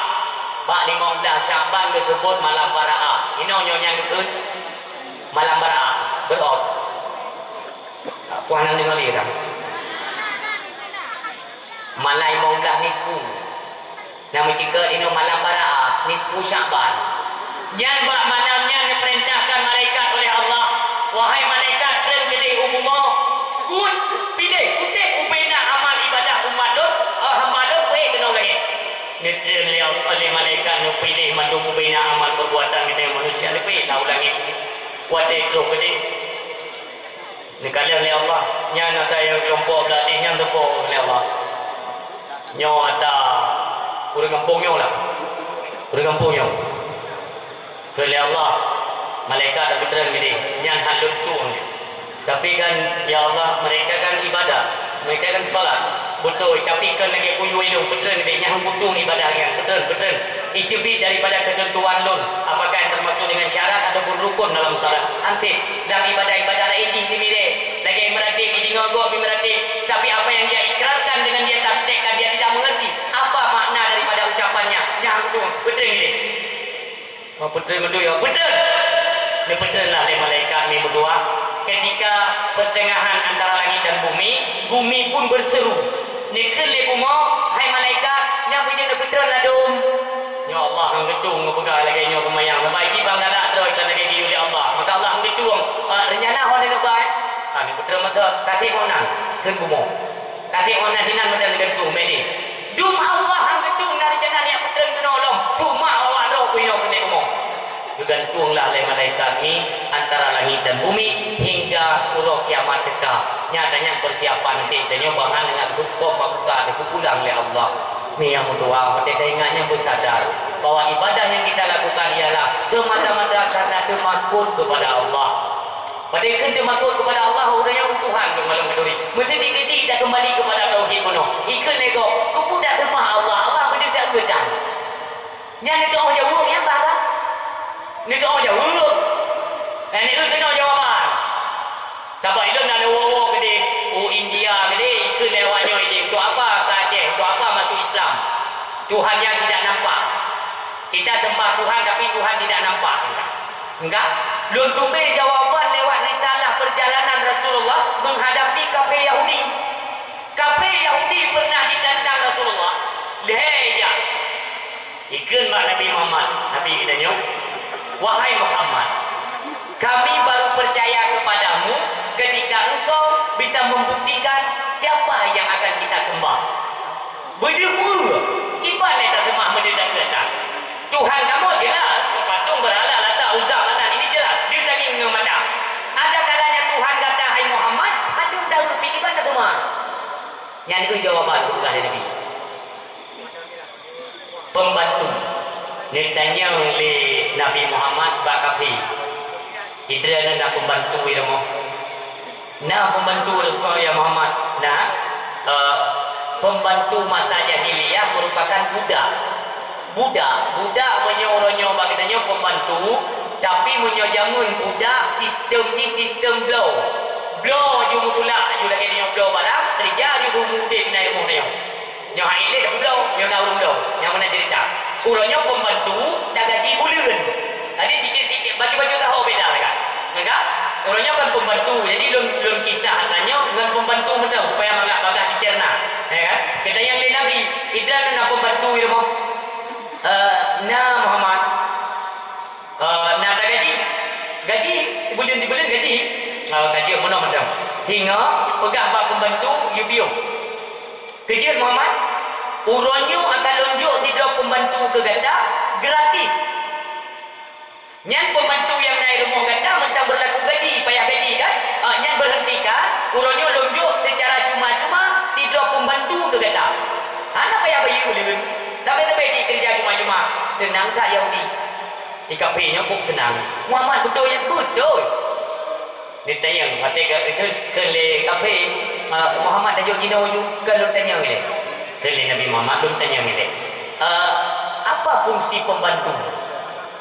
Bak limong blaih Sya'ban disebut malam Baraah. Inoe nyoe nyang dikeue malam Baraah. Berot. Puah nan deungoe lé dah. Malam limong blaih nisfu. Nyang meucikeu inoe malam Baraah, nisfu Sya'ban. Nyan bak malam nyan neupeurintahkan malaikat oleh Allah, "Wahai malaikat, treun keudeh u bumoe, kut pideh kutek ubena amal ibadah umat lôn, eh, hamba lôn, peuék keunoe langét." Neutreun lé, lé malaikat neupideh mandum ubena amal perbuatan geutanyoe manusia, neupeuék lam langét. Watée troh keudeh, Neukalon lé Allah, nyan ata nyang kelompok blah deh nyan teupeue lé Allah. Nyoe ata ureuëng gampông nyoe lah. Ureuëng gampông nyoe. Kheun lé Allah, malaikat tapeutreun keudeh, nyan han lôn tueng. Tapi kan, ya Allah, mereka kan ibadah, mereka kan salat. Beutôi, tapi kon lagée kuyue ilong, peutreun keudeh, nyan han kutueng ibadah nyan, peutreun, peutreun. Iteubiet daripada keuteuntuan lôn, apakah yang termasuk dengan syarat ataupun rukun dalam salat? Hantom, dalam ibadah-ibadah laén jih teumirée, lagée meuratéb, jideungoe gob jimeuratéb, tapi apa yang dia ikrarkan dengan dia tasdikkan, dia tidak mengerti apa makna daripada ucapannya. Nyang beutôi, beutôi nggih. Oh, beutôi, beutôi, ya, beutôi. Neupeutreun lah lé malaikat mi meutuah. Ketika pertengahan antara langit dan bumi, bumi pun berseru. Neukheun lé bumoe, "Hai malaikat, nyan peue jeuet neupeutreun ladôm?" Nyoe Allah nyang geutueng geupeugah lagée nyoe keumayang, sabai jih bang galak droe ka lagée geuyue lé Allah. Maka Allah nyang geutueng, "Ah, rencana ho neuneuk ba, eh?" "Ah, neupeutreun masa, ka seb ngon nan," kheun bumoe. "Ka seb ngon nan sinan masa neugantung, bèk lé." Dum Allah nyang geutueng na rencana neuk peutreun keunoe lom, cuma awak droe pih nyoe keuneuk bumoe. Geugantuenglah lé malaikat nyan antara langit dan bumi hingga uroe kiamat teuka. Nyan ata nyang persiapan, tanyoe bangai ngon huköm bak muka teuka pulang lé Allah. Nyoe nyang meutuah, watée taingat nyan beusadar bahwa ibadah yang kita lakukan ialah semata-mata karena teumakot kepada Allah. Watée kheun teumakot kepada Allah, ureuëng nyan Tuhan dong malam khanduri. Meuseuti-seuti takeumbali kepada tauhid bunoe. Ikheun lé gob, keupeue taseumah Allah, Allah beudeuh that geutan. Nyan neutu'oh jaweueb nyan bahasa. Neutu'oh jaweueb. Nyan neueu keunoe jawaban. Sabab ilôn na lôn woe-woe keudeh, u India keudeh, ikheun lé awak nyoe ideh, untuk apa ke Aceh? Untuk apa masuk Islam? Tuhan yang tidak nampak. Kita sembah Tuhan, tapi Tuhan tidak nampak. Enggak. Lôn teumé jawaban lewat risalah perjalanan Rasulullah menghadapi kafé Yahudi. Kafé Yahudi pernah ditantang Rasulullah. Lhée jak. Ikheun bak Nabi Muhammad, Nabi geutanyoe, "Wahai Muhammad, kami baru percaya kepadamu ketika engkau bisa membuktikan siapa yang akan kita sembah." Beudeuh peue? Kiban lé taseumah meudeuh that geutan. Tuhan kamoe jelas, patung beurhala, Lata, Uzza, Manat, ini jelas, deuh tangieng ngon mata. Ada kalanya Tuhan gata, hai Muhammad, hana taeu pih kiban taseumah. Nyan keuh jawaban geupeugah lé Nabi. Neutanyong lé Nabi Muhammad bak kafé, "Idroeneuh na peumbantu i rumoh?" "Na peumbantu, Rasulullah, ya Muhammad." "Na?" "Eh, peumbantu masa jahiliyah meurupakan budak." Budak, budak meunyoe uroe nyoe bak geutanyoe peumbantu, tapi meunyoe jameun budak sistem jih sistem bloe. Bloe ju meutulak, ju lagèe nyoe bloe barang, keureuja ju rumoh udép na i rumoh tanyoe. Nyoe hai lé dak bloe, nyoe na ureueng bloe, nyang meunan ceurita. Uroe nyoe peumbantu tagaji buleuen. Jadi sikit-sikit, baju-baju taho beda lagèe. Maka, uroe nyoe kan peumbantu, jadi lôn, lôn kisah atra nyoe ngon peumbantu mantong supaya mangat bagaih dicerna. Ya kan? Geutanyong lé Nabi, "Idroeneuh na peumbantu i rumoh?" "Eh, na Muhammad." "Eh, na tagaji?" "Gaji, sibuleuen-sibuleuen gaji?" "Eh, gaji meunoe mantong." "Hingoe, peugah bak peumbantu, yue piôh." "Keujeuet Muhammad, uroe nyoe akan lôn jok sidroe peumbantu keu gata gratis. Nyan peumbantu nyang na i rumoh gata mantong beurlaku gaji, payah gaji kan? Ah, nyan beureuntikan, uroe nyoe lôn jok seucara cuma-cuma sidroe peumbantu keu gata. Hana payah bayeue lé lôn. Sabe-sabe jih keureuja cuma-cuma." Seunang that Yahudi. Di kafé nyoe buet seunang. "Muhammad beutôi nyan?" "Beutôi." Neutanyong, watèe ka, kheun, kheun lé kafé, "Ah, Muhammad tajok jinoe ju, kon lôn tanyong ilèe." Kheun lé Nabi Muhammad, "Lôn tanyong ilèe. Ah, apa fungsi pembantu?"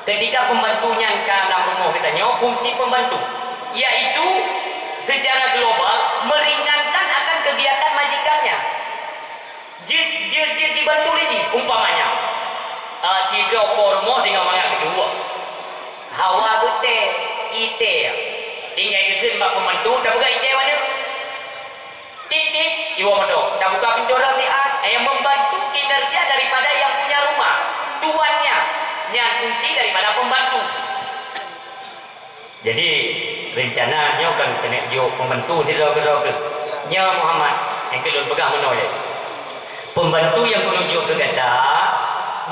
Ketika pembantu nyan ka lam rumoh geutanyoe, fungsi pembantu, yaitu secara global meringankan akan kegiatan majikannya. Jeuet, jeuet, jeuet jibantu lé jih, umpamanya, ah, sidroe po rumoh singoh mangat geuduek. Hawa geutée, itée. Tinggai geukheun bak pembantu, tapeugah itée u aneuk. Tiet-tiet, iwoe moto, tabuka pintoe rot siat, nyang membantu kinerja daripada yang punya rumah, tuannya. Nyan fungsi daripada pembantu. Jadi, reuncana nyoe kan keuneuk jok pembantu sidroe keudroe keuh. Nyoe Muhammad, nyang keu lôn peugah meunoe lé. Pembantu nyang keuneuk jok keu gata,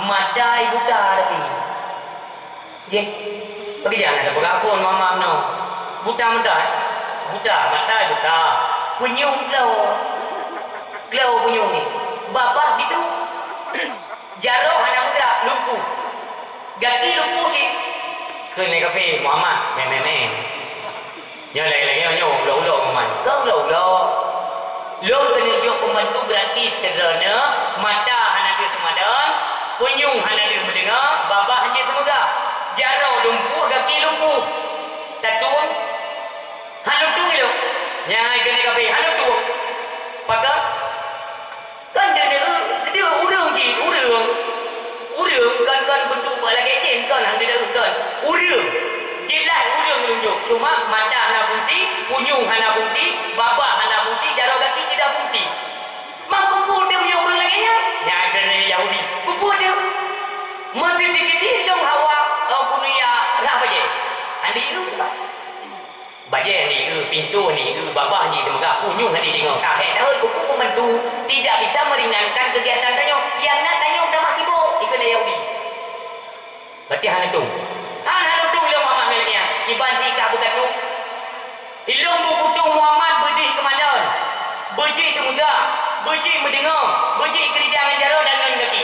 mata i buta tapi. Jih, bagi jangan ada peugah phon Muhammad meunoe. Buta mata, eh? Buta, mata i buta. Punyueng glou. Glou punyueng ni. Babah bitu. Jaroe hana meugerak, lumpuh. Gaki lumpuh cit. Kheun lé kafé, "Muhammad, mé, mé, mé." Nyoe lagèe-lagèe nyoe, ulok-ulok Muhammad. Kon ulok-ulok. Lôn keuneuk jok pembantu gratis keu droeneuh, mata hana deuh teumadon, punyueng hana deuh meudeungoe, babah han jeuet teumeugah. Jaroe lumpuh, gaki lumpuh. Tatueng? Han lôn tueng ilôn. Nyan kheun lé kafé, "Han lôn tueng." Pakon? Kon deuh, deuh, deuh ureueng cit, ureueng. Ureueng, kon, kon beuntuk bak lagèe jén, kon, han deuh, kon. Ureueng. Jeulaih ureueng lôn jok. Cuma mata hana fungsi, punyueng hana fungsi, babah hana fungsi, jaroe gaki tidak fungsi. Mang keupeue teuh meunyoe ureueng lagèe nyan? Nyan keuneuk Yahudi. Keupeue teuh? Meuseuti-keuti lôn hawa, eh, bunoe ya rhah bajèe. Han deuh, Bajèe han deuh, pintoe han deuh, babah han deuh teumeugah, punyueng han deuh deungoe. Ka hék dahôi keupeue pembantu tidak bisa meringankan kegiatan tanyoe. Nyang na tanyoe tamah sibok, ikheun lé Yahudi. Berarti hana tueng. Han, hana tueng lé Muhammad ngon lagèe nyan. Kiban sikap beukatueng. Ilôn beukutueng Muhammad beudéh keumalon, beujeuet teumeugah, beujeuet meudeungoe, beujeuet keurija ngon jaroe dan ngon gaki.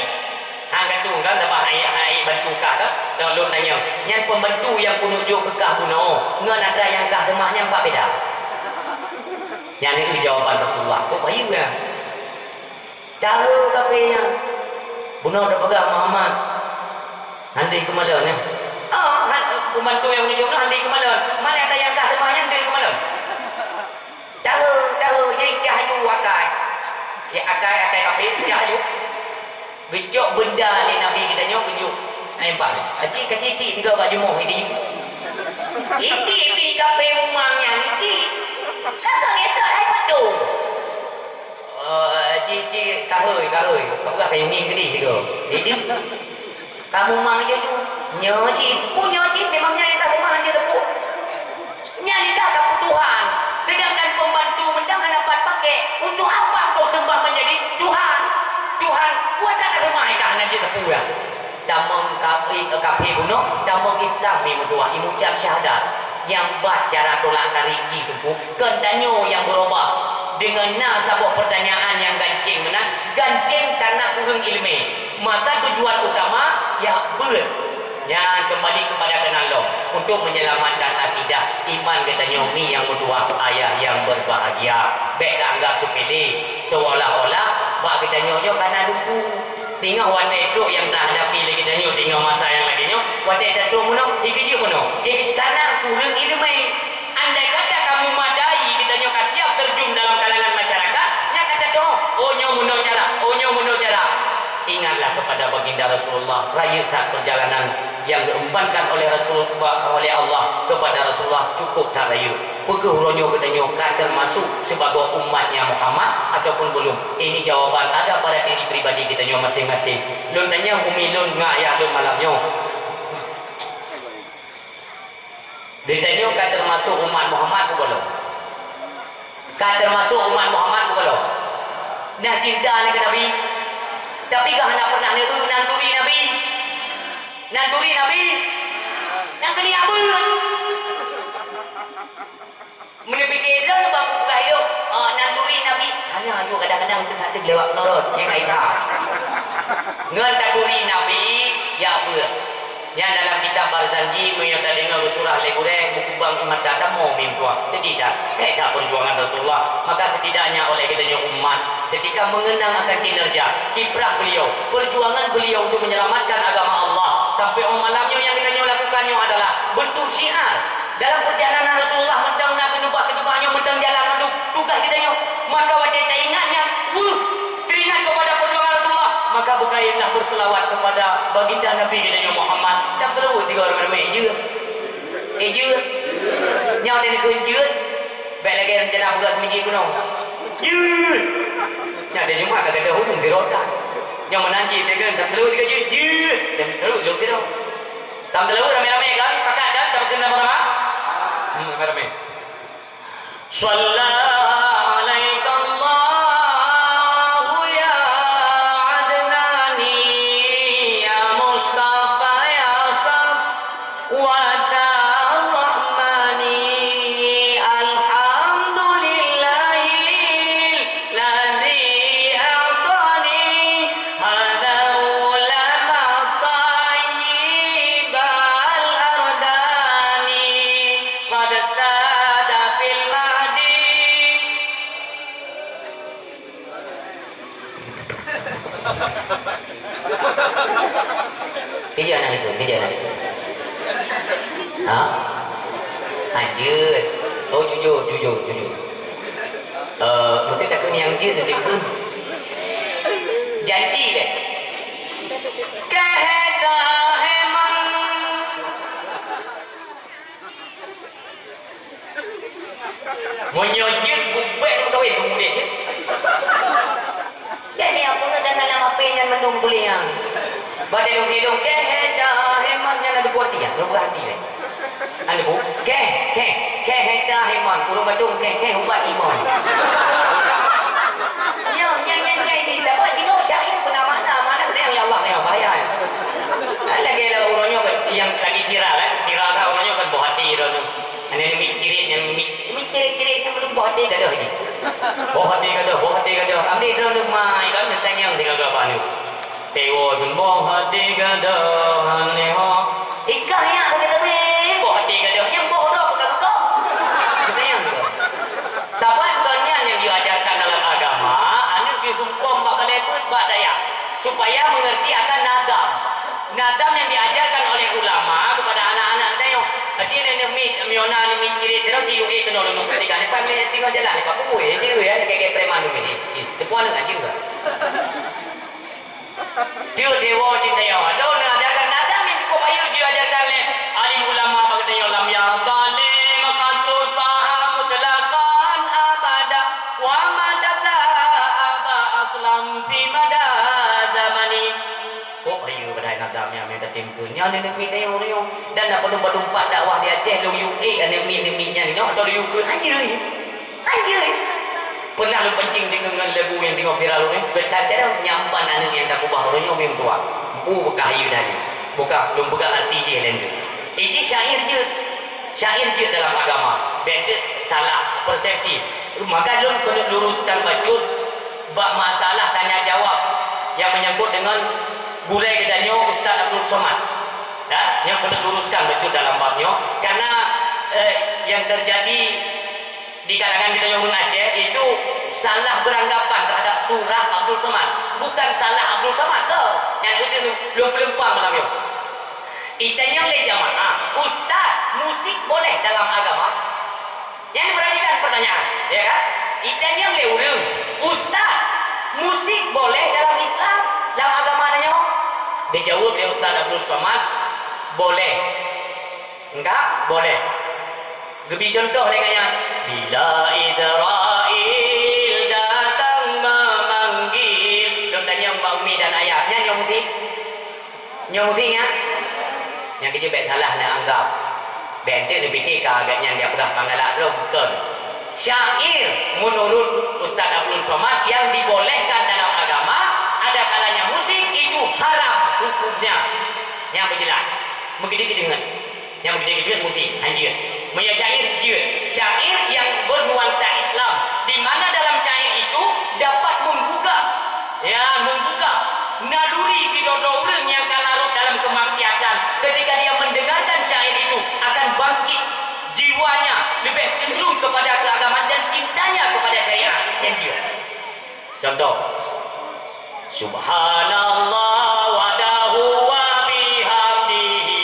Han ka tueng kan, sabab hai, hai bantu kah kan? Lôn tanyong, nyan pembantu nyang keuneuk jok keu kah bunoe, ngon atra nyang kah seumah nyan pat beda? Nyan keuh jawaban Rasulullah. Kok bayeue nyan? Cara kafé nyan. Bunoe tapeugah Muhammad. Han deuh keumalon, nyan. Ah, han, pembantu nyang meunyoe jumlah han deuh keumalon. Man atra nyang kah seumah nyan han deuh keumalon? Tahu, tahu, nyai cah aju akai. Ya, akai, akai kafé, cah aju. Geucok beunda lé Nabi geutanyoe geujok nembak. Aci kaci itik tiga bak jumoh idi. Itik, itik kafé mumang nyan, itik. Kakak ngetok hai patung. Oh, ci, ci, kahôi, kahôi. Kau peugah kayong ngieng tadi, tiga. Jadi, kamu mang je tu. Nyoe cit. Peue nyoe cit? Memangnya nyang ka seumah hana teupeu? Nyan nikah ka peue Tuhan. Sedangkan pembantu mantong hana pat pakai. Untuk apa engkau sembah menjadi Tuhan? Tuhan, buat tak ka seumah nikah hana teupeu dah. Tamong kafé, kafé bunoe, tamong Islam ni meutuah, imucap syahadat. Nyang bat cara tolak tarik jih teungku, kon tanyoe nyang beurubah. Deungon na saboh peurtanyaan nyang gancéng meunan, gancéng karena kureueng iéleumé. Maka tujuan utama, ya, beuet. Nyan keumbali keupada keunan lom untuk menyelamatkan akidah iman geutanyoe, mi nyang meutuwah, ayah nyang berbahagia. Bék taanggap seupele, seolah-olah bak geutanyoe nyoe kana lumpur. Singoh watée trok nyang tahadapi lé geutanyoe, singoh masa nyang lagée nyoe, watée tatrok meunoe, jikeujeut meunoe, eh, kana kureueng iéleumé. Andai kata kamoe madai, geutanyoe ka siap terjun dalam kalangan masyarakat, nyan ka tateu'oh, oh, nyoe meunoe cara, oh, nyoe meunoe cara. Ingatlah kepada baginda Rasulullah, rayeuk that perjalanan yang diembankan oleh Rasul, oleh Allah kepada Rasulullah cukup that rayeuk. Peu kheueh uroe nyoe geutanyoe ka teumasuk sibagoe umatnya Muhammad ataupun belum? Ini jawaban ada pada diri pribadi geutanyoe maséng-maséng. Lôn tanyong umi lôn ngon ayah lôn malam nyoe. Geutanyoe ka teumasuk umat Muhammad peu gohlom? Ka teumasuk umat Muhammad peu gohlom? Nah cinta nyan keu Nabi, tapi kah hana pernah neu-eu nan turi Nabi? Nan turi Nabi? Nyang keuneuk beuet. Meunyoe pike droe bak buka hidup, oh, nan turi Nabi. Hanya nyoe kadang-kadang teuka lewat nurut, nyang ka ita. Ngon taturi Nabi, ya beuet. Nyan dalam kitab Barzanji, meunyoe tadeungoe geusurah lé gurée, meukubang ié mata tamong mimpuah. Sedih that. Kayak that perjuangan Rasulullah. Maka setidaknya oleh geutanyoe umat, ketika mengenang akan kinerja, kiprah beliau, perjuangan beliau untuk menyelamatkan agama Allah, sampai oh malam nyoe nyang geutanyoe lakukan nyoe adalah bentuk syiar. Dalam perjalanan Rasulullah mantong na keuneubah-keuneubah nyoe mantong jalan mandum tugaih geutanyoe. Maka watée taingat nyan, weueh, teringat kepada perjuangan Rasulullah, maka beukailah berselawat kepada baginda Nabi geutanyoe Muhammad. Dan teuleuweuh tiga ramé-ramé jeuet. Eh, jeuet. Nyoe watée neukheun jeuet, bék lagée rencana peugah meujeuet bunoe. Jeuet. Nyoe watée Jumat ka gadôh ureuëng di rota. Nyoe meunan cit, dia kan, dan teuleuweuh tiga jeuet, jeuet. Dan teuleuweuh lôn tiroe. Tam teuleuweuh ramé-ramé kan? Pakat kan? Tam kheun sama-sama? Hmm, ramé-ramé. Shalla alaikallahu ya Adnani, ya Mustafa, ya Saf. Wa ta Rahmani, alhamdulillahil ladzi a'tani hadzal ulama thayyibal ardani qad sada fil mahdi. Keujeuet aneuk itu, keujeuet aneuk itu. Ha? Hanjeuet. Oh, jujur, jujur, jujur. Eh, mungkin takut yang jeuet nanti pun. Janji deh. Keheka heman. Meunyoe jeuet bubek meukawen, peumuda jeuet. Jadi, apa ngon dan dalam api nyan mandum tuléh nyan? Badai lungkeh-lungkeh, heda, heman nyan ada buah hati, ya? Ada buah hati, ya? Ada bu-, keh, keh, keh, heda, heman. Ureuëng batung, keh, keh, ubat iman. Ya, yang, yang, yang, yang, dapat tengok syair pernah mana, mana sedang, ya Allah, ya, bahaya, ya. Lagi lah orang nyoe yang lagi viral, eh. Viral kan orang nyoe kan buah hati orang nyoe. Aneuk miet cirit nyang miet, miet cirit-cirit nyang belum boh até gadoh jih. Boh até gadoh, boh até gadoh. Amdeh droeneuh mai kan neutanyong sigaga bak aneuk. Tewo sun boh até gadoh aneuk ho. Ikah nyak sabe-sabe boh até gadoh nyang boh droe ka geugoh. Neutanyong sigoe. Sabab kon nyan nyang jiajarkan dalam agama, aneuk jisumpom bak balée beuet bak dayah, supaya mengerti akan nazam. Nazam yang diajarkan oleh ulama kepada anak-anak geutanyoe. Aci aneuk miet, meunyoe na aneuk miet cirit, sidroe ci yue keunoe lôn ketika ni, pan tinggai jalan, ni, Pak Pukui, ya, ci yue, ya, kayak preman tu ni. Ih, teupeu aneuk aci juga. Tieu dewa cinta nyoe. Adoh, na ajaran nazam yang cukup ayu diajarkan oleh alim ulama bagi geutanyoe, lam yadhalim qattu taha mutlaqan abada, wa ma tata aba aslam fi mada zamani. Kok riyeuk padahai nazam nyan meunan tatimpeue. Nyan aneuk miet tanyoe-nyoe. Dan na padum-padum pat dakwah di Aceh, lôn yue ék aneuk miet-aneuk miet nyan nyoe atau lôn yue keu hanjeuet. Hanjeuet. Pernah lôn pancing deungon lagu nyang teungoh viral nyoe, beuta cara nyampan aneuk nyang takeubah uroe nyoe meutuah. Empu beukah yue dan nyoe. Buka, lôn peugah arti jih laén tu. Iji syair jeuet. Syair jeuet dalam agama. Bék jeuet salah persepsi. Maka lôn keuneuk luruskan bacut bak masalah tanya jawab nyang meunyangkot deungon gurée geutanyoe Ustaz Abdul Somad. Ya, nyang keuneuk luruskan bacut dalam bab nyoe, karena, eh, yang terjadi di kalangan geutanyoe ureuëng Aceh itu salah beranggapan terhadap surah Abdul Somad. Bukan salah Abdul Somad, toh. Nyang itu lôn peuleumpang malam nyoe. Itanyong lé jamaah, "Ustaz, musik boleh dalam agama?" Nyan perhatikan pertanyaan, ya kan? Itanyong lé ureuëng, "Ustaz, musik boleh dalam Islam, dalam agama tanyoe?" Dijaweueb lé Ustaz Abdul Somad, "Boleh." Enggak? Boleh. Geubi contoh lé nyan. Bila Israel datang memanggil. Lôn tanyong bak umi dan ayah, nyan nyang musik? Nyoe musim nyan, nyang keujeuet bék salah neuanggap. Bék enteuk neupike ka agak nyan jak peugah panggalak droe, bukon. Syair menurut Ustaz Abdul Somad yang dibolehkan dalam agama, ada kalanya musik itu haram hukumnya. Nyang beujeulaih. Meukeudeh-keudeh ngon. Nyang meukeudeh-keudeh ngon musik, hanjeuet. Meunyoe syair, jeuet. Syair yang bernuansa Islam, di mana dalam syair itu dapat menggugah Ya, membuka naluri sidroe-droe ureuëng nyang ka larot dalam kemaksiatan. Ketika dia mendengarkan syair itu, akan bangkit jiwanya, lebih cenderung kepada keagamaan dan cintanya kepada syariat. Nyan jeuet. Contoh, Subhanallah wa dahu wa bihamdihi,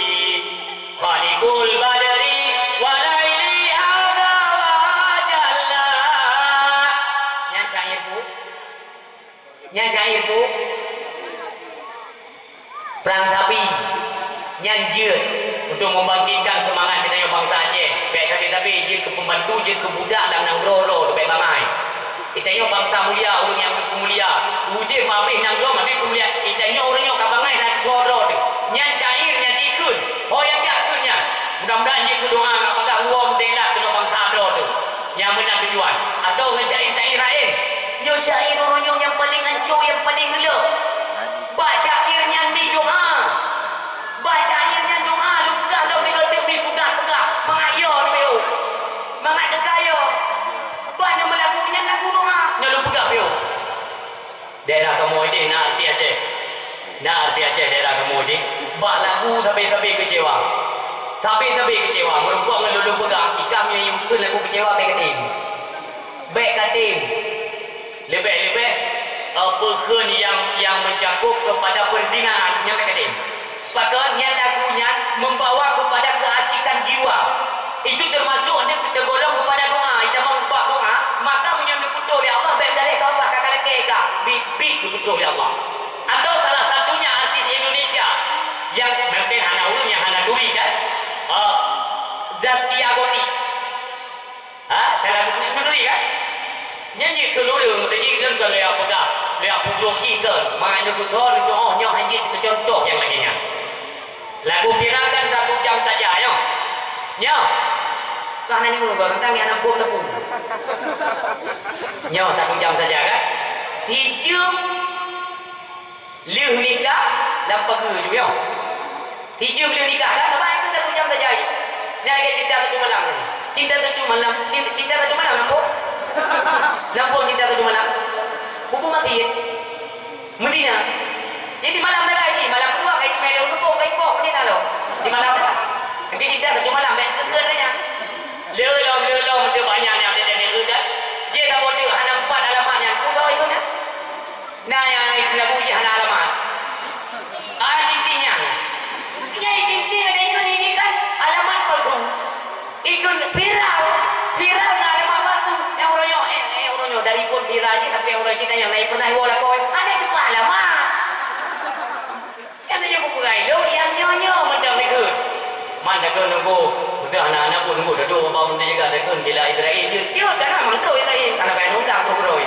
khaliqul badri wa laili hadza wa jalla. Nyan syair tu. Nyan syair tu, prang sabi, nyan jeuet untuk membangkitkan semangat geutanyoe bansa Aceh. Bék sabe-sabe jeuet keu pembantu, jeuet keu budak lam nanggroe droe, bék bangai. Geutanyoe bansa mulia, ureuëng nyang peumulia. Udeb meuhabéh nanggroe, meuhabéh peumulia. Geutanyoe ureuëng nyoe ka bangai nanggroe droe teuh. Nyan syair nyan jikheun. Ho nyang jak kheun nyan. Mudah-mudahan jeuet keu doa ngon bagaih lom dela keunoe bansa droe teuh. Nyang meunan tujuan. Atau ngon syair-syair laén. Nyoe syair uroe nyoe nyang paleng ancô, nyang paleng meuleuh. Bak syair nyan mi doa. Bak syair nyan doa, lôn peugah lom nyoe teuk mi sudah peugah. Mangat yo nyoe. Mangat teuka yo. Bak nyoe meulagu nyan lagu doa. Nyoe lôn peugah yo. Daerah kamoe deh na arti Aceh. Na arti Aceh daerah kamoe deh. Bak lagu sabe-sabe keucewa. Sabe-sabe keucewa. Meureumpok ngon lôn peugah, ikam nyang yue kheun lagu keucewa bék katem. Bék katem. Leubeh-leubeh, eh, peukheun nyang, nyang meucakup keupada peurzinahan, nyan bék katem. Pakon nyan lagu nyan membawa kepada keasikan jiwa. Itu termasuk ada tergolong kepada doa. Itamong bak doa, maka meunyoe neupeutôh lé Allah, bék daleh ka Allah ka kalakée ka, bit-bit neupeutôh lé Allah. Atau salah satunya artis Indonesia yang mungkin hana ureuëng nyang hana turi kan? Ah, Zaskia Gotik. Ha? Dalam buku ni meuri kan? Nyan jih keu ureuëng, tadi kan kon lé peugah, lé pudok jih kan. Mangat nyoe keu thon, keu oh, nyoe hana jeuet keu contoh nyang lagée nyan. Lagu viral kan satu jam saja, nyoe. Nyoe. Kah na nyoe, bang, tang nyang nampung teupeu. Nyoe satu jam saja kan? Sijeuem Lheueh nikah lam pageue ju nyoe. Sijeuem lheueh nikah dah, saban keu satu jam saja. Nyan lagée cinta satu malam. Cinta satu malam, cinta, cinta satu malam nampak? Nampak cinta satu malam? Hubung masjid. Medina. Jadi malam dah lagi, malam kedua kai melo lubong kai pok ni dah lo. Di malam dah. Jadi cinta satu malam dan kekeh nanya. Lelom, lelom, dia banyak yang dia dengar kan. Dia tak bodoh, hana empat alamat yang. Kau tahu itu nak? Nah, nyang lagu jih hana alamat. Ah, intinya. Nyang inti ada ikut ini kan alamat palsu. Ikut viral. Viral na alamat palsu. Nyang uroe nyoe, eh, eh, uroe nyoe dari pun viral ni sampai uroe kita nyang naik pernah iwo lakoe. Ada cepat alamat. Nyang tuju kupeugah ilôn, nyang nyoe-nyoe mantong ikut. Man takheun nunggu, beutôi hana-hana pun nunggu, dudoe bak menteri jaga takheun bila Israel jeuet, jeuet kana meuntreuk Israel, hana payah undang pun beutôi.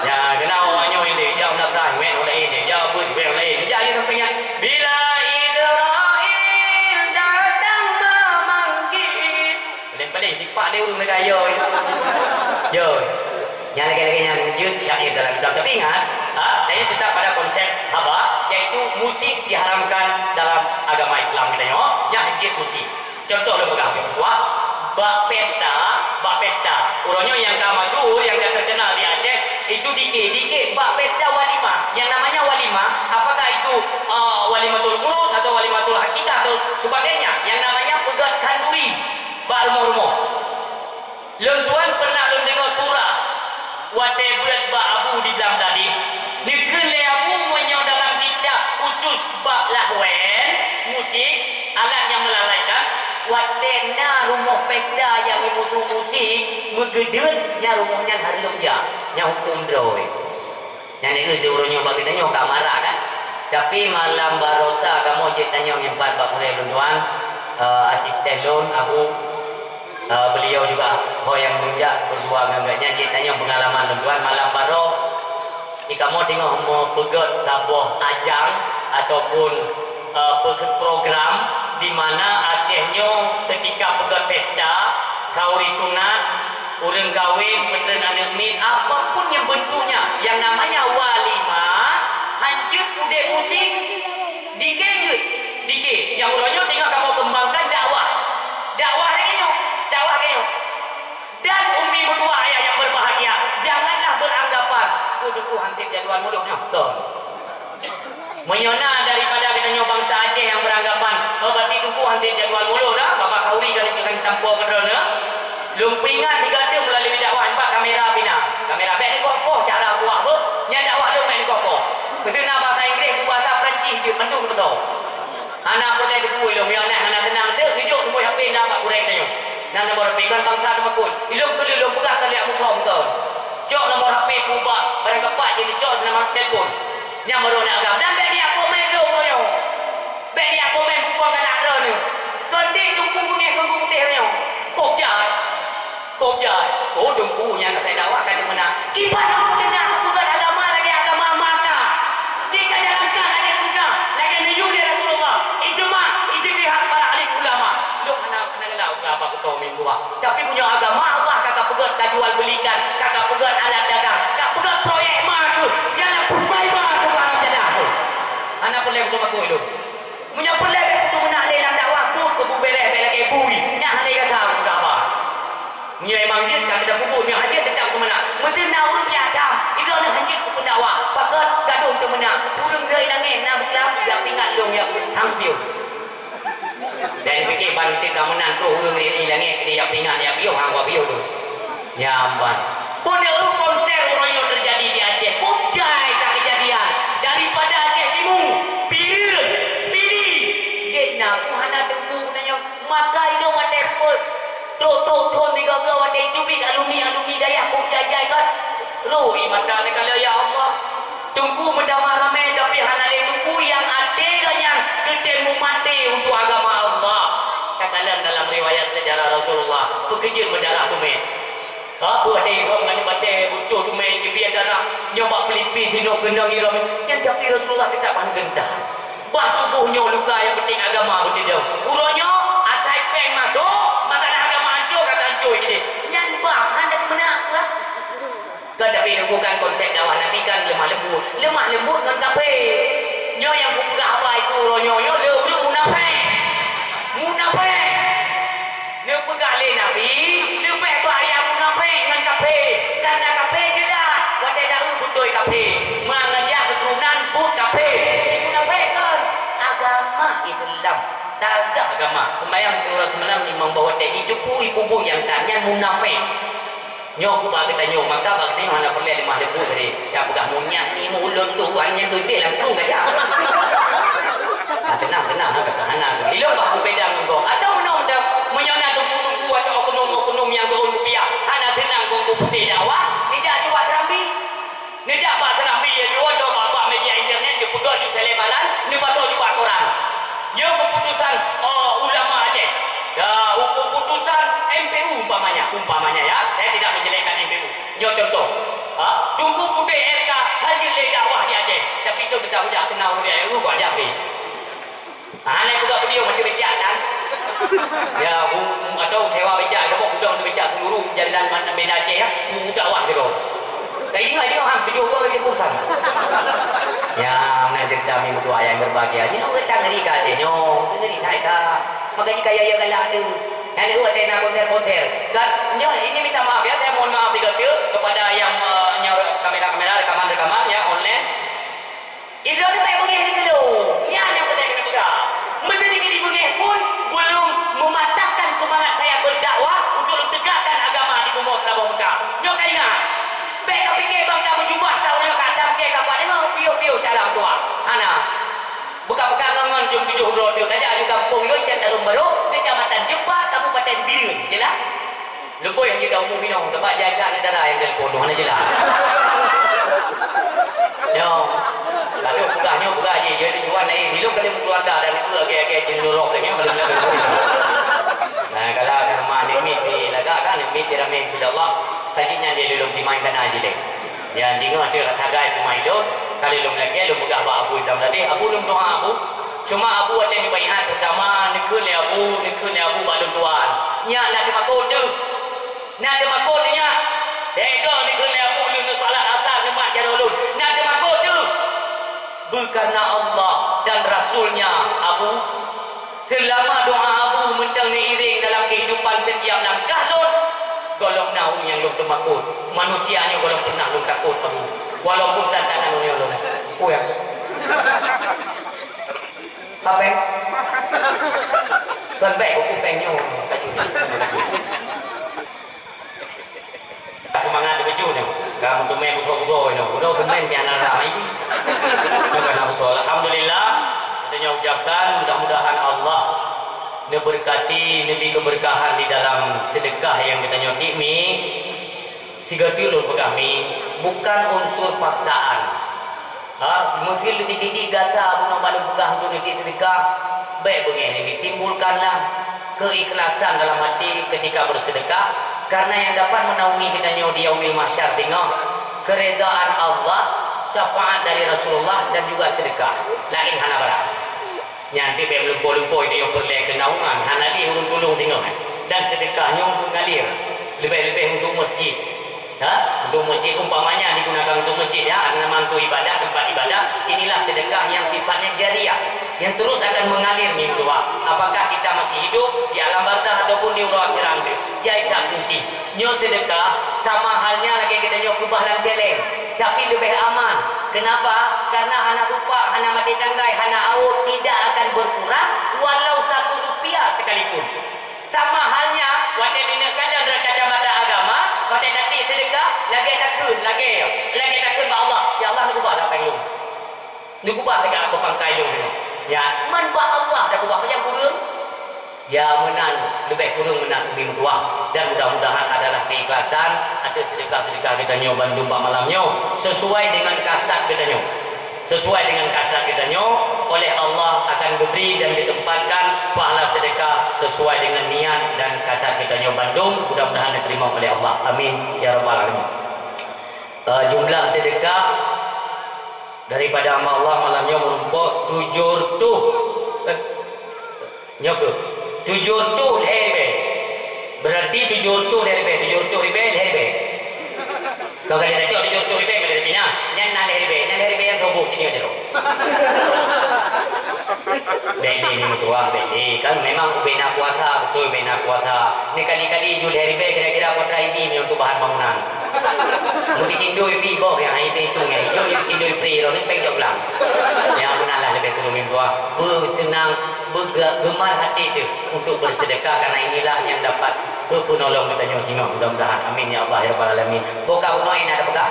Ya, kena awak nyoe indeh, jak meunasah, wék ureueng laén, jak buet, wék ureueng laén. Jak je sampai nyan, bila Israel datang memanggil. Paléng-paléng tipak lé ureueng lagèe yo. Yo. Nyang lagèe-lagèe nyan jeuet syair dalam Islam. Tapi ingat, ha, saya tetap pada konsep haba, yaitu musik diharamkan dalam agama Islam kita nyoe, nyang jeuet musik. Contoh lôn peugah, wah, Bak pesta, bak pesta. Uroe nyoe nyang ka masyhur, nyang ka terkenal di Aceh, itu dikit-dikit bak pesta walimah. Yang namanya walimah, apakah itu, eh, walimatul urus atau walimatul akikah atau sebagainya, yang namanya peugöt khanduri bak rumoh-rumoh. Lôn tuan pernah lôn deungoe surah watèe beuet bak Abu di Blang Bladeh. Neukheun lé Abu meunyoe dalam kitab khusus bak lahwen, musik, alat nyang melalaikan, watèe na rumoh pesta nyang meusu musik, meugeudeuet, nyan rumoh nyan hareuem jak, nyan huköm droe. Nyan dikeue uroe nyoe bak geutanyoe ka marah kan? Tapi malam barosa kamoe jeuet tanyong nyang pat bak gurèe lôn tuan, eh, asisten lôn, Abu, eh, beliau juga ho nyang meunjak berdua ngon geuh nyan jeuet tanyong peungalaman lôn tuan. Malam baroe di kamoe teungoh meupeugöt saboh ajang ataupun, eh, pe-, program di mana Aceh nyoe ketika peugöt pesta, khanduri sunat, ureueng kawén, peutreun aneuk miet, apapun nyang beuntuknya, yang namanya walimah, hanjeuet udép musik, dikée jeuet, dikée. Nyang uroe nyoe teungoh kamoe keumbangkan dakwah. Dakwah lagèe nyoe, dakwah lagèe nyoe. Dan ummi meutuwah ayah yang berbahagia, janganlah beranggapan, "Oh, teungku han tiep jadwal mulod nyoe." Beutôi. Meunyoe na daripada geutanyoe bansa Aceh nyang beranggapan, "Oh, berarti teungku han tiep jadwal mulod dah, babah khanduri ka lheueh sampoe keudroe nyoe." Lôn peuingat di gata meulalu dakwah nibak kamera pih na. Kamera bèk neukoh-koh cara buah beuh, nyan dakwah lôn bèk neukoh-koh. Keuteuna bahasa Inggréh, bahasa Perancis jeuet mandum beutôi. Hana peureulèe teupeu ilôn, meunyoe na hana seunang, deuek neujok nomor H P na bak gurèe tanyoe. Na nomor H P kon bansa teumakot. Ilôn keu lôn peugah keu lheueh musoh beutôi. Cok nomor H P peubah, barang kapat jih neucok nomor telepon. Nyang baru na agam. Dan bèk neujak komen lôn nyoe. Bèk neujak komen peue galak droeneuh. Kon deuek teungku beungèh keu geuh putéh nyoe. Kok jai. Kok jai, oh, teungku nyang asai dakwah ka teumeuna. Kiban teungku deungon tapeugöt agama lagèe agama Maka. Jika jalankan lagèe sunnah, lagèe neuyue lé Rasulullah, ijma, ijtihad para alim ulama. Lôn hana, hana galak usaha bak kuto meutuwah. Tapi meunyoe agama Allah ka kapeugöt kajual beulikan, ka kapeugöt alat dagang, ka peugöt proyek ma kheueh, jalan bukai ma kheueh barang jadah kheueh. Hana peureulèe kuto makui lôn. Meunyoe peureulèe bèk peuteumeunak lé lam dakwah, buet keu bubèlèh bèk lagèe bui, nyan hana lé gata keu haba. Meunyoe memang jeuet ka geutanyoe peubuet, meunyoe hana jeuet teutap teumeunak. Meuteuna ureueng nyang agam, droeneuh hana jeuet keu pendakwah, pakon gadôh teumeunak. Ureueng geuh i langèt na beuklam, jak peuingat lôn jak han piôh. Dan pike ban teuka meunan troh ureueng i langèt keu jak peuingat jak piôh, hana piôh lôn. Nyan ban. Peue konser uroe nyoe teujadi di Aceh? Peue jai ka keujadian daripada Aceh Timu, Pireuen, Pidie, Detna, peue hana teungku na nyoe. Maka inong watèe peuet, trok-trok thon tiga belas watèe teubiet alumni-alumni dayah peue jai-jai kan. Roh ie mata neukalon, ya Allah. Teungku meutamah ramè, tapi hana lé teungku nyang até geuh nyan geutem meumaté untuk agama Allah. Takalon dalam riwayat sejarah Rasulullah, peukeujeuet meudarah teumé. Ka peuet até irhom ngon batèe, beutoh teumé jeubiet darah, nyoe bak peulipih singoh keunong irhom. Nyan tapi Rasulullah teutab han geuntar. Bah tuboh nyoe luka nyang penting agama beutidong. Uroe nyoe asai péng masôk, masalah agama ancô ka ancô jideh. Nyan bah hana teumeunak bah. Kan tapi bukan konsep dakwah Nabi kan lemah lembut. Lemah lembut ngon kafé. Nyoe nyang kupeugah haba itu uroe nyoe, nyoe le ureueng munafék. Munafék. Neupeugah lé Nabi, leubeh bahaya munafék ngon kafé. Karena kafé jeulaih, watèe dakwah beutôi kafé. Meungon jak keuturonan buet kafé. Di munafék kon agama Islam. Tagak agama. Sembahyang lima belas malam, limong boh watèe. Itu pun ibu-ibu nyang tan, nyan munafék. Nyoe keu bak geutanyoe, maka bak geutanyoe hana peureulèe lemah lembut tadi. Nyang peugah munyat ni, ulôn tuan nyang geudeh lam krueng gajah. Nah, tenang, tenang, ha, kata hana. Ilôn bah beubeda ngon gob. Atau meunoe dah, meunyoe na teungku-teungku atau oknum-oknum nyang geuôn rupiah, hana seunang geuôn putéh dakwah, neujak cuba seurambi. Neujak bak seurambi, ya, nyoe bak, bak media internet, neupeugah ju selebaran, neupasoe ju bak koran. Nyoe keuputusan, oh, ulama Aceh. Ya, keuputusan M P U umpamanya, umpamanya ya, saya tidak menjelekkan M P U. Nyoe contoh. Ha, Teungku Putéh R K hana lé dakwah di Aceh, tapi itu kita udah kenal udah, uh, banyak ni. Hana peugah beliau macam becak kan? Ya, bu, atau sewa becak, kamu udah becak seluruh jalan mana Medan Aceh ya, bu dakwah juga. Dah ingat dia, ha, video gua lagi pusat. Ya, nak cerita minggu tua yang berbahagia. Ni orang tak ngeri kat Aceh, nyo, ngeri tak ka. Maka jika ya, ya galak tu. Hai, watèe na konser-konser. Dan nyoe, ini minta maaf ya, saya mohon maaf juga tu kepada yang, eh, nyoe kamera-kamera, rekaman-rekaman ya, online. Idroe teuh bèk beungèh dikeue. Nyan nyang peureulèe keuneuk peugah. Meuseuti keu dibeungèh pun belum mematahkan semangat saya berdakwah untuk tegakkan agama di bumoe Seuraboh Mekah. Nyoe ka ingat. Bèk kapike bangka meujubah ka uroe nyoe ka tamke ka kuat deungoe, piôh-piôh syedara meutuah. Hana. Buka-buka ngon-ngon jeuem tujoh droe teuh. Tajak aju gampông nyoe, Cot Tarum Barô, Kecamatan Jeumpa, Kabupaten Bireuen. Jelas? Leupah nyang jeuet umum inong, teuma jai-jai aneuk dara nyang telepon tu, hana jeulaih. Nyoe, lalu peugah nyoe, peugah jih, jadi tuan laén. Ilôn ka lheueh meukeuluwarga dan nyoe agak-agak cenderung roh nyoe, kalau lagak. Nah, kalau nama aneuk miet di lagak kan, aneuk miet di ramé, insya Allah. Tajak nyan di lulung timai kana jileh. Nyang jingeuh teuh sagai teuma ilôn, ka lheueh lôn lakèe lôn peugah bak Abu Idam tadi, "Abu, lôn doa, Abu." Cuma Abu watèe neubaiat peurtama, neukheun lé Abu, neukheun lé Abu bak lôn tuan. Nyak na teumakot teuh. Na teumakot nyak. Teuga neukheun lé Abu lôn neusalat asar nyoe mat jaroe lôn. Na teumakot teuh. Beukareuna Allah dan Rasul-Nya, Abu. Seulama doa Abu mantong neuiréng dalam keuhidupan setiap langkah lôn, gohlom na ureueng nyang lôn teumakot. Manusia nyoe gohlom pernah lôn takot, Abu. Walaupun tantangan ureueng nyoe lôn. Peue ya? Apa? Kon bèk buku pèng nyoe. Seumangat teuh beujeuet nyoe. Ka meuteumé beutôi-beutôi nyoe. Udah teumé nyan na lam ai. Nyoe ka na beutôi. Alhamdulillah, geutanyoe ucapkan mudah-mudahan Allah neubeureukaté, neubri keubeureukahan di dalam seudeukah nyang geutanyoe tiek mi. Sigoe teuk lôn peugah mi, bukan unsur paksaan. Ha, mungkin leuti-leuti gata bunoe bak lôn peugah untuk nitih seudeukah, bèk beungèh nyoe, timbulkanlah keikhlasan dalam hati ketika bersedekah, karena yang dapat menaungi geutanyoe di Yaumil Mahsyar teungoh keridaan Allah, syafaat dari Rasulullah dan juga sedekah. Laén hana barang. Nyan teuh bèk meulumpoe-lumpoe tanyoe peureulèe keunaungan, hana lé ureueng tulông teungoh, eh. Dan seudeukah nyoe meungalir, leubeh-leubeh untuk masjid. Ha? Untuk masjid, umpamanya digunakan untuk masjid, ya, atau memang untuk ibadah, tempat ibadah, inilah sedekah yang sifatnya jariah, yang terus akan mengalir, mi meutuah. Apakah kita masih hidup di alam barzakh ataupun di uroe akhirat nanti, jai that fungsi. Nyoe seudeukah sama halnya lagèe geutanyoe keubah lam cèlèng, tapi leubeh aman. Kenapa? Karena hana rupak, hana maté tanggai, hana awöt, tidak akan berkurang walau satu rupiah sekalipun. Sama halnya, watèe taneuk kalon rot kacamata agama, watèe tatie seudeukah, lagèe takheun, lagèe, lagèe takheun bak Allah, "Ya Allah, neukeubah that pèng lôn." Neukeubah teuka keu pangkai lôn nyoe. Ya, man bak Allah takeubah, pajan kureueng? Ya, meunan leubeh kureueng meunan, mi meutuah. Dan mudah-mudahan adalah keikhlasan ateueh seudeukah-seudeukah geutanyoe bandum bak malam nyoe, sesuai dengan kasat geutanyoe. Sesuai dengan kasat geutanyoe, oleh Allah akan geubri dan geuteumpatkan pahala seudeukah sesuai dengan niat dan kasat geutanyoe bandum, mudah-mudahan diterima oleh Allah. Amin, ya rabbal alamin. Eh, jumlah seudeukah daripada hamba Allah malam nyoe meurumpok tujoh reutôh, eh, nyoe keuh, tujoh reutôh lhèe ribèe. Berarti tujoh reutôh lhèe ribèe, tujoh reutôh ribèe lhèe ribèe. Kon ka lheueh tacok tujoh reutôh ribèe, ka lheueh pinah. Nyan na lhèe ribèe, nyan lhèe ribèe nyang seuboh cit nyoe jaroe. Bèk lé, mi meutuah, bèk lé. Kan memang ubé na kuasa, beutôi ubé na kuasa. Ni kali-kali jih lhèe ribèe kira-kira kuadrat ibi nyoe untuk bahan bangunan. Meuteucindoi pih boh nyang hana teuitung nyan, ijok icindoi pré lom, nyan péng jok blang. Nyang meunan lah leubeh kureueng, mi meutuah. Beuseunang, beuge-, geumar hati teuh untuk bersedekah, karena inilah yang dapat geupeunolong geutanyoe singoh, mudah-mudahan. Amin ya Allah ya rabbal alamin. Boh ka bunoe na tapeugah,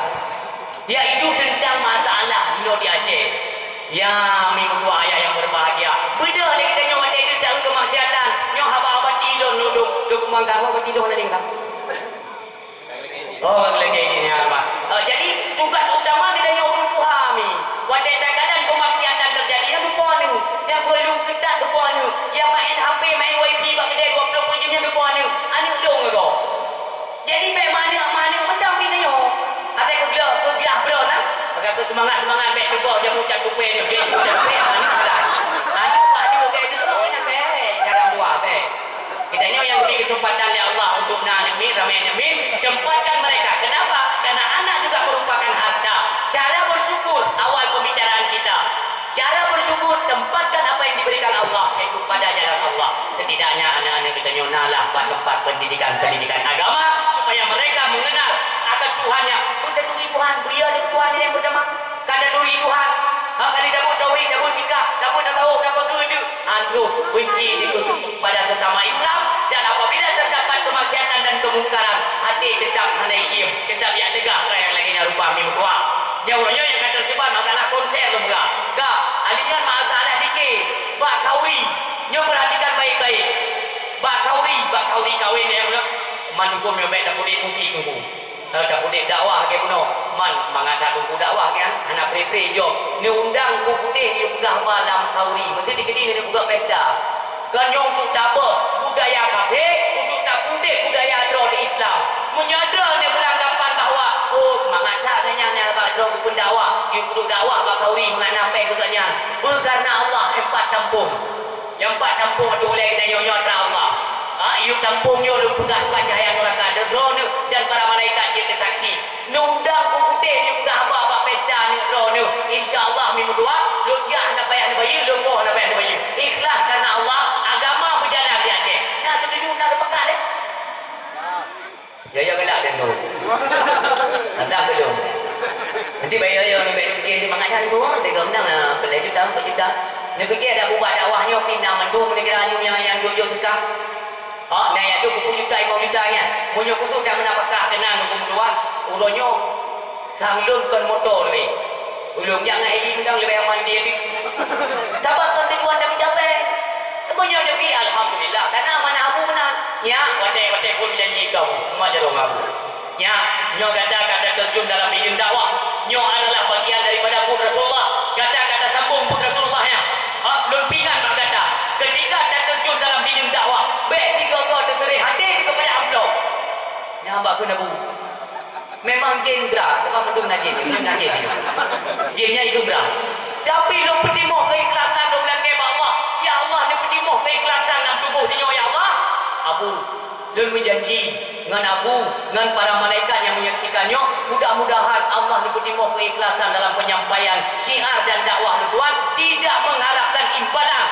yaitu tentang masalah inoe di Aceh. Ya, mi meutuah ayah yang berbahagia. Beudôh lé geutanyoe watèe teuh taeu keumaksiatan. Nyoe haba-haba tilôn lôn, lôn, lôn peumangga, haba-haba tilôn na lé ka. Oh, lagèe nyan, Mak. Eh, jadi, tugas utama geutanyoe ureueng tuha, mi. Watèe takalon keumaksiatan teujadi, nyan keupeue aneuk. Nyan keupeue lôn keutat keupeue aneuk. Nyang maén H P, maén wifi bak keudè dua ploh peuet jeuem, nyan keupeue aneuk. Aneuk lôn keudroe. Jadi, bèk meuaneuk-meuaneuk mantong mi tanyoe. Asai keu gleh, keu glah brôk na. Maka keu seumangat-seumangat bèk teugoh jamu cap tupè nyoe. Bèk jamu cap tupè, aneuk salah. Aneuk, aneuk, bèk, aneuk, aneuk, bèk. Jarang buah, bèk. Geutanyoe nyang geubri keuseumpatan lé Allah untuk na aneuk miet, ramé aneuk miet, tempatkan mereka. Kenapa? Karena anak juga merupakan harta. Cara bersyukur, awal pembicaraan kita. Cara bersyukur, tempatkan apa yang diberikan Allah, yaitu pada jalan Allah. Setidaknya aneuk-aneuk geutanyoe na lah bak Di kawin nyang na, man huköm nyoe bèk tapeuudép fungsi teungku. Eh, tapeuudép dakwah lagèe bunoe. Man mangat that teungku dakwah nyan hana pre-pre jaweueb. Neuundang Teungku Putéh yue peugah haba lam khauri. Meusti dikeudi neupeugah pesta. Kon nyoe untuk tabôh budaya kafé, untuk tapeuudép budaya droe di Islam. Meunyoe droe neuberanggapan bahwa, oh, mangat that gobnyan nyang bak droe geupeundakwah, yue peuduek dakwah bak khauri mangat na péng keu gobnyan. Beukareuna Allah, empat tampông. Nyang pat tampông ateueh ulèe geutanyoe nyoe atra Allah. Ha, yue tampông nyoe lôn peugah bak cahya neuraka, droeneuh dan para malaikat jeuet keu saksi. Neuundang Teungku Putéh neupeugah haba bak pesta neuh droeneuh. Insya Allah, meutuah, lôn jak hana payah neubayeue, lôn poh hana payah neubayeue. Ikhlas kareuna Allah, agama beujalan di Aceh. Na setuju, na sepakat, eh? Ya, ya, galak dan tu. Tantang belum. Nanti bayar ya, ni bayar fikir di mangat kan tu, tiga undang lah, puluh juta, empat juta. Ni fikir ada buat dakwah nyoe pindah mandum negara nyoe yang, yang duduk juga. Ha, na ya tu, sepuluh juta, lima juta nya. Munyo kutu dah menapakah kenal hukum tua, ulo nyoe. Sang lôn kon moto lé. Ulôn jak ngon heli mantong leubeh aman di heli. Sabab kon tujuan dah mencapai. Teuma nyoe Nabi, alhamdulillah, karena amanah Abu meunan. Nyak, watèe-watèe phôn janji keu Abu, umat jaroe ngon Abu. Nyak, nyoe gata ka terjun dalam bidang dakwah. Nyoe adalah bagian daripada buet Rasulullah. Gata ka tasambong buet Rasulullah nyan. Ha, lôn peuingat bak gata, ketika taterjun dalam bidang dakwah, bèk tiga go teuseureh até kepada amplop. Nyan bak kheun Abu. Memang jén bra, teuma mandum na jén, mandum na jén. Jén nyan itu bra. Tapi lôn peutimoh keukhlasan lôn lakèe bak Allah. Ya Allah, neupeutimoh keukhlasan lam tuboh sinyoe, ya Allah. Abu, lôn meujanji ngon Abu, ngon para malaikat nyang menyaksikan nyoe, mudah-mudahan Allah neupeutimoh keukhlasan dalam penyampaian syiar dan dakwah lôn tuan, tidak mengharapkan imbalan.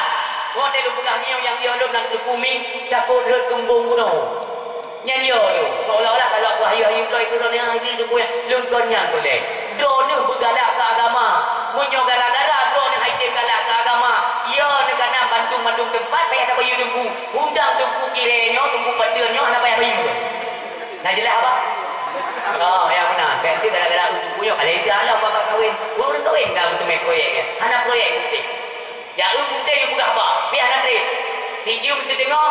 Watèe lôn peugah nyoe nyang jeuet lôn nang teukumi, takot rhot keumbông bunoe. Nyan yo lôn, seolah-olah kalau aku hayeue-hayeue droe itu droe nyang hayeue itu kue, lôn kon nyan peureulèe. Droeneuh beugalak keu agama. Meunyoe gara-gara droeneuh hai tem galak keu agama, yo neuh kana bandum-bandum teumpat payah tabayeue teungku. Undang teungku kirèe nyoe, teungku pateuen nyoe hana payah bayeue. Na jeulaih, Abah? Oh, ya beuna. Bèk ti gara-gara teungku nyoe, kalau itu alah bak kawin. Ureueng kawin ka teumé proyek nyan. Hana proyek putih. Ya, eu putih peugah ba, pih hana trép. Sijeuem siteungoh,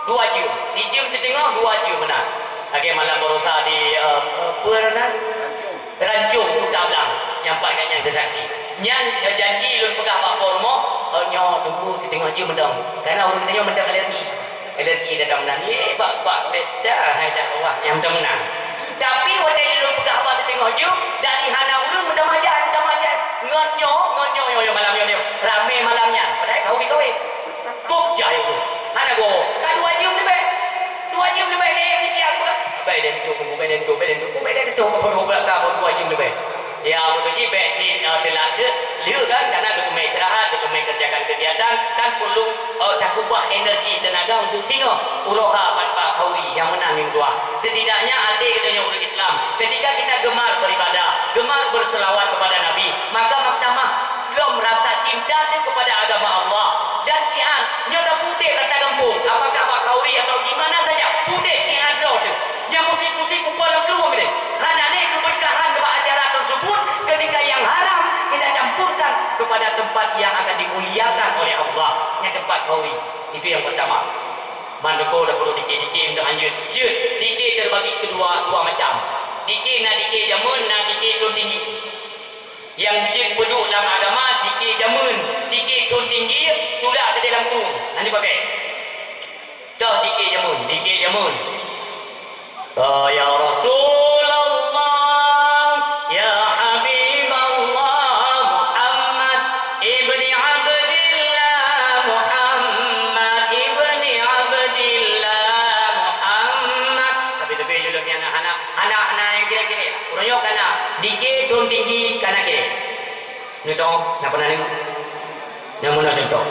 dua jeuem. Sijeuem siteungoh, dua jeuem meunan. Lagèe malam barosa di, eh, eh, peue nan? Rancong Kuta Blang. Nyang pat gobnyan keu saksi. Nyan, eh, janji lôn peugah bak po rumoh, eh, nyoe teungku siteungoh jeuem mantong. Karena ureueng geutanyoe mantong alergi. Alergi datang meunan. Ye, bak, bak pesta hai dak wah nyang mantong meunan. Tapi watèe lôn peugah haba siteungoh jeuem, dari hana ureueng meutamah jai, meutamah jai. Ngon nyoe, ngon nyoe, nyoe, nyoe malam nyoe, nyoe. Ramé malam nyan. Padahai ka ubi kawé. Kok jai tu. Hana goe. Ka dua jeuem leubeh. Dua jeuem leubeh lé, meujiak pula. Bèk lé tu, bèk lé tu, bèk lé tu, bèk lé tu, bèk lé tu, bèk lé tu, bèk lé tu. Ya, beutôi jih bèk di, eh, teulat teuk, lheueh kan, karena geuteumé istirahat, geuteumé kerjakan kegiatan, kan perlu, eh, takubah energi tenaga untuk singoh uroha bak, bak khauri nyang meunan minggu dua. Setidaknya até geutanyoe ureueng Islam, ketika kita gemar beribadah, gemar berselawat kepada Nabi, maka mahkamah lom rasa cinta teuh kepada agama Allah. Dan syiar, nyoe tapeuudép rata gampông, apakah bak khauri atau di mana saja, peuudép syiar droe teuh. Nyang musik-musik kumpul lam krueng deh. Hana lé keberkahan bak acara tersebut ketika yang haram kita campurkan kepada tempat yang akan dimuliakan oleh Allah. Nyan tempat khauri. Itu yang pertama. Mandoko dah perlu dikir-dikir untuk lanjut. Jeuet, dikir terbagi kedua, dua macam. Dikir na dikir jameun, na dikir thôn tinggi. Nyang jeuet peuduek lam agama, dikir jameun, dikir thôn tinggi, tulak keudéh lam krueng. Hana dipakai. Toh dikir jameun, dikir jameun. Oh, ya Rasulullah, ya Habiballah, Muhammad ibni Abdillah, Muhammad ibni Abdillah, Muhammad. Tapi lebih dulu ni anak-anak. Hana, hana nyang kira-kira. Uroe nyoe kana dikir thôn tinggi kana kira. Nyoe tengok, na pernah tengok? Nyang mana contoh?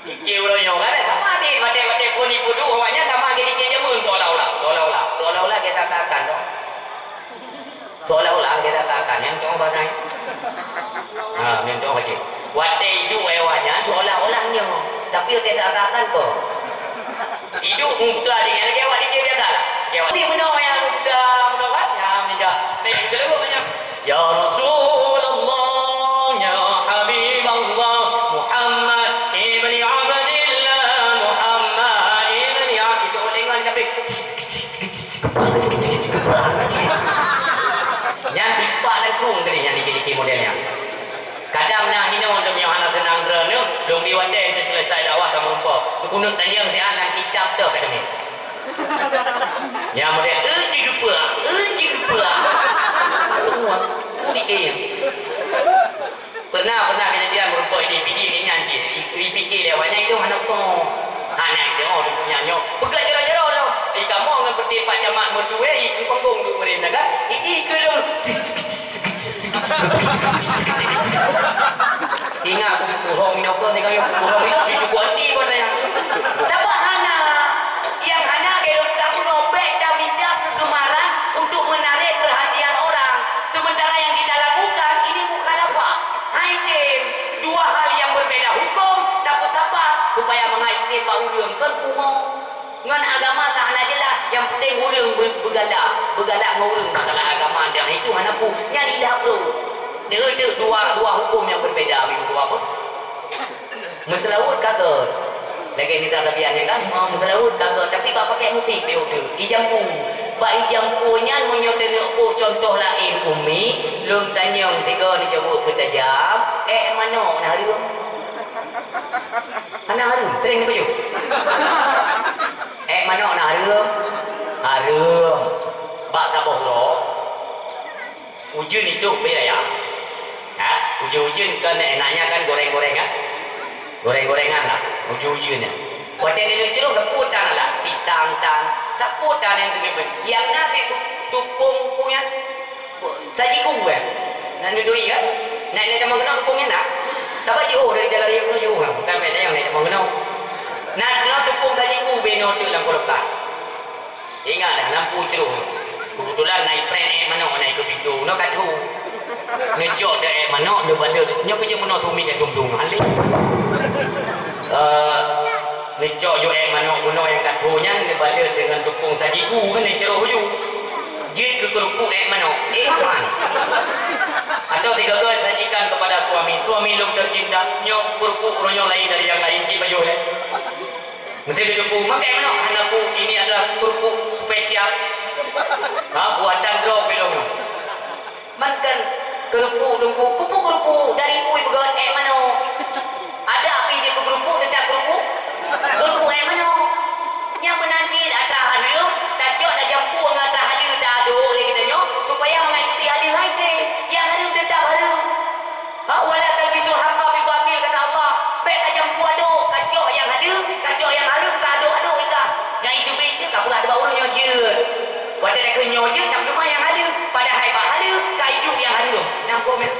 Dikir uroe nyoe kan, sama até, watèe, watèe phôn ipeuduek awaknyan sama lagèe dikir jameun, seolah-olah, seolah-olah, seolah-olah kita tak akan, tau. Seolah-olah kita tak akan, nyang tengok bahasa. Ha, nyang tengok baca. Watèe iduek awaknyan, seolah-olah nyoe. Tapi watèe tak akan kok. Idup muda dengan lagi awak dikir biasa lah. Lagi awak. Di mana yang muda, muda kan? Ya, muda. Baik, kita lewat banyak. Ya Rasulullah, ya Habiballah, Muhammad ibni Abdillah, Nyan tipak lengkung tadi nyan dikit-dikit model nyan. Kadang na hinoe lom nyoe hana seunang droeneuh, lôn di watèe teuseuleusoe dakwah ka meurumpok. Keuneuk tanyong siat lam kitab toh ka teumé. Nyan model, "Eh, ci geupeue, eh, ci geupeue." Wah, ku dikit. Pernah, pernah kejadian meurumpok di P D nyan cit. I, i P K lewat nyan itu hana ko. Hana itu, oh, di punya nyo. Peugah jaroe-jaroe tu. I kamoe ngon peuti Pak Camat Mertue, i keu panggong tu meurim naga. I, i keu dong. Ingat aku bohong ni apa ni kami bohong ni. Cukup hati pun saya. Tapi hana. Yang hana kalau kamu nobek dan minta kegemaran untuk menarik perhatian orang. Sementara yang kita lakukan ini mukhalafah. Hai tem, dua hal yang berbeda hukum, tapi sabar supaya mengaiti Pak Ulun kan umum. Ngon agama tak hana jelas, yang penting ureuëng ber- bergalak, bergalak ngon ureuëng masalah agama dan itu hana pu, nyan lidah bro. Dia dua dua hukum yang berbeda minggu apa? Meuseulaweuet ka gét. Lagèe nita tabiat nyan kan, mau meuseulaweuet ka gét, tapi bak pakai musik di uteuk. Ijampu. Bak ijampu nyan meunyoe teuneuk boh contoh laén umi, lôn tanyong tiga neujaweueb beutajam, ék manok na hareuem. Hana hareuem, sering neupajôh. Ék manok na hareuem. Hareuem. Bak saboh uroe. Ujeuen itu beu raya. Ha? Ujeuen-ujeuen kan enaknya kan goreng-gorengan. Goreng-gorengan lah. Ujeuen-ujeuen ya. Watèe nenek ceroh sapu tan lah. Pitang tan. Sapu tan yang kena beri. Yang nanti tu tupung punya sajiku kan. Nak duduk kan? Nak nak sama kena tupung yang nak. Tapi jauh dari jalan raya pun jauh kan. Bukan beda yang nak sama kena. Nah, kena tupung sajiku beno tu dalam kulkas. Ingat dah, lampu ceroh. Kebetulan naik prank ék manok naik ke pintu. Nyoe ka thu. Ngejok dah ék manok, nyoe bala. Nyoe kerja menok tumi dan dum-dum. Halih. Eh, ngejok jo ék manok bunoe nyang ka thu nyan, nyoe bala dengan tupung sajiku kan, nyoe ceroh ju. Jeuet keu keurupuk ék manok. Eh, Tuhan. Atau tiga belas sajikan kepada suami. Suami lôn tercinta. Nyoe keurupuk uroe nyoe lain dari yang lain. Cik pajoh, eh. Mesti diteupeu, makai manok hana pu, ini adalah kerupuk spesial. Ha, buatan droe pilong. Man kan kerupuk teungku, pupuk kerupuk dari pui peugöt ék manok. Ada api di kerupuk tetap kerupuk. Kerupuk ék manok. Nyang meunan cit atra hareuem, tacok tajampu ngon atra haleue ta aduk lé geutanyoe, supaya mengikuti haleue hai teh. Nyang hareuem tetap hareuem. Ha, "Wa la talbisul haqqa bil batil," kata Allah. Bèk tajampu aduk, kacok nyang haleue, kacok nyang hareuem, ka aduk-aduk ika. Nyang itu bèk ka peugah bak ureueng nyoe jeuet. Watèe lakèe nyoe jeuet, tapi teuma nyang haleue, padahai bak haleue ka idup nyang hareuem. Nangkok meh.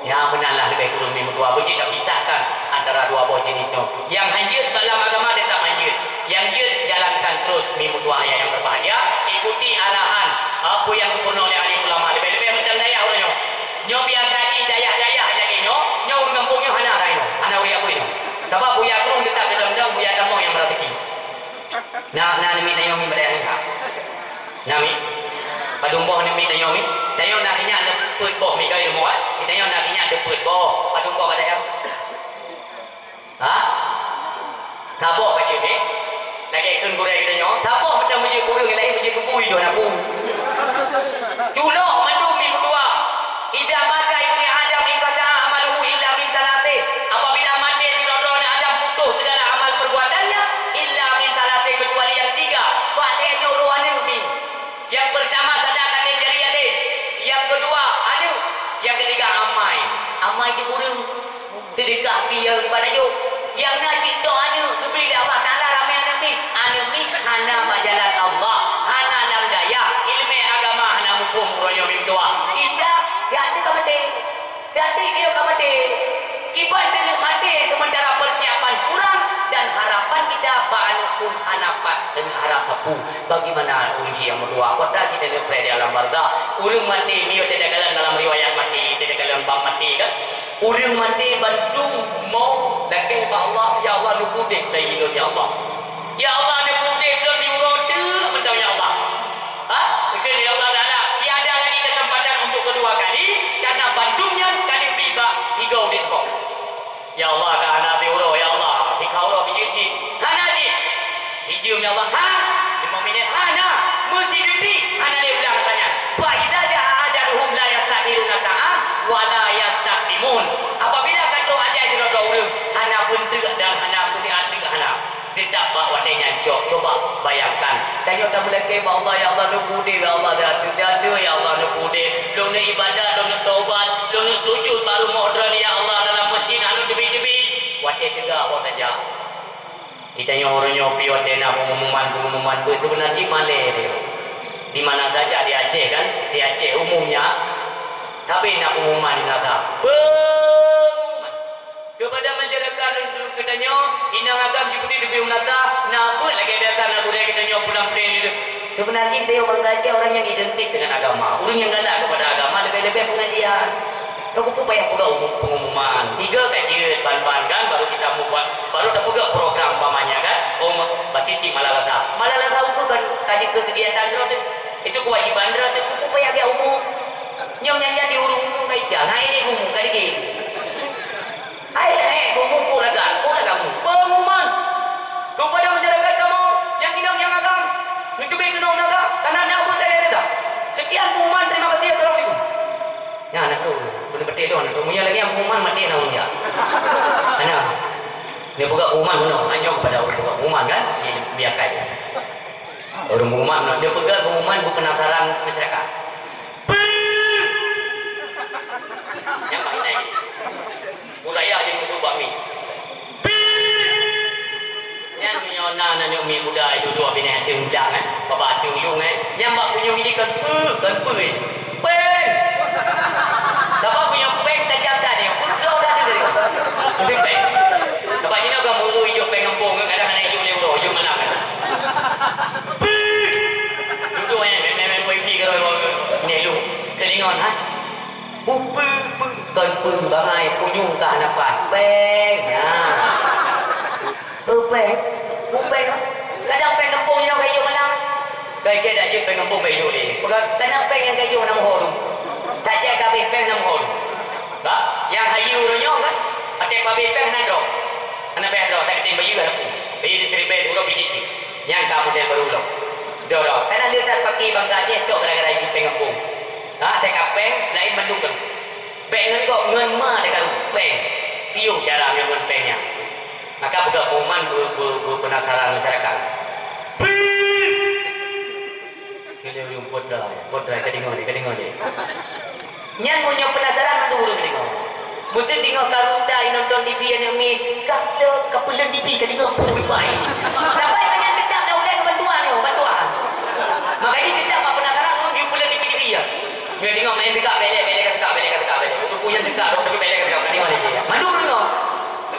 Ya, meunan lah leubeh kureueng meutuah. Beujeuet tapisahkan antara dua boh jenis nyoe. Nyang hanjeuet dalam agama tetap hanjeuet. Nyang jeuet jalankan terus meutuah ayah yang berbahagia. Ikuti arahan apa yang geupeureunoe lé alim ulama. Leubeh-leubeh mantong dayah uroe nyoe. Nyoe biasa jih dayah-dayah lagèe nyoe, nyoe ureueng gampông nyoe hana rai nyoe, hana ureueng apui nyoe. Sabab buya krueng teutab di dalam dong, buya kamoe nyang meuraseuki. Na, na namiet tanyoe mi bak dayah nyoe? Na mi? Padum boh namiet tanyoe mi? Tanyoe na keunyang neupeuet boh mi kai rumoh, eh? Tanyoe na keunyang neupeuet boh. Padum boh bak dayah? Ha? Saboh bacut, eh? Lagèe kheun gurèe geutanyoe, saboh mantong beujeuet keu ureueng laén beujeuet keu bui lôn aku. Culok mandum mi meutuah. Idza mata ibni Adam inqata'a amaluhu illa min tsalatsah. Apabila maté sidroe-droe aneuk Adam putus segala amal perbuatannya, illa min tsalatsah, kecuali yang tiga. Bak lhèe nyoe droe aneuk mi. Yang pertama sadaqatin jariyah, yang kedua aneuk, yang ketiga amai. Amai di ureueng. Seudeukah pih nyang bak tajok. Nyang na cit toh aneuk geubri lé Allah Taala ramé aneuk miet. Aneuk miet hana bak jalan Allah, hana lam dayah, ileumèe agama hana muphom uroe nyoe meutuah. Ita, ya, ata ka maté. Jadi, dia ka maté. Kiban keuneuk maté sementara persiapan kurang dan harapan kita bak aneuk pun hana pat keuneuk harap sapeue. Bagaimana ureueng jih nyang meutuah? Kota cit keuneuk preh di alam barzakh. Ureueng maté, miyueb teuka dalam riwayat maté, teuka dalam bab maté kan. Ureueng maté bandum mo lakèe bak Allah, "Ya Allah, neupeuudép lagi lôn, ya Allah. Ya Allah, neupeuudép lôn di uroe teuk mantong, ya Allah." Ha? Kheun lé Allah Taala, "Tiada lagi kesempatan untuk kedua kali, karena bandum nyan ka lheueh bak tiga udép boh." "Ya Allah, ka hana bri uroe, ya Allah. Tiga uroe bijeuet cit." "Hana jih." Dijeuem, "Ya Allah." "Ha?" Lima minit, "Hana." Tanyoe tameulakée bak Allah, "Ya Allah, neupeuudeb, ya Allah, datu-datu, ya Allah, neupeuudeb. Lôn ibadat, lôn taubat, lôn sujud bak rumoh Droeneuh, ya Allah, dalam masjid hana teubiet-teubiet." Watée teuga boh tajak. Di tanyoe uroe nyoe pih watée na pengumuman-pengumuman beuet, seubeuna jih malée teuh. Di mana saja di Aceh kan, di Aceh umumnya, tapi na pengumuman di Meunasah. Pengumuman. Keupada masyarakat geutanyoe, inong agam siputéh leubeh meunasah, na beuet lagée biasa na gurée geutanyoe pulang preng itu. Seubeuna jih tanyoe bangsa Aceh orang yang identik dengan agama, ureuëng nyang galak keupada agama leubeh-leubeh pengajian. Ka keupeue payah peugah umum pengumuman, tiga ka jeuet ban-ban kan, baru kita mubat, baru tapeugah program umpamanya kan. Oh, berarti ti malah lasa. Malah lasa uku kan ka jeuet keu kegiatan droe teuh. Itu kewajiban droe teuh, keupeue payah biak umum. Nyom nyan jadi ureuëng umum ka ica, hai lé umum ka digi. Hai lé, hai, kamoe peue lagak, peue lagak kamoe. Pengumuman keupada masyarakat kamoe nyang inong nyang agam, neuteubiet keunoe meunasah, kana na beuet lagée biasa. Sekian pengumuman, terima kasih, assalamualaikum. Nyan na tu, beutôi-beutôi lôn tu. Meunyoe lagée nyan pengumuman maté na ureuëng jak. Kana neupeugah pengumuman meunoe, nyoe keupada ureuëng peugah pengumuman kan, di biakai. Ureuëng pengumuman meunoe, neupeugah pengumuman beupenasaran masyarakat. Peuh! Nyang bak inai. Budaya je mutu bak mi. Peuh! Nyan meunyoe na, na nyoe mi muda itu dua bineh até muda kan. Baba até uyung eh. Nyang bak punyueng ji kan peuh, kan peuh eh. Peng! Sapa punyueng peng tajam dah ni. Peuh, kau dah dengar. Peuh peng. Sapa ni nak kamu ujung peng kampung kadang anak ujung lewat ujung malam. Peuh! Duduk eh, main-main wifi ke roh-roh. Ni lu, telingon ha. Upeue, peue, kon peue bangai punyueng ka hana pat. Peng, ha. Peue peng? Peue peng? Kadang peng kampung nyoe kayu malam. Kai kai dak jeuet peng kampung bayu lé. Peugah, kadang peng nyang kayu nam ho tu. Tak jai ka habéh peng nam ho tu. Bah, nyang hayu nyoe kan? Até pabéh peng nan droe. Hana payah droe, tak keutim bayu hana pun. Bayu di teribai uroe biji cik. Nyang ka model baru lom. Doro, kana leutat paki bangsa Aceh tok gara-gara ibu peng kampung. Ha, teuka peng laén mandum kan. Peng ngon gok ngon ma teuka peng. Piôh cara meungon peng nyan. Maka peugah pengumuman be, be, be penasaran masyarakat. Keuneuk ureuëng potra, potra ka deungoe lé, ka deungoe lé. Nyan meunyoe penasaran mandum ureuëng deungoe. Meuseuti deungoe karu ta inonton T V aneuk mi, ka le ka peuleuen T V ka deungoe pui pai. Sabai ka nyan teutab dah ulée keu bantuan nyoe, bantuan. Maka jih teutab bak penasaran ureuëng jeuet peuleuen T V, T V ya. Meunyoe deungoe main bikak belek, belek ka teutab, belek ka teutab, belek. Suku nyang teutab, tapi belek ka teutab, ka deungoe lé. Mandum deungoe.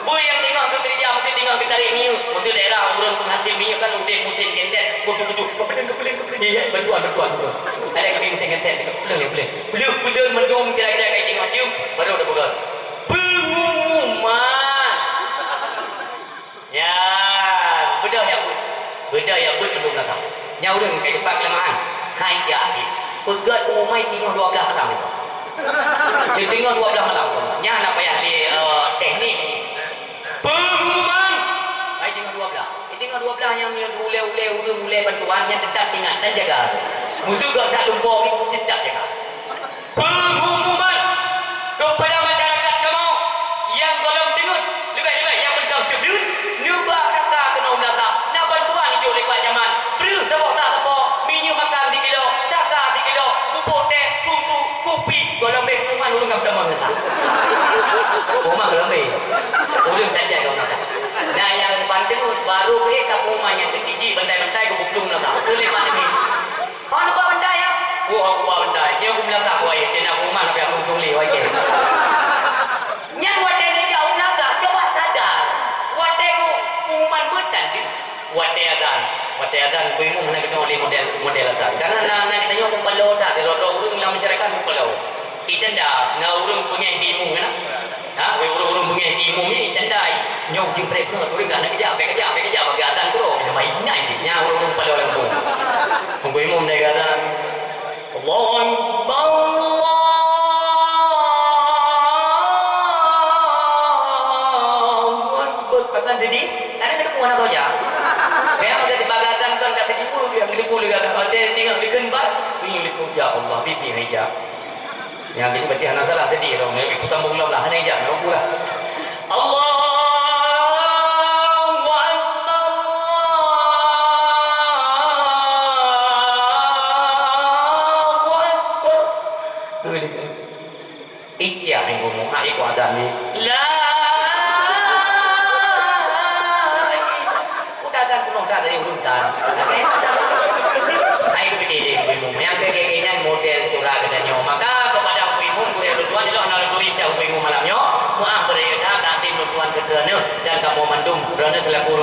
Bui nyang deungoe keu keureuja, mungken deungoe keu tarék minyeuk. Meuseuti daerah ureuëng penghasil minyeuk kan udeb musim genset, kutu-kutu, kepeleng, kepeleng, kepeleng. Iya, bantuan, bantuan, bantuan. Ada kami musim genset, kepeleng, kepeleng. Peuleueh-peuleueh meudong kira-kira kai teungoh cium, baru tapeugah, "Pengumuman!" Ya, beudôh nyang buet. Beudôh nyang buet mandum na. Nyan ureuëng ka jipat keuleumahan. Hai jahil. Peugöt pengumuman teungoh dua blaih malam. Teungoh dua blaih malam. Nyan na payah lé, eh, teknik. Pengumuman! Hai teungoh dua blaih. Teungoh dua blaih nyang ulée-ulée ureuëng ulée bantuan nyan teutap ingat dan jaga. Musoh gata lumpoe tetap jaga. Pengumuman kepada masyarakat kamoe nyang gohlom teungeut, leubeh-leubeh nyang mantong teudeuh, neuba kaka keunoe meunasah, na bantuan jijok lé Pak Camat, breueh saboh tak sapo, minyeuk makan sikilo, saka sikilo, pupuk teh, susu, kupi, gohlom beh pengumuman ureuëng ka meutamong meunasah. Pengumuman gohlom beh. Ureuëng tajak gohlom meunasah. Nah, nyang depan teungeut, baru beh ka pengumuman nyang keuji, bantai-bantai geuplueng meunasah. Keu lé pandemi. Hana bak benda ya? Wah, aku bak benda. Dia aku bilang tak kuat ya. Dia nak rumah tapi aku untung lé, wajib. Nyan watée neujak u meunasah, coba sadar. Watée ku pengumuman beutan tu. Watée azan. Watée azan, ku imum hana keunong lé model, model azan. Karena na, na geutanyoe meupaloe that, di droe-droe ureuëng lam masyarakat meupaloe. Itanda, na ureuëng peungéh di imum keunan. Ha, ureuëng-ureuëng beungéh di imum nyan, tanda nyoe jeuet preh keunoe, ureuëng ka na keujak, bèk keujak, bèk keujak, bagi azan keudroe, keuneuk maingai jih, nyan ureuëng-ureuëng paloe lam imum. Mungkon imum dai azan, "Allahu Akbar, Allahu Akbar." Azan jadi, kadang keudeupu hana saja. Memang ada di bagasan kan kata jipul, yang keudeupu lé azan. Ada tinggal di kembar, ini, "Ya Allah, pipi hijab." Nyang jadi berarti hana salah tadi, dong. Nyang ikut sambung lom lah, hana ijak, nyang lah. Allahu Akbar, Allahu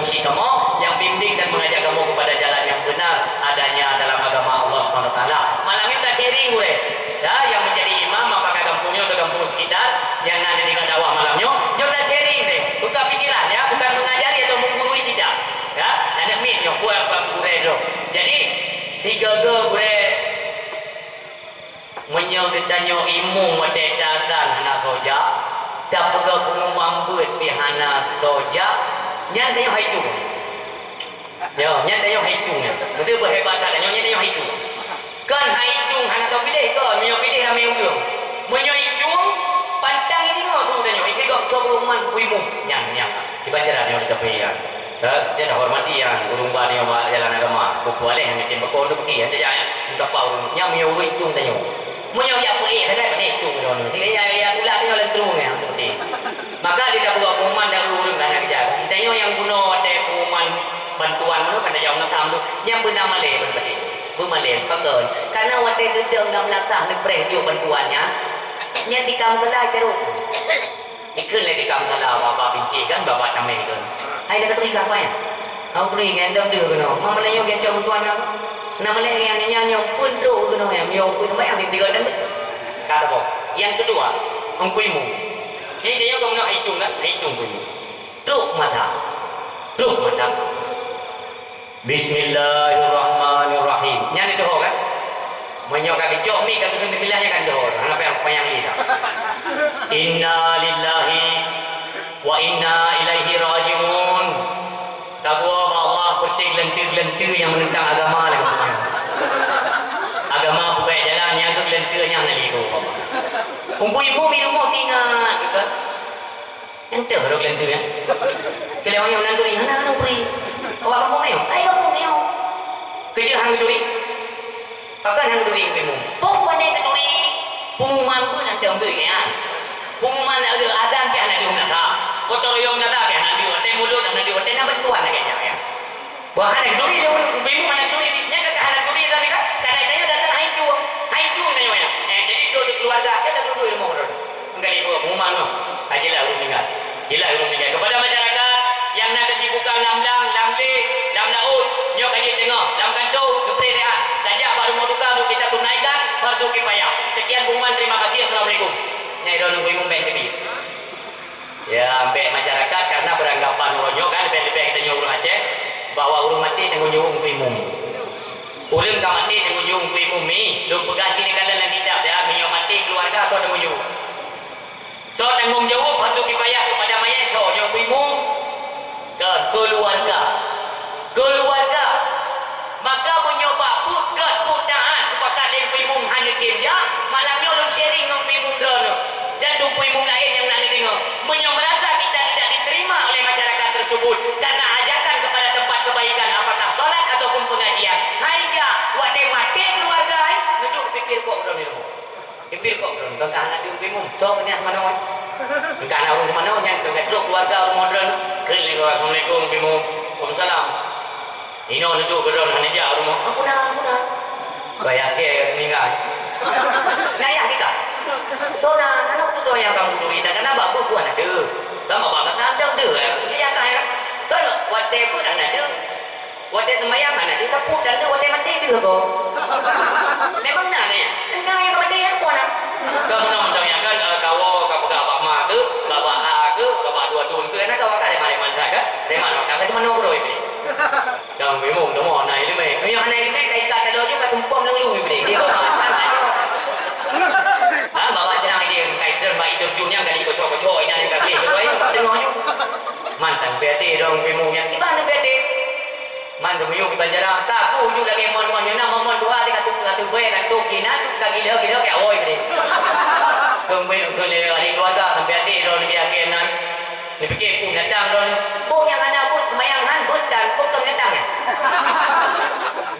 Cit kamoe nyang bimbing dan mengajak kamoe kepada jalan yang benar adanya dalam agama Allah Subhanahu Wa Taala. Malam nyoe ta-sharing gurèe, ya, yang menjadi imam apakah kampung nyoe atau kampung sekitar yang na dideungo dakwah malam nyoe, nyoe ta-sharing deh, tukar pikiran, ya, bukan mengajari atau menggurui tidak, ya. Aneuk miet nyoe buat bak gurèe droe. Jadi, tiga go gurèe. Meunyoe geutanyoe imum watèe taazan hana soe jak, tapeugah pengumuman beuet pih hana soe jak, nyan tanyoe hai tueng. Nyoe, nyan tanyoe hai tueng nyan. Beutôi beuhebat that nyoe, nyan tanyoe hai tueng. Kon hai tueng hana soe piléh kon, meunyoe piléh ramé ureueng. Meunyoe hai tueng, pantang ideungoe su tanyoe, ikheun gob soe pengumuman beuimum. Nyan, nyan. Kiban cara nyoe tapeugah. Ka, jadi hormati nyang ureueng ba nyoe bak jalan agama. Peue-peue lé nyang mitem bako untuk peuki, hana jak, eh, untuk apa ureueng. Nyang meunyoe ureueng itung tanyoe. Meunyoe jak peuék sagai, pane itung droeneuh. Sehingga ya, ya, pula tanyoe lam trueng ya, untuk peuki. Maka di dapur pengumuman dan ureueng-ureueng dah nak keujak. Tanyoe nyang guna watèe pengumuman bantuan tu, kan tajak meunasah tu. Nyang beuna malèe ban pati. Beumalèe, pakon. Karena watèe geudong dan meunasah neupreh jok bantuan nyan, nyan di kamoe salah carông. Ikheun lé tikam salah baba binti kan, baba tamé tu. Hai dah turi kah, Pai? Hau turi ngon dam deuh keunoe. Mama nyoe gen cok tuan aku. Nama lé yang nyang nyoe pun trok keunoe, yang nyoe pun sembahyang di tiga dan. Kata boh. Yang kedua, Teungku Imum. Ini dia yang kau nak hitung kan? Hitung pun. Trok mata. Trok mata. Bismillahirrahmanirrahim. Nyan itu ho kan? Meunyoe ka geucok mi ka geuneuk geulah nyan kan doh. Hana payah panyang lé dah. Inna lillahi wa inna ilaihi raji'un. Tawoe bak Allah peutek leunteu-leunteu nyang meunentang agama lagèe nyan. Agama beubaét jalan nyang geuh leunteu nyang na lé gob. Teungku Imum di rumoh tingat, gitu. Nyang teuh rot leunteu nyan. Keu lé awak nyoe nan turi, hana, hana turi. Awak kampung nyoe, ai kampung nyoe. Keu jeuet han geuturi. Pakon han geuturi Teungku Imum? Pok pane geuturi. Pengumuman pun han teuh geuturi nyan. Pengumuman azan pih hana jeuet meunasah. Gotong royong meunasah pih hana jeuet. Watèe mulod hana jeuet. Watèe na bantuan lagèe nyan, ya. Wah, hana geuturi, Teungku Imum hana geuturi. Nyan ka hana geuturi dah ni kan? Kadang-kadang dasar hai tueng. Hai tueng nyoe nyan. Eh, jadi dua keluarga, kita duduk di rumah orang. Enggak ibu pengumuman tu. Ha, jeulaih ureueng ninggai. Jeulaih ureueng ninggai. Kepada masyarakat nyang na kesibukan lam blang, lam glé, lam laôt, nyoe ka jeuet teungoh, lam kantô, neupreh rehat. Tajak bak rumoh duka untuk kita tunaikan fardu kifayah. Sekian pengumuman, terima kasih. Assalamualaikum. Nyai droeneuh Teungku Imum bèk teubiet. Ya, bèk masyarakat karena beranggapan uroe nyoe kan, leubeh-leubeh geutanyoe ureueng Aceh, bahwa ureueng maté tanggung jaweueb Teungku Imum. Ureueng ka maté tanggung jaweueb Teungku Imum mi, lôn peugah cit neukalon lam kitab ya, meunyoe maté keuluwarga soe tanggung jaweueb. Soe tanggung jaweueb fardu kifayah kepada mayét soe? Nyoe Teungku Imum. Kon, keuluwarga. Keuluwarga. Maka meunyoe bak buet gèt, buet taat, mupakat lé Teungku Imum hana tem jak, malam nyoe lôn sharing ngon Teungku Imum droeneuh. Dan Teungku Imum laén nyang na neudeungoe. Meunyoe merasa kita tidak diterima oleh masyarakat tersebut karena ajakan kepada tempat kebaikan, apakah salat ataupun pengajian, hai jak, watèe maté keuluwarga, hai, neuduek pikir kok droeneuh. Ipil kok droeneuh, ka hana deuh Teungku Imum, toh keuneuk manoe. Ka hana ureueng manoe nyan, ka trok keuluwarga rumoh droeneuh. Klik lé, "Assalamualaikum, Teungku Imum." "Waalaikumsalam." Inoe neuduek keu droeneuh, hana jak rumoh. "Ampuna, ampuna." Ka yah kèe ninggai. Nah, yah kita. Toh na, na, na, toh nyang kamoe turi, dan kana bak buet buah na deuh. Kan bak masa deuh, deuh, ya. Ini nyata, ya. Kan watèe buet hana deuh. Watèe seumayang hana deuh, tapi tanda watèe maté deuh ko. Memang na nyan. Tengah nyang maté nyan ko na. Ka meunan mantong nyan kan, eh, kawoe ka peugah bak ma keuh, bak, bak a keuh, bak dua thôn keuh, na ka wakak lé maréh mansa kan? Lé man wakak ka seumeunong droe iblih. Dang bimong deungoe na ileumèe. Meunyoe hana ileumèe, ka ikat taloe jih ka tumpom lam lu iblih. Dia bawa. Ha, bawa jenang dia, ka itreun bak idop jun nyan ka dikocok-kocok inan ka gleh. Deungoe jih. Mantong B T dong bimong nyan. Kiban B T. Man geumiyueb di Banjarah, ka ku ujoe lagèe mon-mon nyoe na mon-mon dua di katu, katu bèe katu jinan, ka gila-gila keu awoi bri. Keu ahli keluarga sampai ade droe neubi akhé nan. Neupike peue binatang droe nyoe. Peue nyang hana buet seumayang han beuet dan peue keu binatang nyan.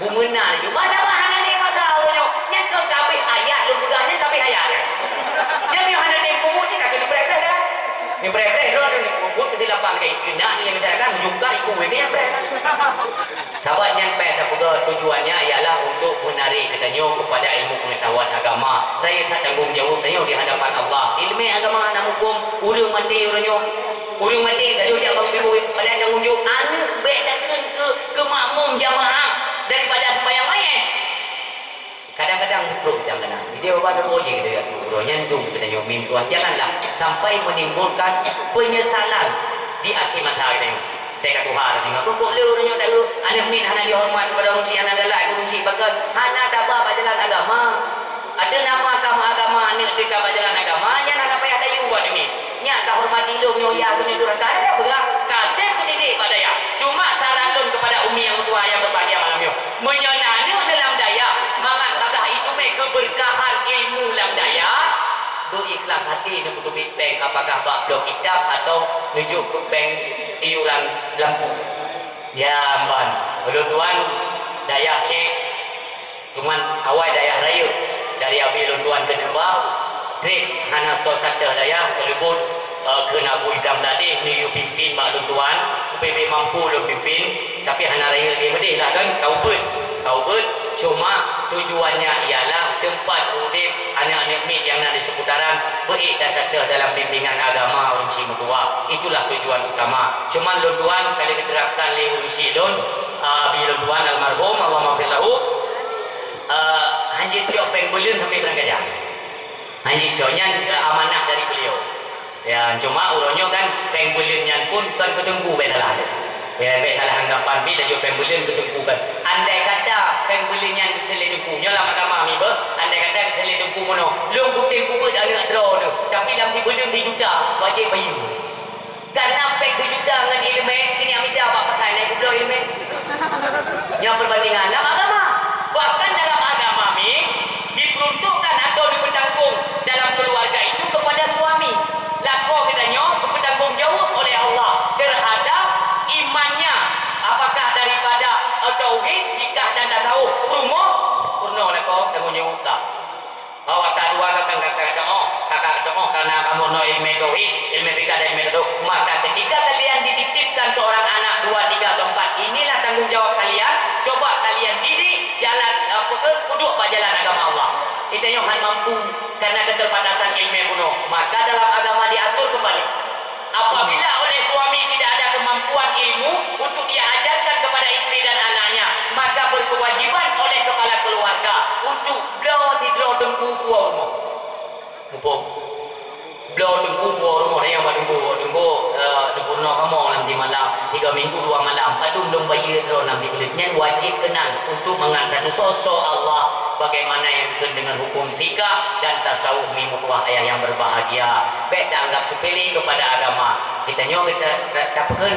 Bumeunan laju. Masa bah hana lé mata ureueng nyoe. Nyan keu kabeh ayat lôn peugah, nyan kabeh ayat. Nyan meunyoe hana tem peue cit ka keuneuk preh-preh dah. Nyoe preh-preh droe nyoe buet keusilapan ka ikeu nak nyan masyarakat, meujungkai iku wéh nyan preh. Sabab nyan payah tapeugah tujuannya ialah untuk menarik geutanyoe kepada ilmu pengetahuan agama. Rayeuk that tanggong jaweueb tanyoe di hadapan Allah. Ileumèe agama hana muphom, ureueng maté uroe nyoe. Ureuëng maté ka jijak bak bui, padahai tanggong jaweueb aneuk bék takheun keu, keu makmum jamaah daripada seumbahyang manyét. Kadang-kadang muprok nyang kana. Jadi, awak teugoe jih geutanyoe, uroe nyan dum geutanyoe mim tuan. Janganlah sampai menimbulkan penyesalan di akhir masa geutanyoe. Teuka tuha geutanyoe. Kok le uroe nyoe tahu aneuk miet hana dihoreumat kepada ureuëng syiek, hana galak keu ureuëng syiek, bahkan hana taba bak jalan agama. Ada nama agama-agama aneuk teuka bak jalan agama, nyan hana payah tayue buat aneuk miet. Nyak ka hormati lôn nyoe ya, keu nyoe durhaka, ada peugah. Kaseb keu didik bak dayah. Cuma saran lôn kepada umi nyang meutuha nyang berbahagia malam nyoe. Meunyoe na aneuk neulam dayah, mangat bagah itume keubeurkahan ilmu lam dayah, beu ikhlas hati neupeuteubiet péng apakah bak blok kitab atau neujok keu péng iuran lampu. Ya, amban. Ulôn tuan dayah cek Cuman awai dayah rayeuk dari abi lôn tuan keuneuk ba, treb hana soe sateue dayah, keuleubot, eh, kheun Abu Idam Ladeh neuyue pimpin bak lôn tuan, ubé-bé mampu lôn pimpin, tapi hana rayeuk lé meudeh lah kan, ka ubeuet, ka ubeuet, cuma tujuannya ialah teumpat udeb aneuk-aneuk miet nyang na di seputaran beuék dan sateue dalam bimbingan agama ureuëng syiek meutuha. Itulah tujuan utama. Cuman lôn tuan ka lheueh geuterapkan lé ureuëng syiek lôn, eh, abi lôn tuan almarhum, Allahumma ghfir lahu, Eh, hana jicok péng buleuen sampai beurangkaja. Hana jicok, nyan, eh, amanah dari beliau. Ya, cuma uroe nyoe kan péng buleuen nyan pun kon keu teungku bék salah. Ya, bék salah anggapan pih laju péng buleuen keu teungku kan. Andai kata péng buleuen nyan geukheun lé teungku, nyoe lam agama mi beuh, andai kata geukheun lé teungku meunoe, lôn kutem kubeuet aneuk droeneuh, tapi lam sibuleuen sijuta, wajéb bayeue. Karena péng sijuta ngon iéleumé, sini amita bak pasai naik kubloe iéleumé. Nyoe perbandingan lam agama. Bahkan dalam agama mi diperuntukkan atau dipertanggung dalam keluarga itu kepada suami. Lakoe geutanyoe bertanggung jawab oleh Allah terhadap imannya, apakah daripada, eh, tauhid, fikah dan tasawuf. Peurumoh, peurunoe lakoe tanggung jawab tah. Bahwa ka dua kakang kakak doa, kakak doa karena kamu no ilmu tauhid, ilmu fikah dan ilmu tasawuf. Maka ketika kalian dititipkan seorang anak dua, tiga atau empat, inilah tanggung jawab kalian. Coba kalian didik jalan, apa ke, duduk bak jalan agama Allah. Kita yang hanya mampu karena keterbatasan ilmu kuno. Maka dalam agama diatur kembali. Apabila oleh suami tidak ada kemampuan ilmu untuk dia ajarkan kepada isteri dan anaknya, maka berkewajiban oleh kepala keluarga untuk bloe sidroe teungku puwoe rumoh. Muphom? Bloe teungku puwoe rumoh, nyang bak teungku, teungku, eh, sempurna kamoe lam di malam, tiga minggu dua malam, padum dong bayeue droe lam di buleuen nyan wajib keunan untuk mengantar soe-soe Allah bagaimana yang dikeun dengan hukum fikah dan tasawuf mi meutuah ayah yang berbahagia. Bék taanggap sepele kepada agama. Kita nyoe kita ta-, tapeukeun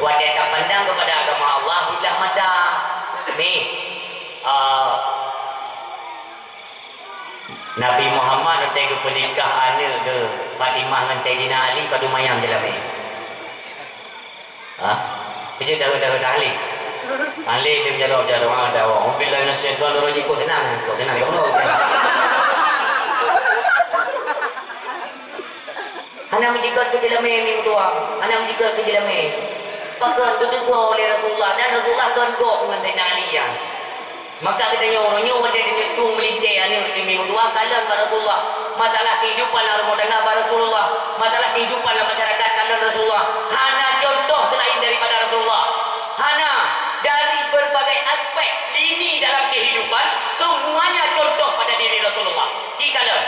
watée tapandang kepada agama Allah bilah mata. Ni, ah, Nabi Muhammad watée geupeunikah aneuk geuh Fatimah ngon Saidina Ali padum ayam jeulamé. Ha? Itu tahu-tahu tahlil. Tahlil dia menjawab jaroe dawa. Auzubillahi minasyaitonirrajim. Kok senang, kok senang, kok senang. Hana meucikot keu jeulamé mi meutuah, hana meucikot keu jeulamé. Pakon geuteusoe lé Rasulullah dan Rasulullah kon gob ngon Saidina Ali nyan. Maka geutanyoe uroe nyoe watée tanyoe tueng meulintée aneuk mi meutuah kalon bak Rasulullah. Masalah kehidupan lam rumoh tangga bak Rasulullah. Masalah kehidupan lam masyarakat kalon Rasulullah. Hana contoh selain daripada Rasulullah. Hana, dari berbagai aspek lini dalam kehidupan, semuanya contoh pada diri Rasulullah. Ci kalon.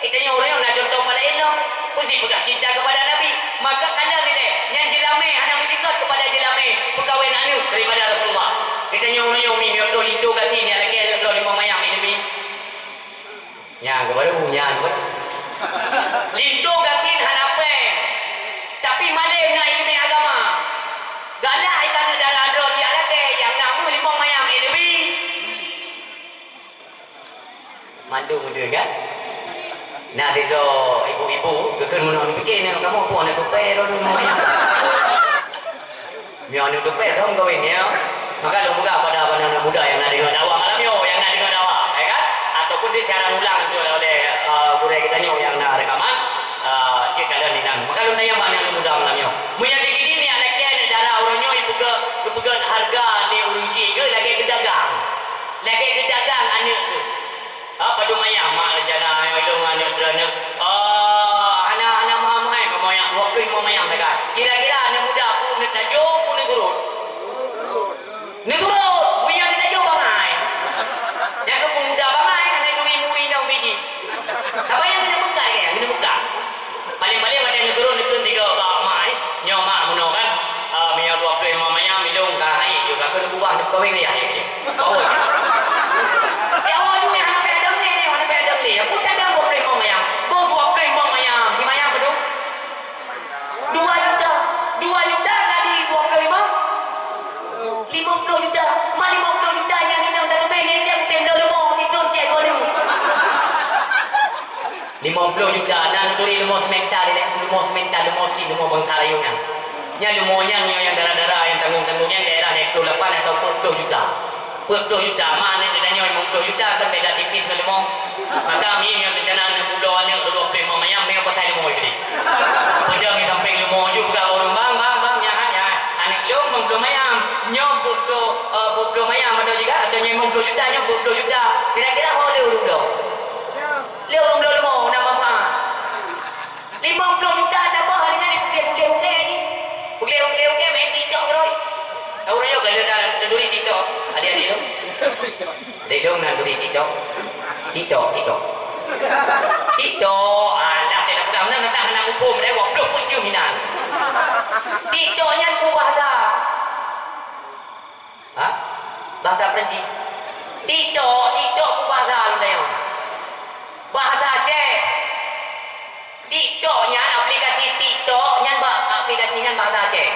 Geutanyoe ureuëng nyang na contoh paléng inong, peue si peugah cinta kepada Nabi. Maka kalon ilée, nyan jeulamé hana meucikot kepada jeulamé peukawen aneuk daripada Rasulullah. Geutanyoe ureuëng nyang mi, mi, linto gaki, mi, lakée aneuk droe limong mayam, mi, Nabi. Nyan, keubah nyan, keubah. Linto gaki hana péng. Tapi malém na ileumé agama. Galak ikan dara droe, dia lakée, nyang na meuh limong mayam, mi, Nabi. Mandum beutôi kan? Na sidroe ibu-ibu geukheun meunoe, pike nyoe kamoe pun aneuk tupée droe nyoe. Nyoe aneuk tupée droe kawin nyoe. Maka lôn peugah pada aneuk-aneuk muda nyang na deungoe dakwah malam nyoe, nyang na deungoe dakwah, ya kan? Ataupun di siaran ulang tu oleh, eh, gurée geutanyoe nyang na rekaman, eh, cit kalon inan. Maka lôn tanyong bak aneuk-aneuk muda malam nyoe. Meunyoe di kini niat lakée aneuk dara uroe nyoe ipeugét, ipeugét hareuga lé ureuëng syiek geuh lagée geudagang. Lagée geudagang aneuk geuh. Ah, padum mayam mak rencana ilong aneuk droeneuh. Ah, hana, hana meuhai-meuhai, kamoe nyang dua ploh limong mayam saga. Awai. Ya Allah, dunia hana payah dong ni, ni hana payah dong ni. Aku tak ada dua puluh lima mayang. Kau dua puluh lima mayang. Di mayang apa tu? Dua juta. Dua juta kali dua puluh lima. Lima puluh juta. Ma lima puluh juta nyang inong tak kebeng, nyang inong tenda leumo, tidur cek golu. Lima puluh juta, na neuturi leumo semental, leumo semental, leumo si, leumo bangka rayeuk nyan. Nyan leumo nyan, nyoe nyang dara-dara, nyang tanggong-tanggong nyan daerah hekto lapan atau peuet ploh juta. Peuet ploh juta, ma aneuk geutanyoe limong ploh juta, kan beda tipis ngon leumo. Maka mi nyoe rencana aneuk bulo aneuk dua ploh lima mayang, meupakai leumo jih. Peudong di sampéng leumo ju peugah ureueng, "Bang, bang, bang, nyan, nyan. Aneuk lôn limong ploh mayang. Nyoe peuet ploh, eh, peuet ploh mayang atau juga, atau nyoe limong ploh juta, nyoe peuet ploh juta." Kira-kira ho lé ureueng bulo? Lé ureueng bulo leumo, na manfaat. Limong ploh juta tabah, hanya dipeugléh-peugléh ungkée jih. Peugléh-peugléh ungkée main TikTok keudroe. Tahu nyoe kan dah taduri TikTok, adik-adik tu. Adik dong nan duri TikTok. TikTok, TikTok. TikTok, alah, dia dah pegang, nan, nan, nan, nan, muphom, dah dua puluh peuet jeuem inan. TikTok nyan peue bahasa? Ha? Bahasa Perancis. TikTok, TikTok peue bahasa lôn tanyong? Bahasa Aceh. TikTok nyan, aplikasi TikTok nyan, ba-, aplikasi nyan bahasa Aceh.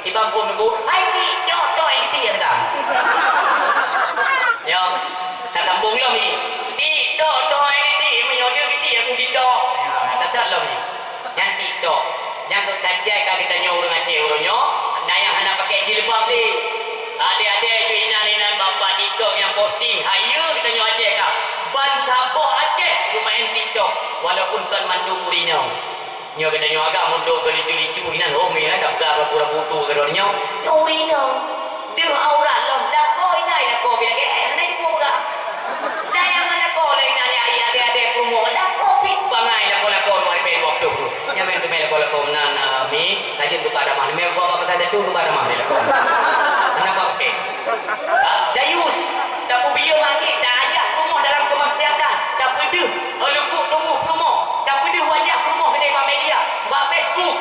Di Bangkong Teungku, "Hai TikTok, tok, hai TikTok." Ya, ka sambung lom ni. "TikTok, tok, hai TikTok, meunyoe dia TikTok, aku TikTok." Ya, ka that lom ni. Nyan TikTok. Nyang keu kajai ka geutanyoe ureueng Aceh uroe nyoe, na nyang hana pakai jilbab lé. Adé-adé ju inan-inan bak TikTok nyang posting, hayeue geutanyoe Aceh ka. Ban saboh Aceh geumaén TikTok, walaupun kon mandum ureueng inong. Nyoe geutanyoe agam meuntong keu licu-licu inan, oh, meuinan ka peugah rabu-rabu tu keudroe nyoe. Nyoe ureueng inong. Deuh aurat lom, lakoe inan lakoe pih lagèe, eh, hana jipeugah. Dayang lakoe lé inan, ya, ya, adé-adé peurumoh, lakoe pih bangai lakoe-lakoe dua ribèe dua ploh tu. Nyan meuteumé lakoe-lakoe meunan, ah, mi, ka jeuet tuka tamah. Mé buat bak kata tu tuka tamah lé lakoe. Kenapa oke? Ah, dayus, tapeubiyeu mangék, taajak peurumoh dalam keumaksiatan, tapeudeuh, eh, lukuk tuboh peurumoh, tapeudeuh wajah peurumoh keudéh bak media, bak Facebook.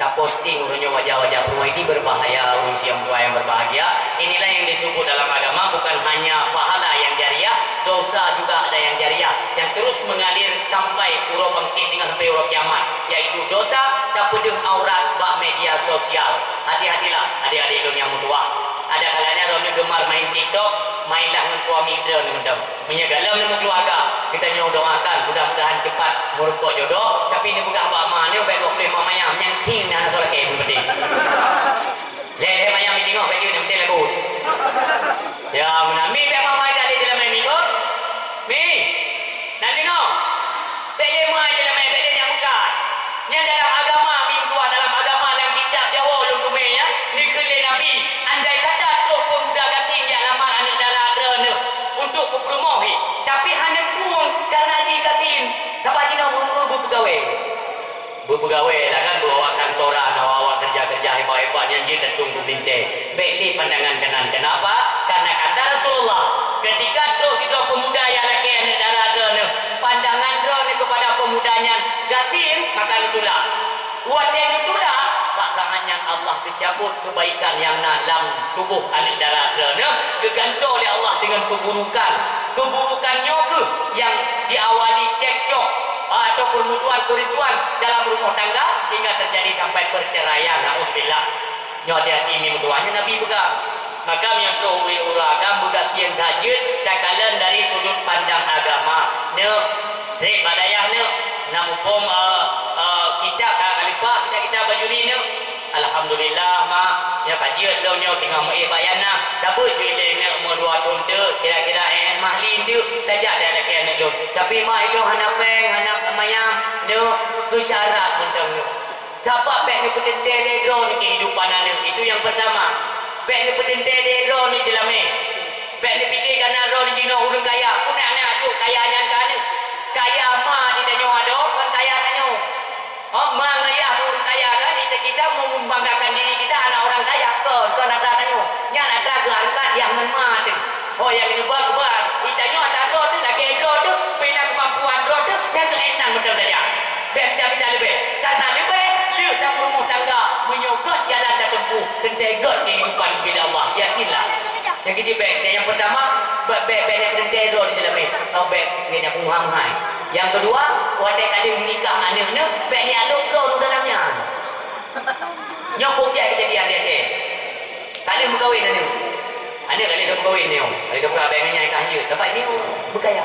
Taposting uroe nyoe wajah-wajah peurumoh, ini berbahaya, ureueng siang dua yang berbahagia. Inilah yang disebut dalam agama bukan hanya pahala yang jariah, dosa juga ada yang jariah, yang terus mengalir sampai uroe bangkit tinggal sampai uroe kiamat, yaitu dosa tapeudeuh aurat bak media sosial. Hati-hatilah, adik-adik lôn nyang meutuwah. Ada kalanya droeneuh gemar main TikTok, mainlah ngon suami droeneuh mantong. Meunyoe galom lam keuluwarga, geutanyoe doakan, mudah-mudahan cepat meureumpok jodoh, tapi neupeugah bak ma nyoe bèk goh pleh ma mayang, nyan khieng na hana soe lakèe peureubeuti. Lhèe-lhèe mayang jiteupeue ka jeuet, nyang penting lagu. Ya, meunan. Mi bèk ma mayang lé jeulamèe mi, beuh? Mi, na deungoe? Bèk lé ma jeulamèe, bèk lé nyang meukat. Nyan dalam agama, mi meutuwah, dalam agama, lam kitab Jawoe lôn teumé nyan, neukheun lé Nabi, andai kata troh peumuda gasien jak lamar aneuk dara droeneuh untuk geupeurumoh, tapi hana geupueng kareuna jih gasien, saban jinoe meu-, beupeugawée. Beupeugawée lah kan, beuawak kantoran, awak-awak keureuja-keureuja hebat-hebat nyang jeuet datong keu meulintèe. Bèk lé pandangan keunan. Kenapa? Karena kata Rasulullah, ketika troh sidroe peumuda nyang lakèe aneuk dara droeneuh, pandangan droeneuh kepada peumuda nyan gasien, maka neutulak. Watèe neutulak, bak saát nyan Allah geucabot keubaikan nyang na lam tuboh aneuk dara droeneuh, geugantoe lé Allah deungon keuburukan. Keuburukan nyoe kheueh nyang diawali cekcok, ah, ataupun musuhan keurisuhan dalam rumoh tangga sehingga terjadi sampai perceraian. Naudzubillah. Nyoe hati-hati, mi meutuwah, nyan Nabi peugah. Maka meunyoe troh ureueng ureueng agam beugasien that jeuet takalon dari sudut pandang agama. Neuk, trép bak dayah neuk, na muphom, eh, eh, kitab, eh, khalifah, kitab-kitab Bajuri neuk. Alhamdulillah, mak, nyoe ka jeuet lôn nyoe teungoh meuék bak Yana. Tabeuet ju ilèe neuk umur dua thôn teuk, kira-kira, eh, mahli teuk, sajak dah lakèe aneuk lôn. Tapi, mak, ilôn hana péng, hana mayang, neuk, keu syarat mantong neuk. Sabab bèk neupeuteuntèe lé droeneuh keuhidupan aneuk, itu nyang peurtama. Bèk neupeuteuntèe lé droeneuh jeulamèe. Bèk neupike kana droeneuh jinoe ureueng kaya. Peue na aneuk jok kaya nyan keu aneuk? Kaya ma di tanyoe adoe, kon kaya tanyoe. Oh, ma ngon yah ureueng kaya kan, kita, kita membanggakan diri kita anak orang kaya. Kon, kon atra tanyoe. Nyan atra geuangkat yah ngon ma teuh. Oh, nyang keudua, keubah. Di tanyoe atra droe teuh, lagèe droe teuh, pih na keumampuan droe teuh, nyan keuh ék nan meunan saja. Bèk mita-mita leubeh. Karena leubeh, lheueh tapeurumoh tangga, meunyoe gèt jalan tateumpuh, teuntèe gèt keuhidupan bila Allah. Yakinlah. Nyang keujeuet bèk, nyang Teuleumeh, tobek ngon nyan peunguham hai. Nyang keudua, watèe ka lheueh meunikah aneuk nyoe, bèk neujak lhôk droe u dalam nyan. Nyoe bukti keujadian di Aceh. Ka lheueh meukawen aneuk. Aneuk ka lheueh meukawen nyoe. Ka lheueh meukawen ngon nyang ka hanjeuet. Teumpat nyoe beukaya.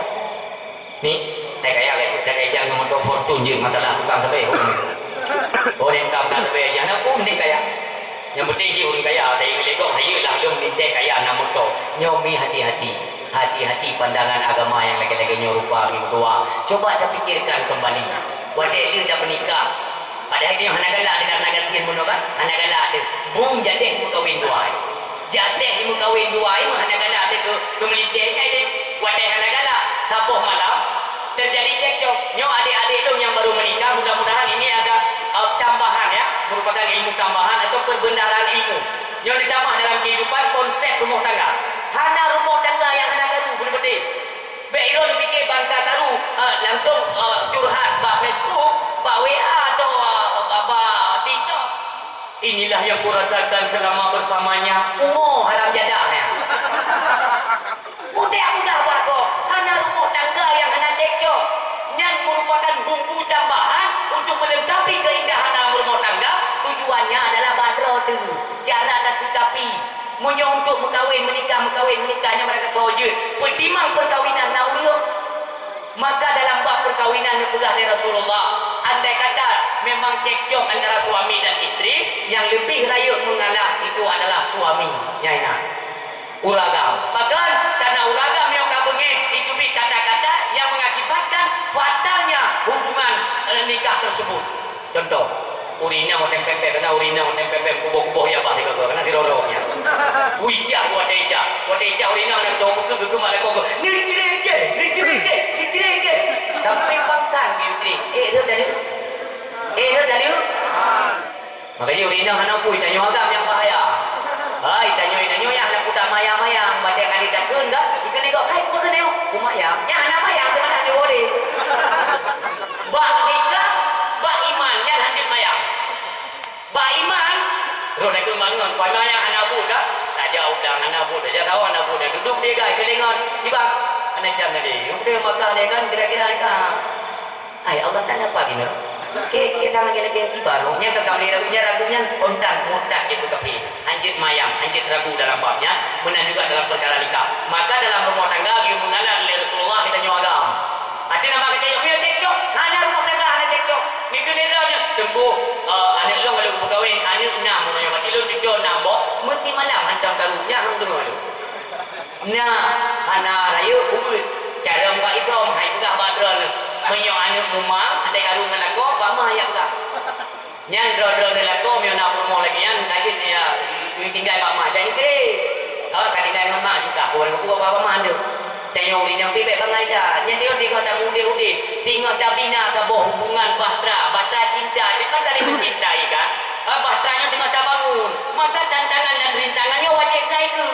Ni, tai kaya lagèe, tai kaya ngon moto Fortuner jeuet masalah tukang sabé. Oh, ni tukang sabé, nyang na pun ni kaya. Nyang penting jih ureueng kaya, tapi lé gob hayeu lah lôn mintèe kaya na moto. Nyoe mi hati-hati. Hati-hati pandangan agama nyang lagèe-lagèe nyoe rupa mi meutuah. Coba tapikirkan kembali. Watèe lheueh tapeunikah. Padahai nyoe hana galak deuh, hana gasien bunoe kan? Hana galak deuh. Bung jadeh meukawen dua ai. Jadeh meukawen dua ai meuhana galak deuh keu, keu militè nyan deh. Watèe hana galak, saboh malam, teujadi cekcok. Nyoe adék-adék lôn nyang barô meunikah, mudah-mudahan ini ada, eh, tambahan ya, merupakan ilmu tambahan atau perbenaran ilmu. Nyoe ditamah dalam kehidupan konsep rumoh tangga. Hana rumoh tangga nyang hana karu, beutôi-beutôi. Bèk droeneuh pike ban ka karu, eh, langsung, eh, curhat bak Facebook, bak W A atau, eh, bak, bak TikTok. Inilah yang kurasakan selama bersamanya. Umu haram jadah nyan. Putéh peugah bak gob, hana rumoh tangga nyang hana cekcok. Nyan merupakan bumbu tambahan untuk melengkapi keindahan dalam rumoh tangga. Tujuannya adalah bak droe teuh. Cara tasikapi. Meunyoe untuk meukawen, meunikah, meukawen, meunikah, nyan mereka jeuet. Peutimang perkawinan na ureueng. Maka dalam bab perkawinan neupeugah lé Rasulullah, andai kata memang cekcok antara suami dan isteri, yang lebih rayeuk mengalah itu adalah suami. Nyan na. Ureueng agam. Pakon? Karena ureueng agam nyang ka beungéh, itu pih kata-kata yang mengakibatkan fatalnya hubungan, eh, nikah tersebut. Contoh, ureueng inong watèe pèpèh, karena ureueng inong watèe pèpèh kuboh-kuboh ya bah sigoe, karena diroro nyan. Wih, cah, watèe cah. Watèe cah ureueng inong nyan, toh, beukeue-beukeue mak lakoe, "Neucrèk kèh, neucrèk kèh, neucrèk kèh." Tapi pangsan geucrèk. Eh, rhot dah lheueh. Eh, rhot dah lheueh. Makajih ureueng inong hana pui, tanyoe agam nyang bahaya. Hai, tanyoe-tanyoe nyang hana putak mayang-mayang, batèe kali takheun ka, ikeu ligok, "Hai, peue keuneuk?" "Peue mayang?" Nyang hana mayang, teuh malah jeuet lé. Bak nikah, bak iman, nyan hanjeuet mayang. Bak iman, roh dah keumbang ngon, bak iman nyang hana buet dah. Tajak udang hana buet, tajak tawa hana buet, dah duduk di gai keulingon. Kiban, hana jam lagi. Nyang peudeh Makkah lé kan, kira-kira ka. Ai, Allah Taala apa gini? Ke, ke sama lagi lagi kiban, roh nyang ka kamli ragu, nyang ragu nyan, ontan, murtad gitu kafir. Hanjeuet mayang, hanjeuet ragu dalam bab nyan, meunan juga dalam perkara nikah. Maka dalam rumah tangga, geuyue meunalan lé Rasulullah geutanyoe agam. Até nama kata yang punya cekcok, hana rumah tangga hana cekcok. Ni keu lé droeneuh, tempoh, eh, aneuk lôn lalu beukawén, aneuk nam, meunyoe bak lôn cucoe nam boh, meusti malam hantom karu, nyan hana deungoe lôn. Nah, hana rayeuk ubeut. Cara bak itom, hai peugah bak droeneuh. Meunyoe aneuk mumang, até karu ngon lakoe, bak ma jak peugah. Nyan droe-droe neuh lakoe meunyoe na peurumoh lagèe nyan, ka jeuet ya, tinggai bak ma, jangan kre. Awak ka tinggai ngon ma juga, bukan keu bak ma tu. Tanyoe ureueng nyang pibèk bangai dah. Nyan dia tengok dah udép-udép, tengok dah bina saboh hubungan bahtera, bahtera cinta. Dia kan saling mencintai kan? Ah, bahtera nyan tengok tabangun. Maka tantangan dan rintangan nyan wajéb na ikeu.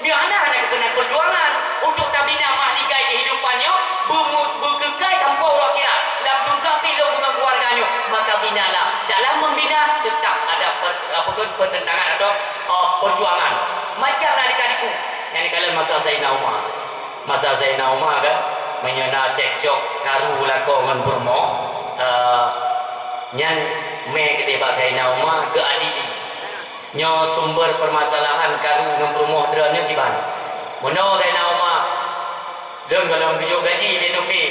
Nyoe hana, hana keukeunong peujuangan untuk tabina mahligai kehidupan nyoe, beu-, beukeukai sampoe uroe akhirat. Lam syeuruga pih lôn ngon keuluwarga nyoe. Maka binalah. Dalam membina, tetap ada per-, apa tu, pertentangan atau, uh, perjuangan. Macam na lika-liku. Nyang dikalon masa Saidina Umar. Masa Saidina Umar kan, meunyoe na cekcok karu lakoe ngon peurumoh, uh, nyan mé keudeh bak Saidina Umar geuadili. Nyoe sumber permasalahan karu ngon peurumoh droeneuh kiban. Meunoe Saidina Umar, lôn gohlom geujok gaji lé toke.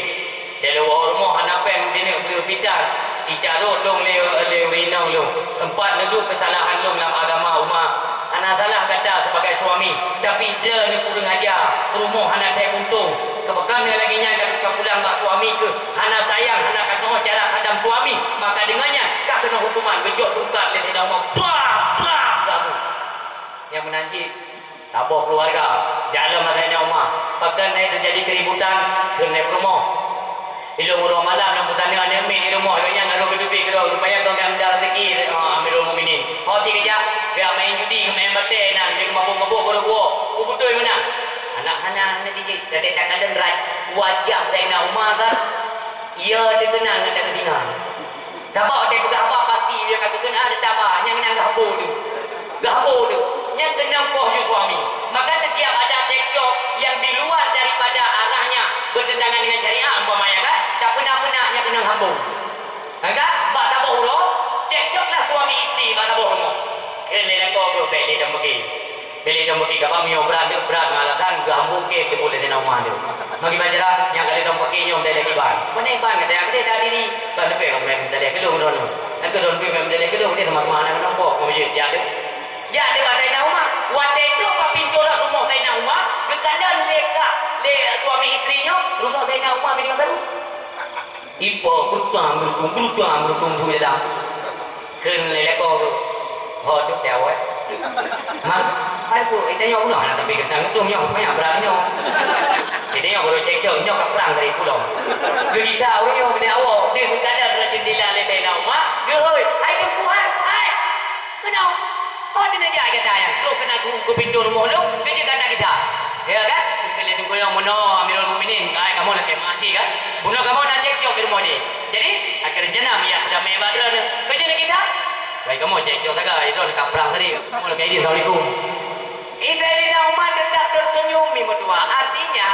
Lé lôn woe rumoh hana péng, dineuk breueh pitan. Icarôt lôn lé, lé ureueng inong lôn. Teumpat neuduek keusalahan lôn lam agama Umar. Hana salah gata sebagai suami, tapi droeneuh kureueng aja, peurumoh hana thèe untông. Keu pakon lagèe nyan ka, ka pulang bak suami keuh? Hana sayang, hana keunoe cara hadam suami, maka deungon nyan ka keunoe hukuman, geujok tungkat lé Saidina Umar, blah, blah, gabu. Nyang meunan cit, saboh keuluwarga, jak lom Saidina Umar. Pakon hai teujadi keuributan, kheun lé peurumoh. Ilôn uroe malam lam peusaneuk aneuk miet di rumoh, gobnyan harôh geuteubiet keudroe, supaya kon ka meuda raseuki, ah, Amirul Mukminin. Ho cit geujak, geujak main judi, main batèe nan, geumabök-mabök, gurok-gurok. Peue beutôi meunan? Aneuk hana, hana jijik, gata takalon rai wajah Saidina Umar kan? Iya teukeunang ngon tanyoe. Sabab watèe peugah haba pasti, dia ka teukeunang ada taba, nyang, nyang geuhabo tu. Geuhabo tu. Nyang keunong poh ju suami. Maka setiap ada cekcok yang di luar daripada arahnya, Angkat, bak saboh uroe, cekcok lah suami isteri bak saboh rumoh. Kheun lé lakoe geuh bèk lé dong beuki. Bèk lé dong beuki, kaba meunyoe brat, brat ngon alasan geuhambô keu teupeu lé Saidina Umar tu. Magi bak jalan, nyang ka lé dong beuki nyoe meudaléh kiban. Pane ban kata, "Aku dah diri." Ban leupah ka meudaléh keudong droeneuh. Aku droeneuh meudaléh keudong, dia sama-sama aneuk kelompok, kau je, ya tu. Jak lé bak Saidina Umar. Watèe trok bak pintoe rot rumoh Saidina Umar, geukalon lé ka, lé suami isteri nyoe, rumoh Saidina Umar bidingoh barô. Ipo geutuang geutuang geutuang geutuang tu dalam. Kheun lé lakoe tu. Ho tu teuh awai. Mak, ai ku, eh, tanyoe ulah nak tapi keutan geutuang nyoe, banyak berat nyoe. Jadi nyoe baru cekcok, nyoe ka perang dari pulau. Geugisa ureueng nyoe keuneuk awai, dia geukalon rot jendela lé Saidina Umar, geuhôi, "Hai Teungku, hai, hai!" Keunoe, oh, di neujak gata nyan. Trok keunan ku, ku pintoe rumoh lôn, keu jeuet gata gisa. Ya kan? Keu lé teungku nyoe, meunoe Amirul Mukminin, ai kamoe lakèe meuaci kan? Bunoe kamoe na cekcok di rumoh jih. Jadi, akhé rencana meujak peudamé bak droeneuh. Keu jeuet gisa? Baik, kamoe cekcok sagai, droeneuh ka prang tadi. Kamoe lakèe idin, assalamualaikum. Saidina Umar tetap tersenyum, mi meutuah. Artinya,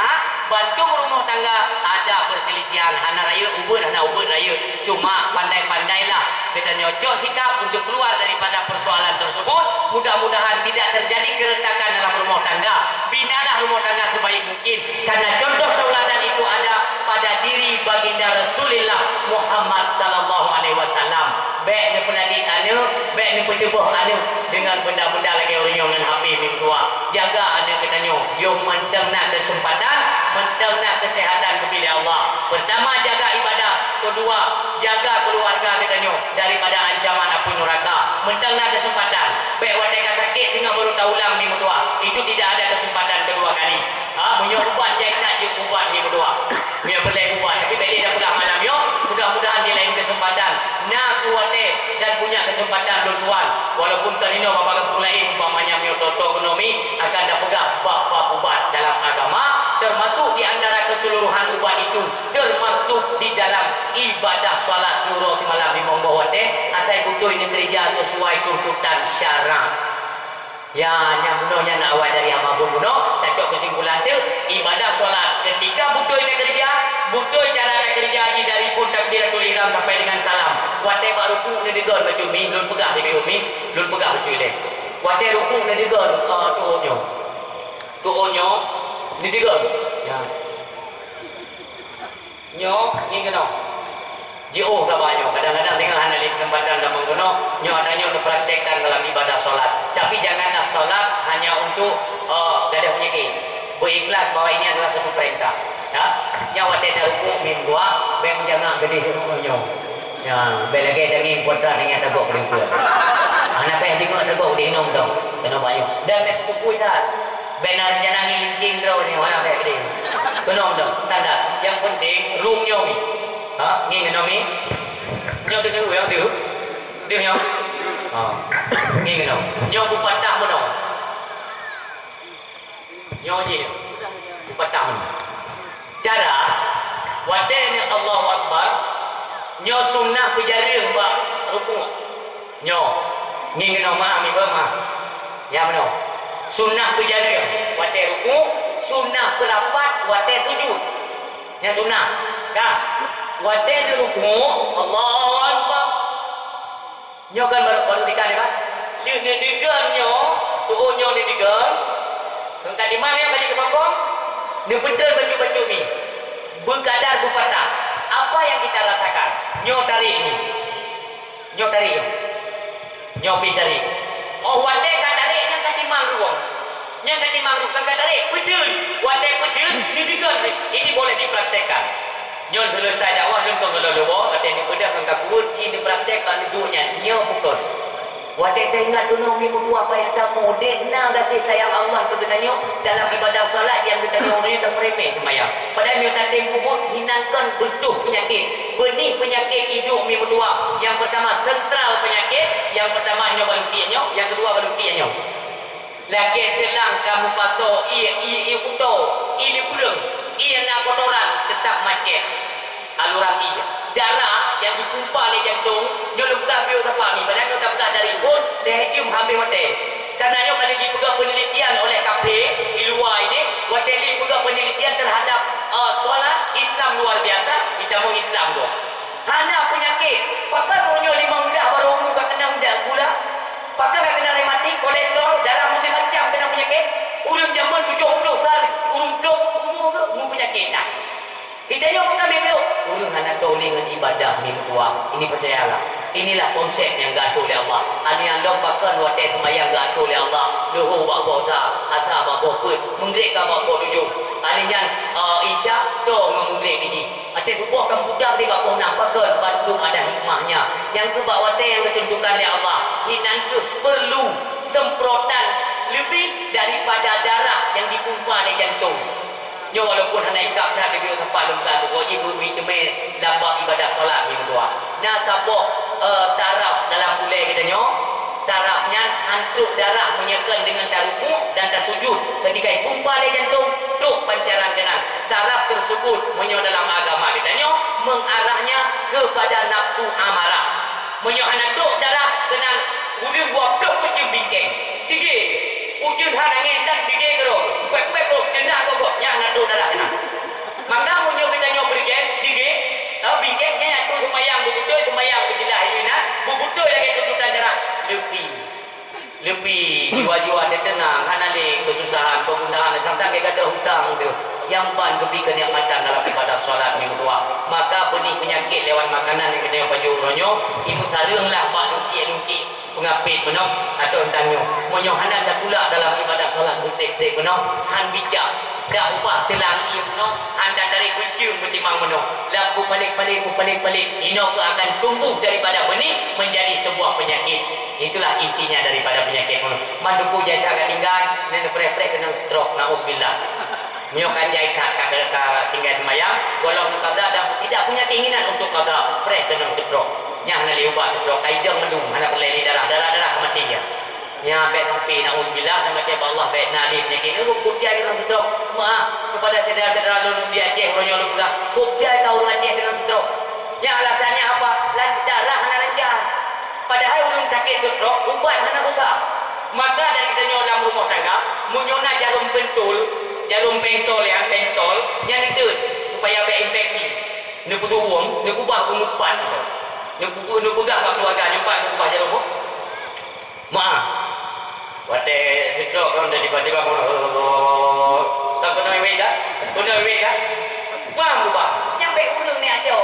bantung rumoh tangga ada perselisihan, hana rayeuk, ubeut hana ubeut rayeuk. Cuma pandai-pandailah geutanyoe cok sikap untuk keluar daripada persoalan tersebut. Mudah-mudahan tidak terjadi keretakan dalam rumah tangga. Binalah rumah tangga sebaik mungkin. Karena contoh tauladan itu ada pada diri Baginda Rasulullah Muhammad sallallahu alaihi wasallam. Bèk neupeulalit aneuk, bèk neupeuteuboh aneuk deungon benda-benda lagèe ureueng nyoe ngon H P meutuah. Jaga aneuk geutanyoe, yôh mantong na keuseumpatan, mantong na keuseuhatan geubri lé Allah. Peurtama, jaga ibadah. Keudua, jaga keuluwarga geutanyoe daripada ancaman apui nuraka. Mantong na keuseumpatan. Bèk watèe ka sakét teungoh baru taulang meutuah. Itu tidak ada keuseumpatan keudua kali. Ha, meunyoe ubat jai that jeuet ubat meutuah. Meunyoe peureulèe ubat, tapi bèk lé tapeugah malam nyoe, mudah-mudahan di laén keuseumpatan na kuwatèe dan punya keuseumpatan lôn tuan. Walaupun teurimong bak gampông laén, umpamanya meunyoe toto ekonomi, akan tapeugah bab-bab ubat dalam agama, termasuk di antara keseluruhan ubat itu, termasuk di dalam ibadah salat siuroe simalam limong boh watèe, asai beutôi neukeureuja sesuai tuntutan syara. Ya, nyang bunoe nyan awai dari haba bunoe, tacok keusimpulan teuk, ibadah salat ketika beutôi takeureuja, beutôi cara takeureuja jih dari phon takbiratul ihram sampai dengan salam. Watèe bak rukuk neudeungon bacut mi, lôn peugah di biôh mi, lôn peugah bacut ilèe. Watèe rukuk neudeungon, eh, tu'uek nyoe. Tu'uek nyoe, neudeungon. Ya. Nyoe ngieng keunoe. Jiôh saban nyoe, kadang-kadang singoh hana lé keuseumpatan tamong keunoe, nyoe ata nyoe neupraktekkan dalam ibadah salat. Tapi janganlah salat hanya untuk, eh, gadôh peunyakét. Berikhlas bahwa ini adalah satu perintah. Ya. Nyoe watèe tarukuk meutuah, bèk meujangak geudeh nyoe. Ya, bèk lagèe daging kuadrat nyang tagok keudeh. Hana payah deungoe tagok geudeh inong dong. Keunoe banyak. Dan bèk pukui that. Bèk na rencana ngieng lincing droe nyoe, hana bèk deh. Keunoe dong, standar. Nyang penting, rhueng nyoe mi. Ha, ngieng keunoe mi. Nyoe deuh, nyoe deuh. Deuh nyoe. Ha. Ngieng keunoe. Nyoe beupatah meunoe. Nyoe jih. Beupatah meunoe. Cara, watèe nyoe Allahu Akbar, nyoe sunnah peujareueng bak rukuk. Nyoe, ngieng keunoe maah, mi beuh maah. Ya meunoe. Sunnah peujareueng watèe rukuk, sunnah peurapat watèe sujud. Nyan sunnah. Ka. Watèe neurukuk, Allahu Akbar. Nyoe kan baru, baru tika nyoe kan. Lheueh neudeungon nyoe, tu'uek nyoe neudeungon. Teuka di mana yang baju kepokong? Neupeutrön bacut-bacut mi. Beukadar beupatah. Apa yang kita rasakan? Nyoe tarék mi. Nyoe tarék nyoe. Nyoe pih tarék. Oh, watèe ka tarék nyan ka timang ruweueng. Nyan ka timang ruweueng, ka tarék, peutrön. Watèe peutrön, neudeungon, ini boleh dipraktekkan. Nyoe seuleusai dakwah lôn kon gohlom lôn woe, watèe neupeugah ngon kaku ci neupraktek bak neuduek nyan. Nyoe fokus. Watèe taingat keunoe mi meutuah payah tamu, deuh na gaséh sayang Allah keu geutanyoe dalam ibadah salat nyang geutanyoe uroe nyoe tameuremeh seumayang. Padahai meunyoe tatem peubuet, hinan kon beutôh peunyakét. Beunih peunyakét iduek mi meutuah. Nyang peurtama sentral peunyakét, nyang peurtama nyoe balukiek nyoe, nyang keudua balukiek nyoe. Lagèe seulang ka meupasoe ié, ié, ié kutoe, ié lipeung, ié na kotoran, teutap macet aluran ié. Darah nyang jipumpa lé jantông, nyoe lôn peugah piôh sapa mi, padahai nyoe tapeugah dari phon, lhèe jeuem habéh watèe. Karena nyoe ka lheueh jipeugah penelitian oleh kafé di luwa ini, watèe lheueh jipeugah penelitian terhadap, eh, solat Islam luar biasa, di tamong Islam tu. Hana Nyoe bukan meublok. Ureuëng hana tho lé ngon ibadah mi meutuah. Ini percayalah. Inilah konsep nyang geuatur lé Allah. Hana nyang lom pakon watée seumayang geuatur lé Allah. Luhô bak boh sa, asa bak boh peuet, meungréb ka bak boh tujoh. Hana nyan, eh, Isya tho ngon meungréb jih. Watée suboh ka meupeugah lé bak boh nam pakon, bandum ada hikmahnya. Nyang keu bak watée nyang geuteuntukan lé Allah, hinan keuh perlu semprotan lebih daripada darah yang dipumpa lé jantong. Nyoe walaupun hana ikab that geubiyeu sapat lom ka tuwoe jih beu-, beuiceumé lam bab ibadah salat nyoe dua. Na saboh, eh, saraf dalam ulée geutanyoe, saraf nyan hantrok darah meunyoe kon deungon tarukuk dan tasujud. Ketika ipumpa lé jantong, trok pancaran keunan. Saraf tersebut meunyoe dalam agama geutanyoe mengarahnya kepada nafsu amarah. Meunyoe hana trok darah keunan, ureuëng dua ploh peuet jeuem bingkeng. Tige. Ujeuen han angén dan dige keudroe. Kupék-kupék keudroe, teunak gob-gob, nyan hana trok darah keunan. Maka meunyoe geutanyoe beureugen, dige, eh, bingkeng, nyan atu seumayang beubeutôi, seumayang beujeulaih inan, beubeutôi lagée tuntutan syara. Leupie. Leupie, jiwa-jiwa teuteunang, hana lé keususahan, peugundahan, tang-tang gata hutang teuh. Nyang ban geubri keunikmatan dalam ibadah salat minggu dua. Maka beuni peunyakét lewat makanan nyang geutanyoe pajoh uroe nyoe, imeusareueng lah bak lungkiek-lungkiek peungapét meunoe, atau tanyoe. Meunyoe hana tatulak dalam ibadah salat beutrek-trek meunoe, han bijak. Dak ubah seulang ié meunoe, han tatarek beuceueng meutimang meunoe. Lam beupalék-palék, beupalék-palék, inoe keuh akan tumbuh daripada beuni menjadi sebuah penyakit. Itulah intinya daripada penyakit meunoe. Man teungku jai that ka tinggai, nyan preh-preh keunong stroke, naudzubillah. Meunyoe ka jai that ka, ka, ka tinggai seumayang, golom qadha dan tidak punya keinginan untuk qadha, preh keunong stroke. Nyan hana lé ubat stroke, ka idong mandum, hana peureulée lé darah, darah-darah ka maté nyan. Nyan bék sampai, naudzubillah, dan maté bak Allah bék na lé peunyakét. Nyoe kok jai keunong stroke, meu'ah kepada syedara-syedara lôn di Aceh, uroe nyoe lôn peugah, kok jai ka ureuëng Aceh keunong stroke. Nyan alasannya apa? Lan-, darah hana lancar. Padahai ureuëng sakét stroke, ubat hana geuga. Maka dari geutanyoe lam rumoh tangga, meunyoe na jarum pentul, jarum pentol nyang pentol, nyan diteut supaya bék infeksi. Neupeuduek uem, neukeubah peungupat. Neupeu-, neupeugah bak keuluwarga, nyoe pat neukeubah jarum, oh. Meu'ah. Watée stroke kan, tiba-tiba pun, tak keunoe wéh dah? Keunoe wéh dah? Bah beubah. Nyang bék ureuëng ni aco.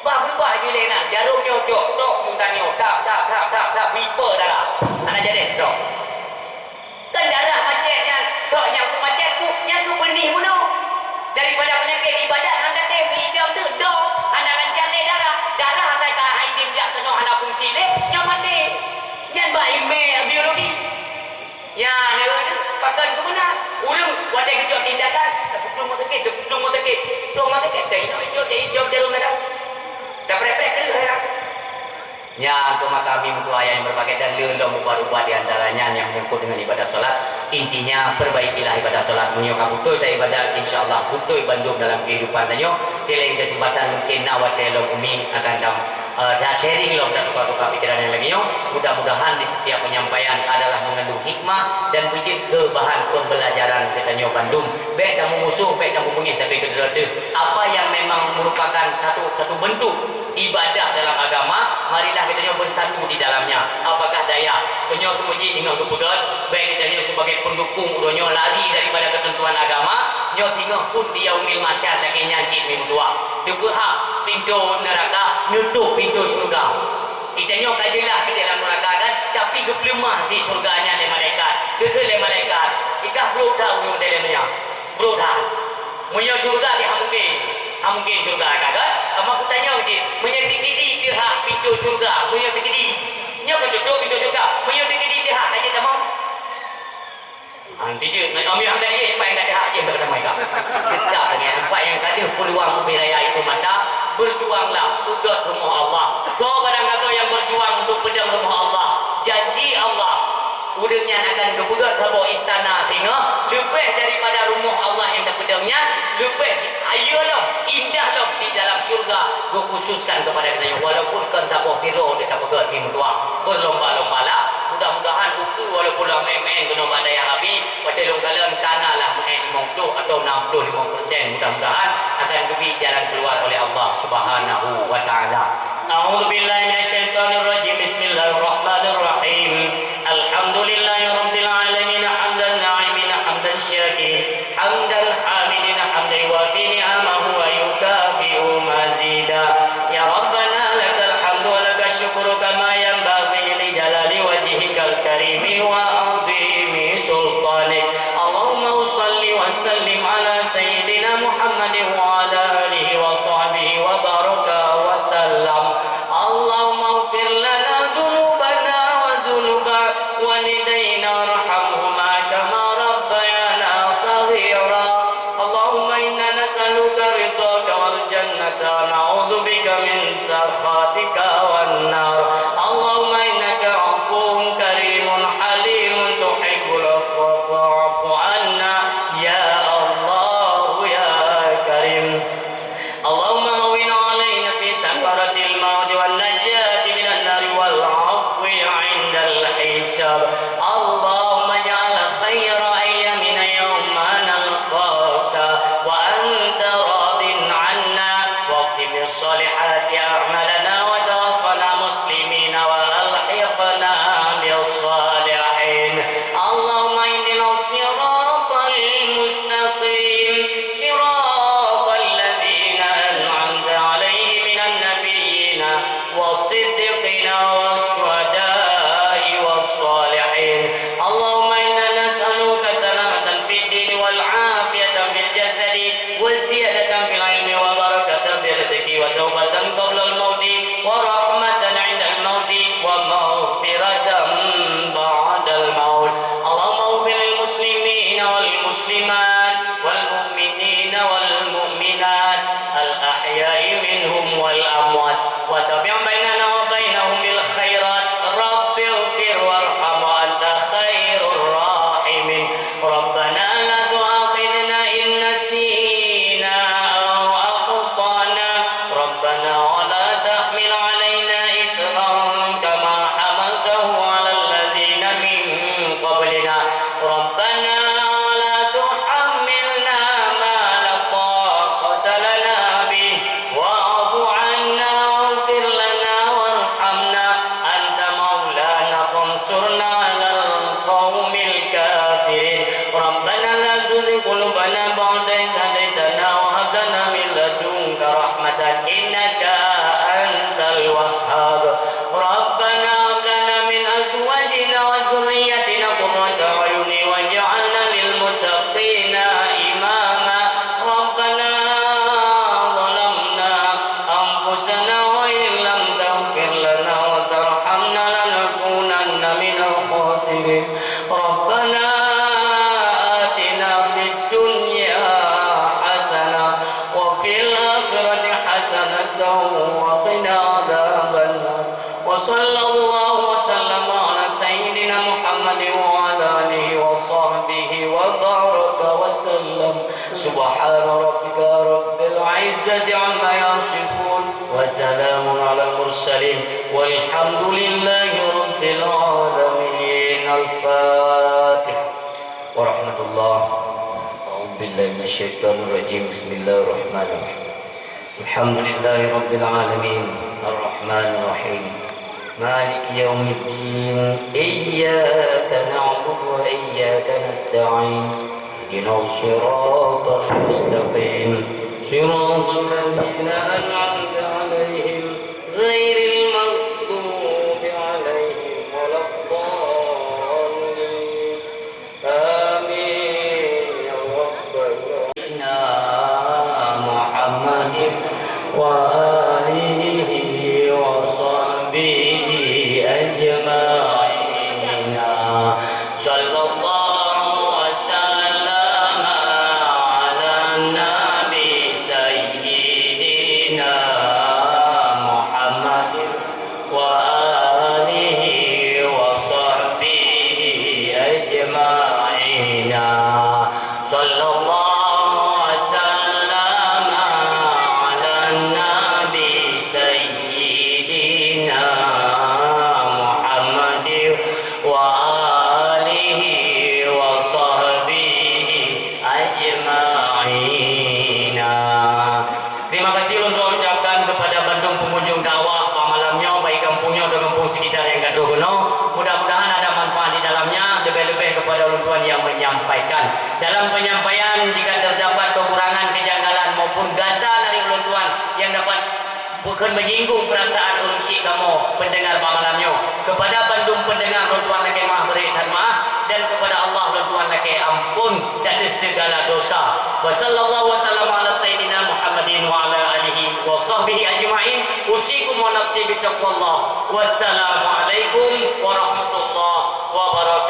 Bah beubah ju lé na. Jarum nyoe cok, tok, meutanyoe, tap, tap, tap, tap, tap, bipe darah. Hana jadi stroke. Kan darah macet nyan, sok nyang peumacet ku, nyan keuh beunih bunoe. Daripada peunyakét ibadat hana tém, idam teuk dok, hana lancar lé darah. Darah akai ka hai tém jak keunoe hana fungsi lé, nyoe maté. Nyan bak ilmu biologi. Nyan, pakon keu meunan. Ureuëng watée geujok tindakan, teupeudong rumah sakit, teupeudong rumah sakit. Dong rumah sakit, teuinok icok, teuinok jarum darah. Tapreh-preh kreueh darah. Nyan keuh maka mi meutuah ayah nyang berbahagia dan le lom ubat-ubat di antara nyan nyang menyangkut dengan ibadah salat. Intinya, perbaikilah ibadah salat. Meunyoe ka beutôi taibadat, insya Allah beutôi bandum dalam kehidupan tanyoe. Di lain kesempatan mungkin na watée lom umi akan tam, eh, ta-sharing lom, tatukar-tukar pikiran nyang lagée nyoe. Mudah-mudahan di setiap penyampaian adalah mengandung hikmah dan beujeuet keu bahan pembelajaran geutanyoe bandum. Bék tameumusoh, bék tameumunyéh, tapi keudroe teuh. Apa yang memang merupakan satu, satu bentuk ibadah dalam agama, marilah geutanyoe bersatu di dalamnya. Apakah dayah? Meunyoe keumeujih singoh geupeugét, bék geutanyoe sebagai pendukung uroe nyoe lari daripada ketentuan agama, nyoe singoh pun di yaumil mahsyar lagée nyan cit mi meutuah. Neupeuhah pintoe neuraka, neutôp pintoe syeuruga. Geutanyoe ka jeulaih keudeh lam neuraka kan, tapi geupeuleumah di syeuruga nyan lé malaikat. Geukheun lé malaikat, "Ikah brok that ureuëng di dalam nyan." Brok that. Meunyoe syeuruga di hana mungken, hana mungken syeuruga ka, kan? Kamoe kutanyong cit, meunyoe teukeudi teuhah pintoe syeuruga, meunyoe teukeudi, nyoe keuh tutoe pintoe syeuruga, meunyoe teukeudi teuhah ka jeuet tamong? Ah, tijeuet, meunyoe hana teukeudi, pat nyang ka teuhah jeuet ka tamong ka. Tetap lagée nyan, pat nyang ka deuh peuluang ubé raya itu mata, berjuanglah, peugét rumoh Allah. Soe barang gata nyang berjuang untuk peudong rumoh Allah, janji Allah, ureuëng nyan akan geupeugét saboh istana singoh leubeh daripada rumoh Allah nyang tapeudong nyan, leubeh ayeue lom, indah lom di dalam syeuruga geukhususkan keupada geutanyoe, walaupun kon saboh sidroe teuh tapeugét mi meutuah. Beulomba-lombalah, mudah-mudahan ukeue walaupun lam mén-mén keunoe bak dayah Abi, watée lôn kalon ka na lah meu'en limong ploh atau enam puluh lima persen, mudah-mudahan akan geubri jalan keuluar oleh Allah Subhanahu wa Ta'ala. أعوذ بالله من الشيطان الرجيم. بسم الله الرحمن الرحيم. الحمد لله رب العالمين. حمد الناعمين، حمد الشاكرين، حمد الحامدين، حمدا يوافي نعمه ويكافئ المسلمات والمؤمنين والمؤمنات الأحياء منهم والأموات، وتابع بيننا وبينهم بالخيرات. رب اغفر وارحم وأنت خير الراحمين. ربنا لا تؤاخذنا إن نسينا أو أخطأنا. ربنا ولا تحمل علينا إصرا كما حملته على الذين من قبلنا. ربنا ولا تحملنا ما لا طاقة لنا به واعف عنا واغفر لنا وارحمنا أنت مولانا فانصرنا على القوم الكافرين. ربنا لا تزغ قلوبنا بعد إذ هديتنا وهب لنا من لدنك رحمة إنك أنت الوهاب. ربنا هب لنا من أزواجنا وذرياتنا قرة أعين واجعلنا للمتقين إماما. ربنا ظلمنا أنفسنا وإن لم تغفر لنا وترحمنا لنكونن من الخاسرين. ربنا آتنا في الدنيا حسنة وفي الآخرة حسنة وقنا عذاب النار. وصلى الله وسلم على سيدنا محمد وعلى آله وصحبه وبارك وسلم. سبحان ربك رب العزة عما يصفون. وسلام على المرسلين. والحمد لله رب العالمين. الفاتحة. ورحمة الله. أعوذ بالله من الشيطان الرجيم. بسم الله الرحمن الرحيم. الحمد لله رب العالمين. الرحمن الرحيم. مالك يوم الدين. إياك نعبد وإياك نستعين. اهدنا الصراط المستقيم. صراط الذين أنعمت عليهم غير المغضوب عليهم ولا الضالين. آمين يا رب العالمين. سيدنا محمد وآله وصحبه أجمعين. صلى الله وسلم على النبي سيدنا محمد وآله وصحبه أجمعين. صلى الله وسلم على النبي سيدنا محمد وآله وصحبه أجمعين. Terima kasih ulôn tuan ucapkan kepada bandum pengunjung dakwah bak malam nyoe, baik gampông nyoe atau gampông sekitar nyang ka troh keunoe. Mudah-mudahan ada manfaat di dalamnya, lebih-lebih kepada ulôn tuan yang menyampaikan. Dalam penyampaian, jika terdapat kekurangan, kejanggalan maupun gasa dari ulôn tuan yang dapat bukan menyinggung perasaan ureuëng syik kamoe pendengar bak malam nyoe, kepada bandum pendengar ulôn tuan lakée maaf, bri that maaf, dan kepada Allah ulôn tuan lakée ampun dari segala dosa. Wa sallallahu wasallam ala sayyidina Muhammadin wa ala alihi wa sahbihi ajma'in. Usikum wa nafsi bitaqwallah. Wassalamualaikum warahmatullahi wabarakatuh.